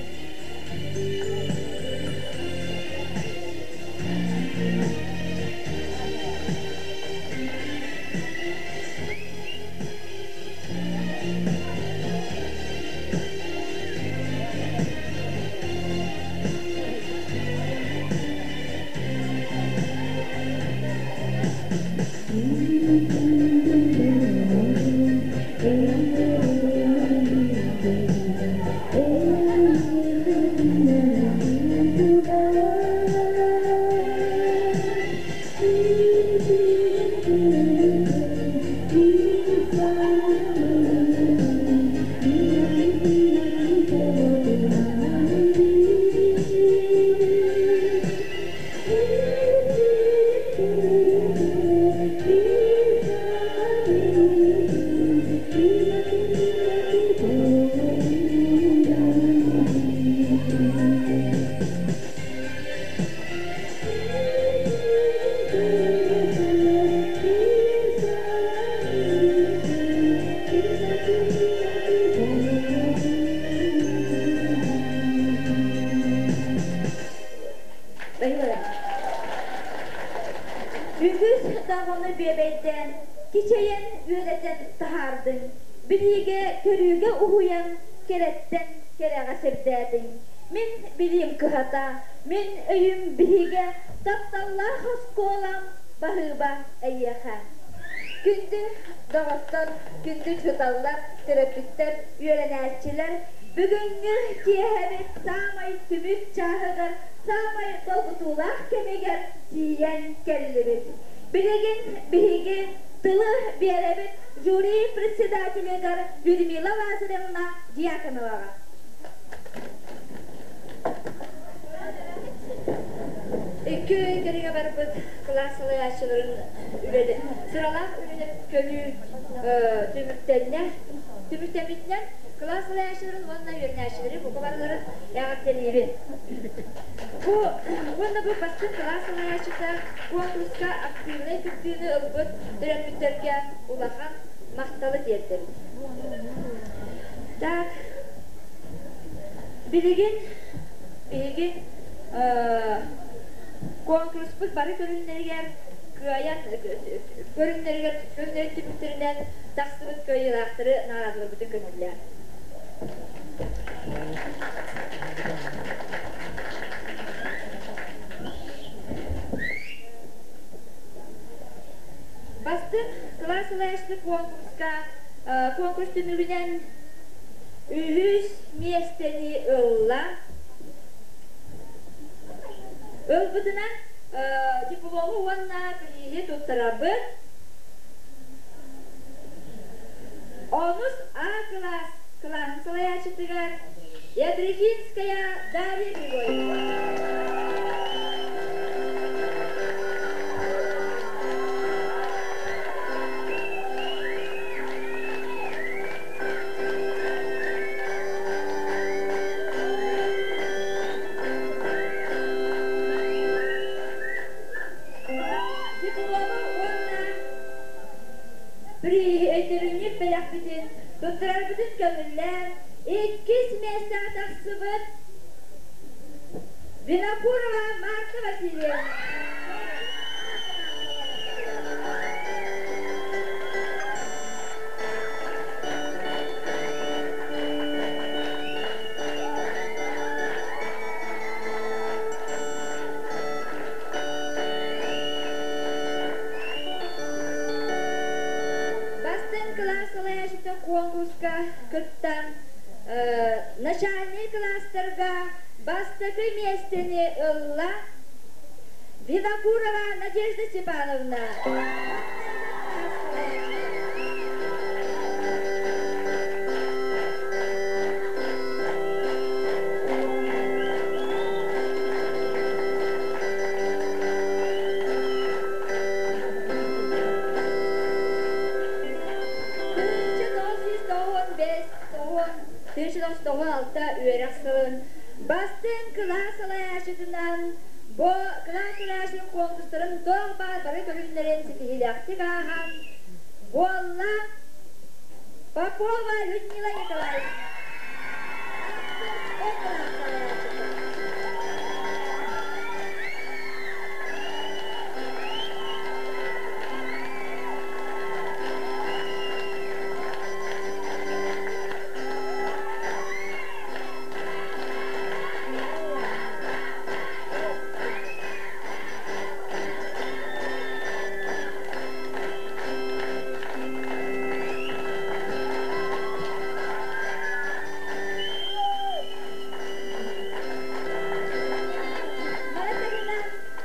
Speaker 2: оҕону бүөбэйдээн, кичэйэн үөрэтэн таһаардыҥ, билиигэ, көрүүгэ уһуйан, кэрэттэн кэрэҕэ сирдээтиҥ. Мин билиим кыһата, мин өйүм биһигэ, тапталлаах оскуолам баһыыба эйиэхэ. Күндү доҕоттор, күндү учууталлар, төрөппүттэр, үөрэнээччилэр, бүгүҥҥү киэһэбит саамай түмүк чааһыгар, саамай долгутуулаах кэмигэр тиийэн кэллибит. Билигин биһиги тылы биэрэбит жюри председателигэр Людмила Лазаревна Дьяконоваҕа.
Speaker 10: Икки ый кэриҥэ барбыт кылаас салайааччыларын үлэлэ сыралаах үлэлэр көрүү түмүктэннэ. Түмүктэммитинэн кылаас салайааччыларын уонна үөрэнээччилэри бука барыларын эҕэрдэлиибин. Бу уонна бу бастыҥ кылаас салайааччыта куонкуруска актыыбынай кыттыыны ылбыт төрөппүттэргэ улахан махталы тиэрдэбит. Так, билигин биһиги куонкуруспут бары көрүҥнэригэр кыайан көрүҥнэригэр көрүҥнэрин түмүктэринэн тахсыбыт кыайыылаахтары наҕараадаларбытын көҥүллээн. Бастыҥ кылаас салайааччыта куонкуруска конкурс түмүгүнэн үһүс миэстэни ылла. Ылбытынан диплому уонна прииһи туттарабыт. Онус А кылаас кылааһын салайааччытыгар Ядрихинская Дарья Григорьевна. Диплому уонна өйдөбүнньүк бэлэхпитин туттарарбытын көҥүллээн, иккис миэстэҕэ тахсыбыт Винокурова Марта Васильевна. Бастыҥ кылаас салайааччыта куонкуруска кыттан, начальнай кылаастарга бастакы миэстэни ылла Винокурова Надежда Степановна. 1996 үөрэх сылын бастыҥ кылаас салайааччытынан бу кылаас салайааччытын конкурстарын туох баар бары көрүҥнэрин ситиһиилээхтик ааһан буолла Попова Людмила Николаевна. Кылаас салайааччыта.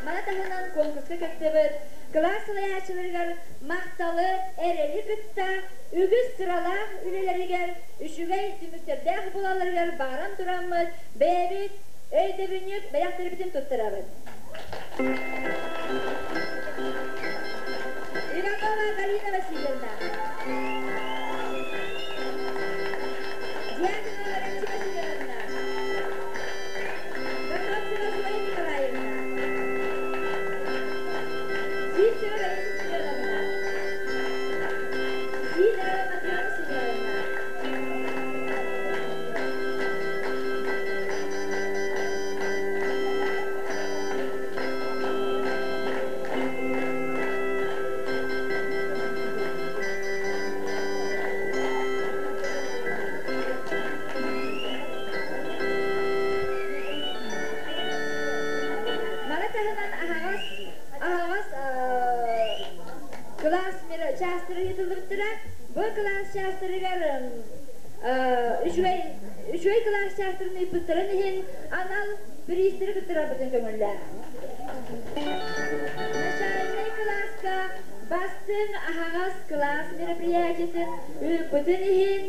Speaker 10: Маны таһынан конкурска кыттыбыт кылаас салайааччыларыгар махталы, эрэли кытта үгүс сыралаах үлэлэригэр үчүгэй түмүктэрдээх буолалларыгар баҕаран тураммыт бэйэбит өйдөбүнньүк бэлэхтэрбитин туттарабыт. Иванова Галина Васильевна. Дьяконова Валентина Семеновна. Готовцева Зоя Николаевна. Сивцева Раиса Семеновна. Сидорова Матрена Семеновна.
Speaker 2: Үчүгэй үчүгэй кылаас чаастарын ыыппыттарын иһин анал бириистэри туттарарбытын көҥүллээх. Начальнай кылааска бастыҥ аһаҕас кылаас мероприятиетын ыыппытын иһин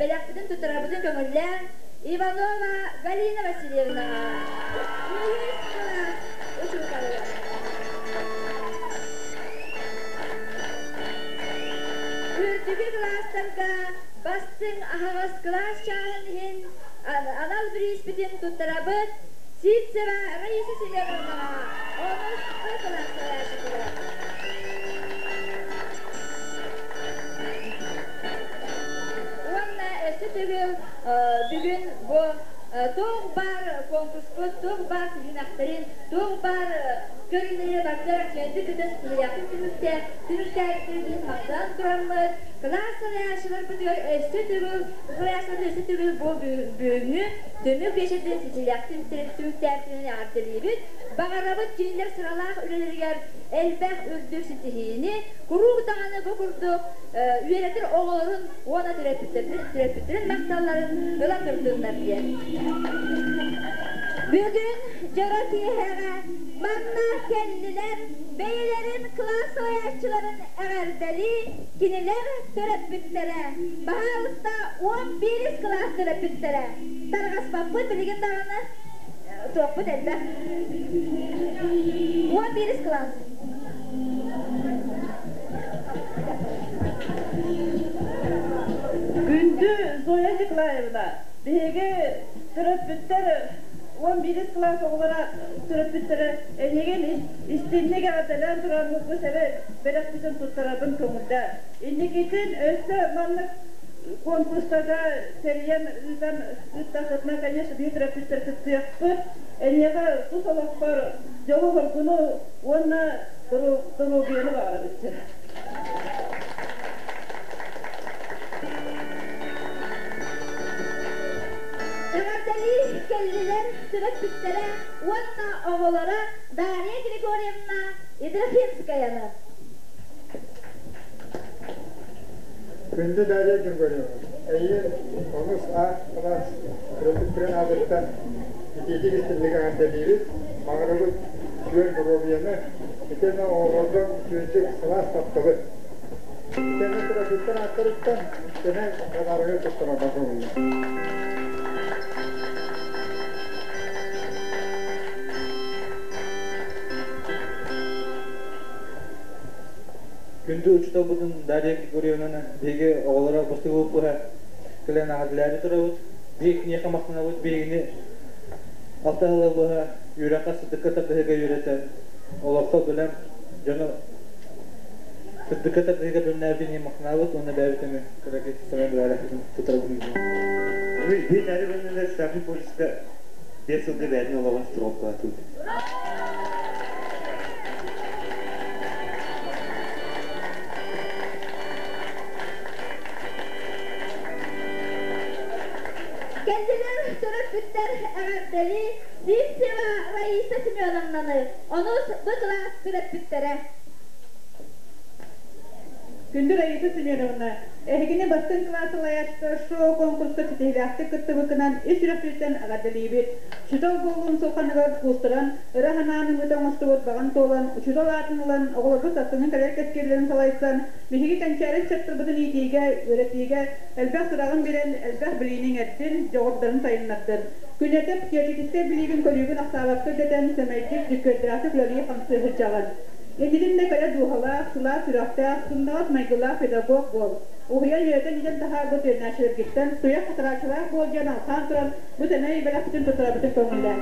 Speaker 2: бэлэхпитин туттарарбытын көҥүллээн Иванова Галина Васильевнаҕа үһүс кылаас учууталыгар. Үрдүкү кылаастарга бастыҥ аһаҕас кылаас чааһын иһин анал бирииспитин туттарабыт Сивцева Раиса Семеновнаҕа онус Б кылаас салайааччытыгар. Уонна өссө төгүл бүгүн бу туох баар конкурспут, туох баар түһүмэхтэрин, туох баар көрүҥнэри барытыгар үчүгэйдик кытта ситиһиилээхтик түмүктээх түмүктээбиттэрин махтанан тураммыт, кылаас салайааччыларбытыгар өссө төгүл салайааччыларбыт өссө төгүл бу бүгүҥҥү түмүк биэчэрдэрин ситиһиилээхтик түмүктээбитинэн эҕэрдэлиибит. Баҕарабыт кинилэр сыралаах үлэлэригэр элбэх үрдүк ситиһиини, куруук даҕаны бу курдук үөрэтэр оҕолорун уонна төрөппүттэрин махталларын ыла турдуннар диэн.
Speaker 10: Бүгүн дьоро киэһэҕэ манна кэллилэр, бэйэлэрин кылаас салайааччыларын эҕэрдэлии кинилэр төрөппүттэрэ, баһаалыста 11 кылаас төрөппүттэрэ. Тарҕаспаппыт билигин даҕаны туохпут элбэх. 11 кылаас.
Speaker 13: Күндү Зоя Николаевна, биһиги төрөппүттэр 11 кылаас оҕолоро төрөппүттэрэ эйигин истинник эҕэрдэлээн тураммыт бу сэрэ бэлэхпитин туттарарбын көҥүллээ. Инникитин өссө маннык конкурстарга тэрийэн ыытан ыыттаххытына, конечно, биһи төрөппүттэр кыттыахпыт. Эйиэхэ тус олохпор дьолу-соргуну уонна доруобуйаны баҕарабыт.
Speaker 10: Эҕэрдэлии кэллилэр төрөппүттэрэ уонна оҕолоро Дарья Григорьевна Едрохинскаяны.
Speaker 6: Күндү Дарья Григорьевна, эйиин онус А кылаас төрөппүттэрин аатыттан итиитик истинник эҕэрдэлиибит, баҕарабыт үчүгэй доруобуйаны, итиэннэ оҕолорго үчүгэйдик сылаас тапталы. Итиэннэ төрөппүттэр ааттарыттан сэмэй подарогы туттарарга көҥүллэр.
Speaker 23: Күндү учууталбытын Дарья Григорьевнаны биһиги оҕолоро бастакы выпуһа кэлэн эҕэрдэлээри турабыт. Биһиги киниэхэ махтанабыт, биһигини алта сылы быһа үөрэххэ сырдыкка тардыһыыга үөрэтэн, олоххо бэлэм дьону сырдыкка тардыһыыга бэлэмнээбитин иһин махтанабыт уонна бэйэбит эмиэ кыракый сэмэй бэлэхпитин тутарабыт.
Speaker 11: Биир Дарья Ивановна старший полиска 5 сылга бэйэтин олоҕун страховкалатыбыт.
Speaker 10: Кэллилэр төрөппүттэр эҕэрдэлии Сивцева Раиса Семеновнаны, онус Б кылаас төрөппүттэрэ.
Speaker 13: Күндү Раиса Семеновна, эһигини бастыҥ кылаас салайааччыта шоу-конкурска ситиһиилээхтик кыттыбыккынан ис сүрэхпититтэн эҕэрдэлиибит. Учуутал буолуум суолханыгар куустаран, ыра санаан ымыыта оҥостубут баҕан туолан, учуутал аатын ылан, оҕолорбут сарсыҥҥы кэлэр кэскиллэрин салайсан, биһиги кэнчээри ыччаттарбытын иитиигэ, үөрэтиигэ элбэх сураҕын билэн, элбэх билиини иҥэрдин, дьоҕурдарын сайыннардын. Күннэтэ теоретическай билиигин-көрүүгүн ахсаабакка үрдэтэн, сэмэйдик, дьүккүөрдээхтик үлэлии-хамсыы сылдьаҕын. Иннитин да кэрэ дууһалаах, сылаас сүрэхтээх, сымнаҕас майгылаах педагог буол. Уһуйан үөрэтэн-иитэн таһаарбыт үөрэнээччилэргиттэн туйах хатарааччылаах буол диэн алҕаан туран, бу сэмэй бэлэхпитин туттарабытын көҥүллээ.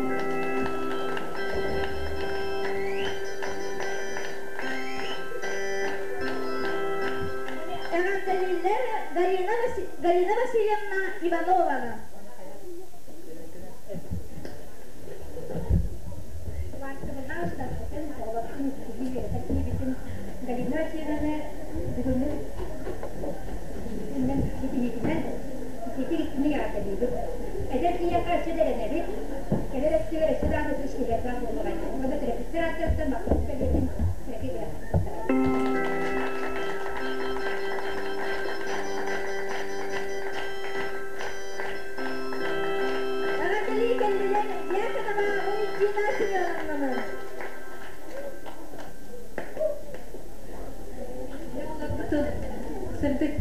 Speaker 10: Эҕэрдэлииллэр Галина, Галина Васильевна Иванованы.
Speaker 21: Галина Васильевнаны бүгүҥҥү ситиһиитинэн итиитик истиҥник эҕэрдэлиибит. Эдэр киһиэхэ өссө да эрэнэбит, кэлэр өттүгэр өссө даҕаны ситиһиилэрдээх буолуоҕа. Уонна төрөппүттэр ааттарыттан махтал бэлиэтин кыракый бэлэхтиэхтэрэ.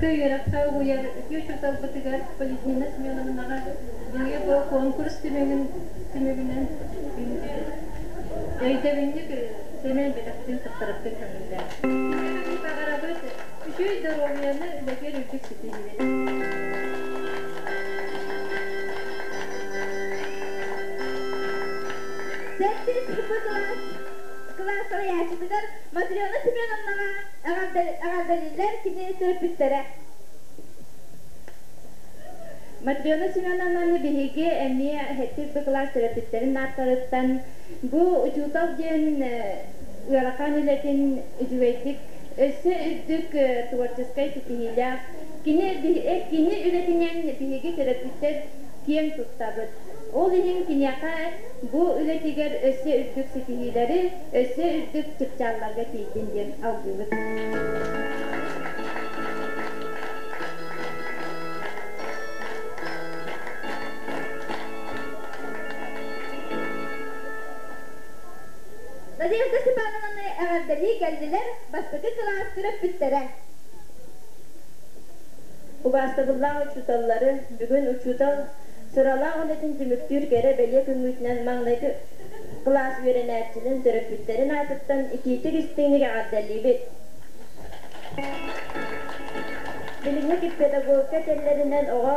Speaker 15: Үрдүккэ үөрэххэ угуйар үтүө учууталбытыгар Полиднина Семеновнаҕа биһиги бу конкурс түмүгүн түмүгүнэн күндү өйдөбүнньүк сэмэй бэлэхтин туттарарбытын көҥүллээн. Киниэхэ баҕарабыт үчүгэй доруобуйаны үлэтигэр үрдүк ситиһиини.
Speaker 10: Сэттис Б кылаас кылаас салайааччытыгар Матрена Семеновнаҕа эҕэрдэлииллэр кини төрөппүттэрэ.
Speaker 1: Матрена Семеновнаны биһиги эмиэ сэттис Б кылаас төрөппүттэрин ааттарыттан бу учуутал диэн ыарахан үлэтин үчүгэйдик өссө үрдүк творческай ситиһиилээх кини кини үлэтинэн биһиги төрөппүттэр киэҥ туттабыт. Ол иһин киниэхэ бу үлэтигэр өссө үрдүк ситиһиилэри, өссө үрдүк чыпчаалларга тиийдин диэн алгыыбыт.
Speaker 10: Надежда Степановнаны эҕэрдэлии кэллилэр бастакы кылаас төрөппүттэрэ.
Speaker 22: Убаастабыллаах учууталлары бүгүн учуутал сыралаах үлэтин түмүктүүр кэрэ бэлиэ күҥҥүтүнэн маҥнайгы кылаас үөрэнээччилэрин төрөппүттэрин аатыттан итиитик-истиҥник эҕэрдэлиибит! Билиҥҥи педагогика этэллэринэн оҕо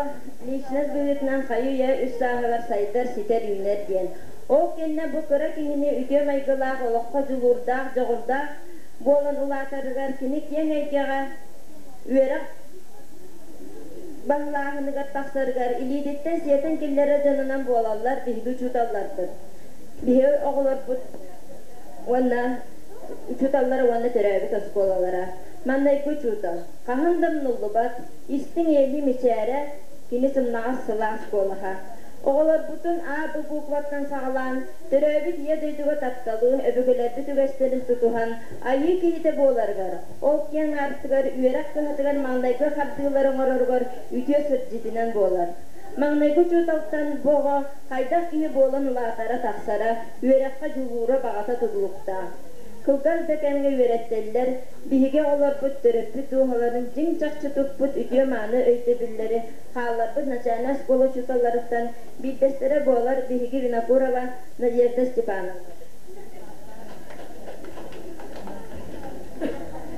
Speaker 22: личность быһыытынан хайы-үйэ үс сааһыгар сайдар, ситэр, үүнэр диэн. Ол кэннэ бу кыра киһини үтүө майгылаах, олоххо дьулуурдаах, дьоҕурдаах буолан улаатарыгар кини киэҥ эйгэҕэ үөрэх баһылааһыныгар тахсарыгар илиититтэн сиэтэн киллэрэр дьонунан буолаллар биһиги учууталларбыт. Биһиги оҕолорбут уонна учууталлара уонна төрөөбүт оскуолалара. Маннайгы учуутал хаһан да умнуллубат, истиҥ ийэлии мичээрэ, кини сымнаҕас сылаас куолаһа. Оҕолорбутун А Б букваттан саҕалаан, төрөөбүт ийэ дойдуга тапталы, өбүгэлэрбит үгэстэрин тутуһан, айыы киһитэ буоларыгар, ол киэҥ аартыгар үөрэх кыһатыгар маҥнайгы хардыылары оҥороругар үтүө сирдьитинэн буолар. Маҥнайгы учууталтан бу оҕо хайдах киһи буолан улаатара тахсара, үөрэххэ дьулуура, баҕата тутулуктаах. Кылгас да кэмҥэ үөрэттэллэр, биһиги оҕолорбут төрөппүт дууһаларын дьиҥ-чахчы туппут үтүө-мааны өйдөбүллэри хаалларбыт начальнай оскуола учууталларыттан биирдэстэрэ буолар биһиги Винокурова Надежда Степановна.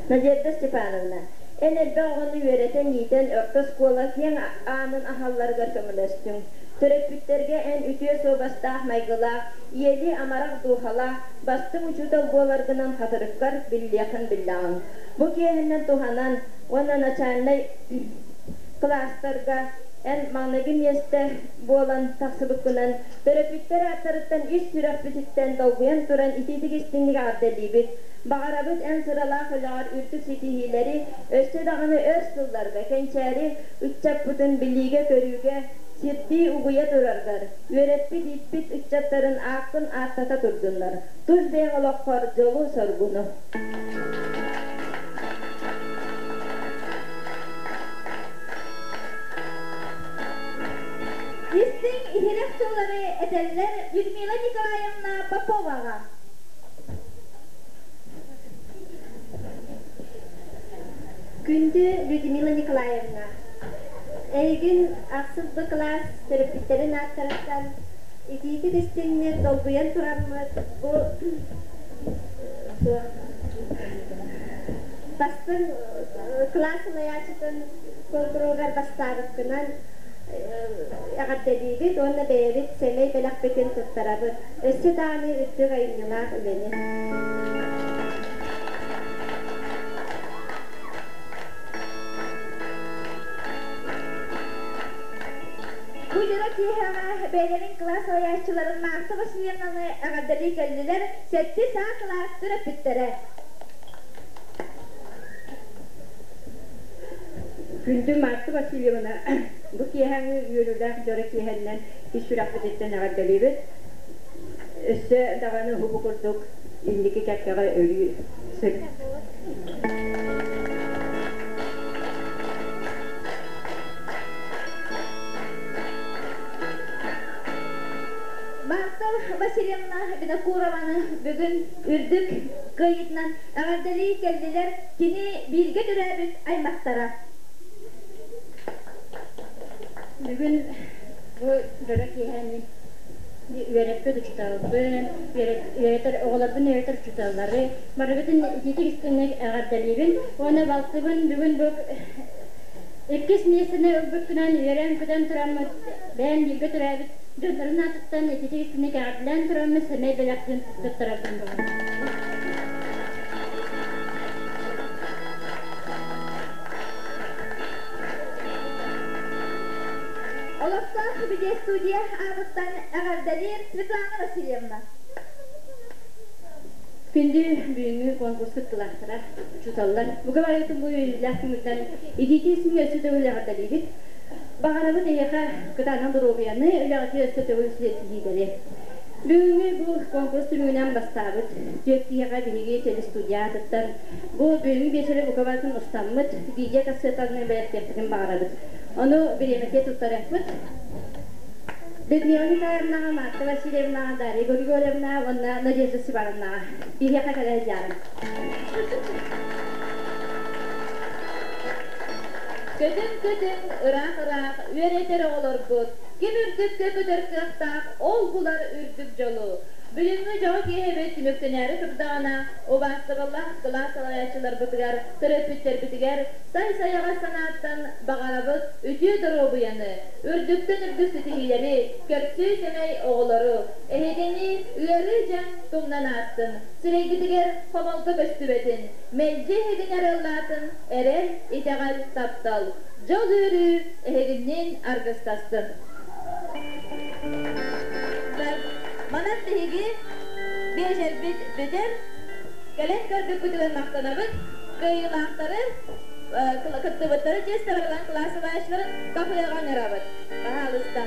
Speaker 22: Надежда Степановна, эн элбэх оҕону үөрэтэн-иитэн орто оскуола киэҥ аанын аһалларыгар көмөлөстүҥ. Төрөппүттэргэ эн үтүө суобастаах майгылаах, ийэлии амарах дууһалаах, бастыҥ учуутал буоларгынан хатырыккар биллиэххин биллэҕиҥ. Бу киэһэннэн туһанан уонна начальнай кылаастарга эн маҥнайгы миэстэ буолан тахсыбыккынан төрөппүттэр ааттарыттан ис сүрэхпититтэн долгуйан туран итиитик-истиҥник эҕэрдэлиибит. Баҕарабыт эн сыралаах үлэҕэр үрдүк ситиһиилэри, өссө даҕаны өр сылларга кэнчээри ыччаппытын билиигэ-көрүүгэ сирдии угуйа тураргар, үөрэппит-ииппит ыччаттарын ааккын ааттата турдуннар. Тус бэйэҥ олоххор дьолу-соргуну!
Speaker 10: Истиҥ иһирэх тыллары этэллэр Людмила Николаевна Поповаҕа.
Speaker 12: Күндү Людмила Николаевна, эйигин ахсыс Б кылаас төрөппүттэрин ааттарыттан итиитик истиҥник долгуйан тураммыт бу бастыҥ кылаас салайааччытын куонкуруһугар бастаабыккынан эҕэрдэлиибит уонна бэйэбит сэмэй бэлэхпитин туттарабыт. Өссө даҕаны үрдүк айымньылаах үлэни.
Speaker 10: Бу дьоро киэһэҕэ бэйэлэрин кылаас салайааччыларын Марта Васильевнаны эҕэрдэлии кэллилэр сэттис А кылаас төрөппүттэрэ.
Speaker 8: Күндү Марта Васильевна, бу киэһээҥҥи үөрүүлээх дьоро киэһэннэн ис сүрэхпититтэн эҕэрдэлиибит. Өссө даҕаны уһугу курдук инники кэккэҕэ өрүү сырыт.
Speaker 10: Марта Васильевна Винокурованы бүгүн үрдүк кыайыытынан эҕэрдэлии кэллилэр кини бииргэ төрөөбүт аймахтара.
Speaker 3: Бүгүн бу дьоро киэһэни үөрэппит учууталбын, үөрэтэр оҕолорбун үөрэтэр учууталлары барыгытын итиитик истиҥник эҕэрдэлиибин. Уонна балтыбын бүгүн бу иккис миэстэни ылбыккынан үөрэн-көтөн тураммыт бэйэм бииргэ төрөөбүт дьоннорун аатыттан итиитик истиҥник эҕэрдэлээн тураммыт сэмэй бэлэхпин туттарарбын баҕарабын.
Speaker 10: Олохтоох видеостудия аатыттан эҕэрдэлиир Светлана Васильевна.
Speaker 17: Күндү бүгүҥҥү конкурс кыттыылаахтара, учууталлар, бука барыгытын бу үөрүүлээх күҥҥүтүнэн итиитии истиҥ өссө төгүл эҕэрдэлиибит. Баҕарабыт эһиэхэ кытаанах доруобуйаны, үлэҕитигэр өссө төгүл ситиһиилэри. Бүгүҥҥү бу конкурс түмүгүнэн бастаабыт түөрт киһиэхэ биһиги телестудия аатыттан бу бүгүҥҥү биэчэри бука барытын устаммыт видео-кассетаны бэлэхтиэхпитин баҕарабыт. Ону бириэмэтигэр туттарыахпыт. Людмила Николаевнаҕа, Марта Васильевнаҕа, Дарья Григорьевнаҕа уонна Надежда Степановнаҕа биһиэхэ кэлэ сылдьаарыҥ.
Speaker 2: Көтүҥ-көтүҥ, ыраах-ыраах үөрэтэр оҕолорбут, ким үрдүккэ көтөр кыахтаах, ол булар үрдүк дьолу. Бүгүҥҥү дьоҕу киэһэбит түмүктэнээри турдаҕына, убаастабыллаах кылаас салайааччыларбытыгар, төрөппүттэрбитигэр сай-сайаҕас санааттан баҕарабыт үтүө доруобуйаны, үрдүктэн үрдүк ситиһиилэри, көрсүө-сэмэй оҕолору, эһигини ыарыы-дьаҥ тумнан аастын, сирэйгитигэр хомолто көстүбэтин, мэлдьи эһигини арыаллаатын эрэл, итэҕэл, таптал, дьол-үөрүү эһигинниин аргыстастын. Манан биһиги биэчэрбит бүтэр. Кэлэн көрбүккүтүгэр махтанабыт. Кыайыылаахтары кыттыбыттары чиэстэрэлээн кылаас салайааччыларын кафеҕа ыҥырабыт. Баһаалыста.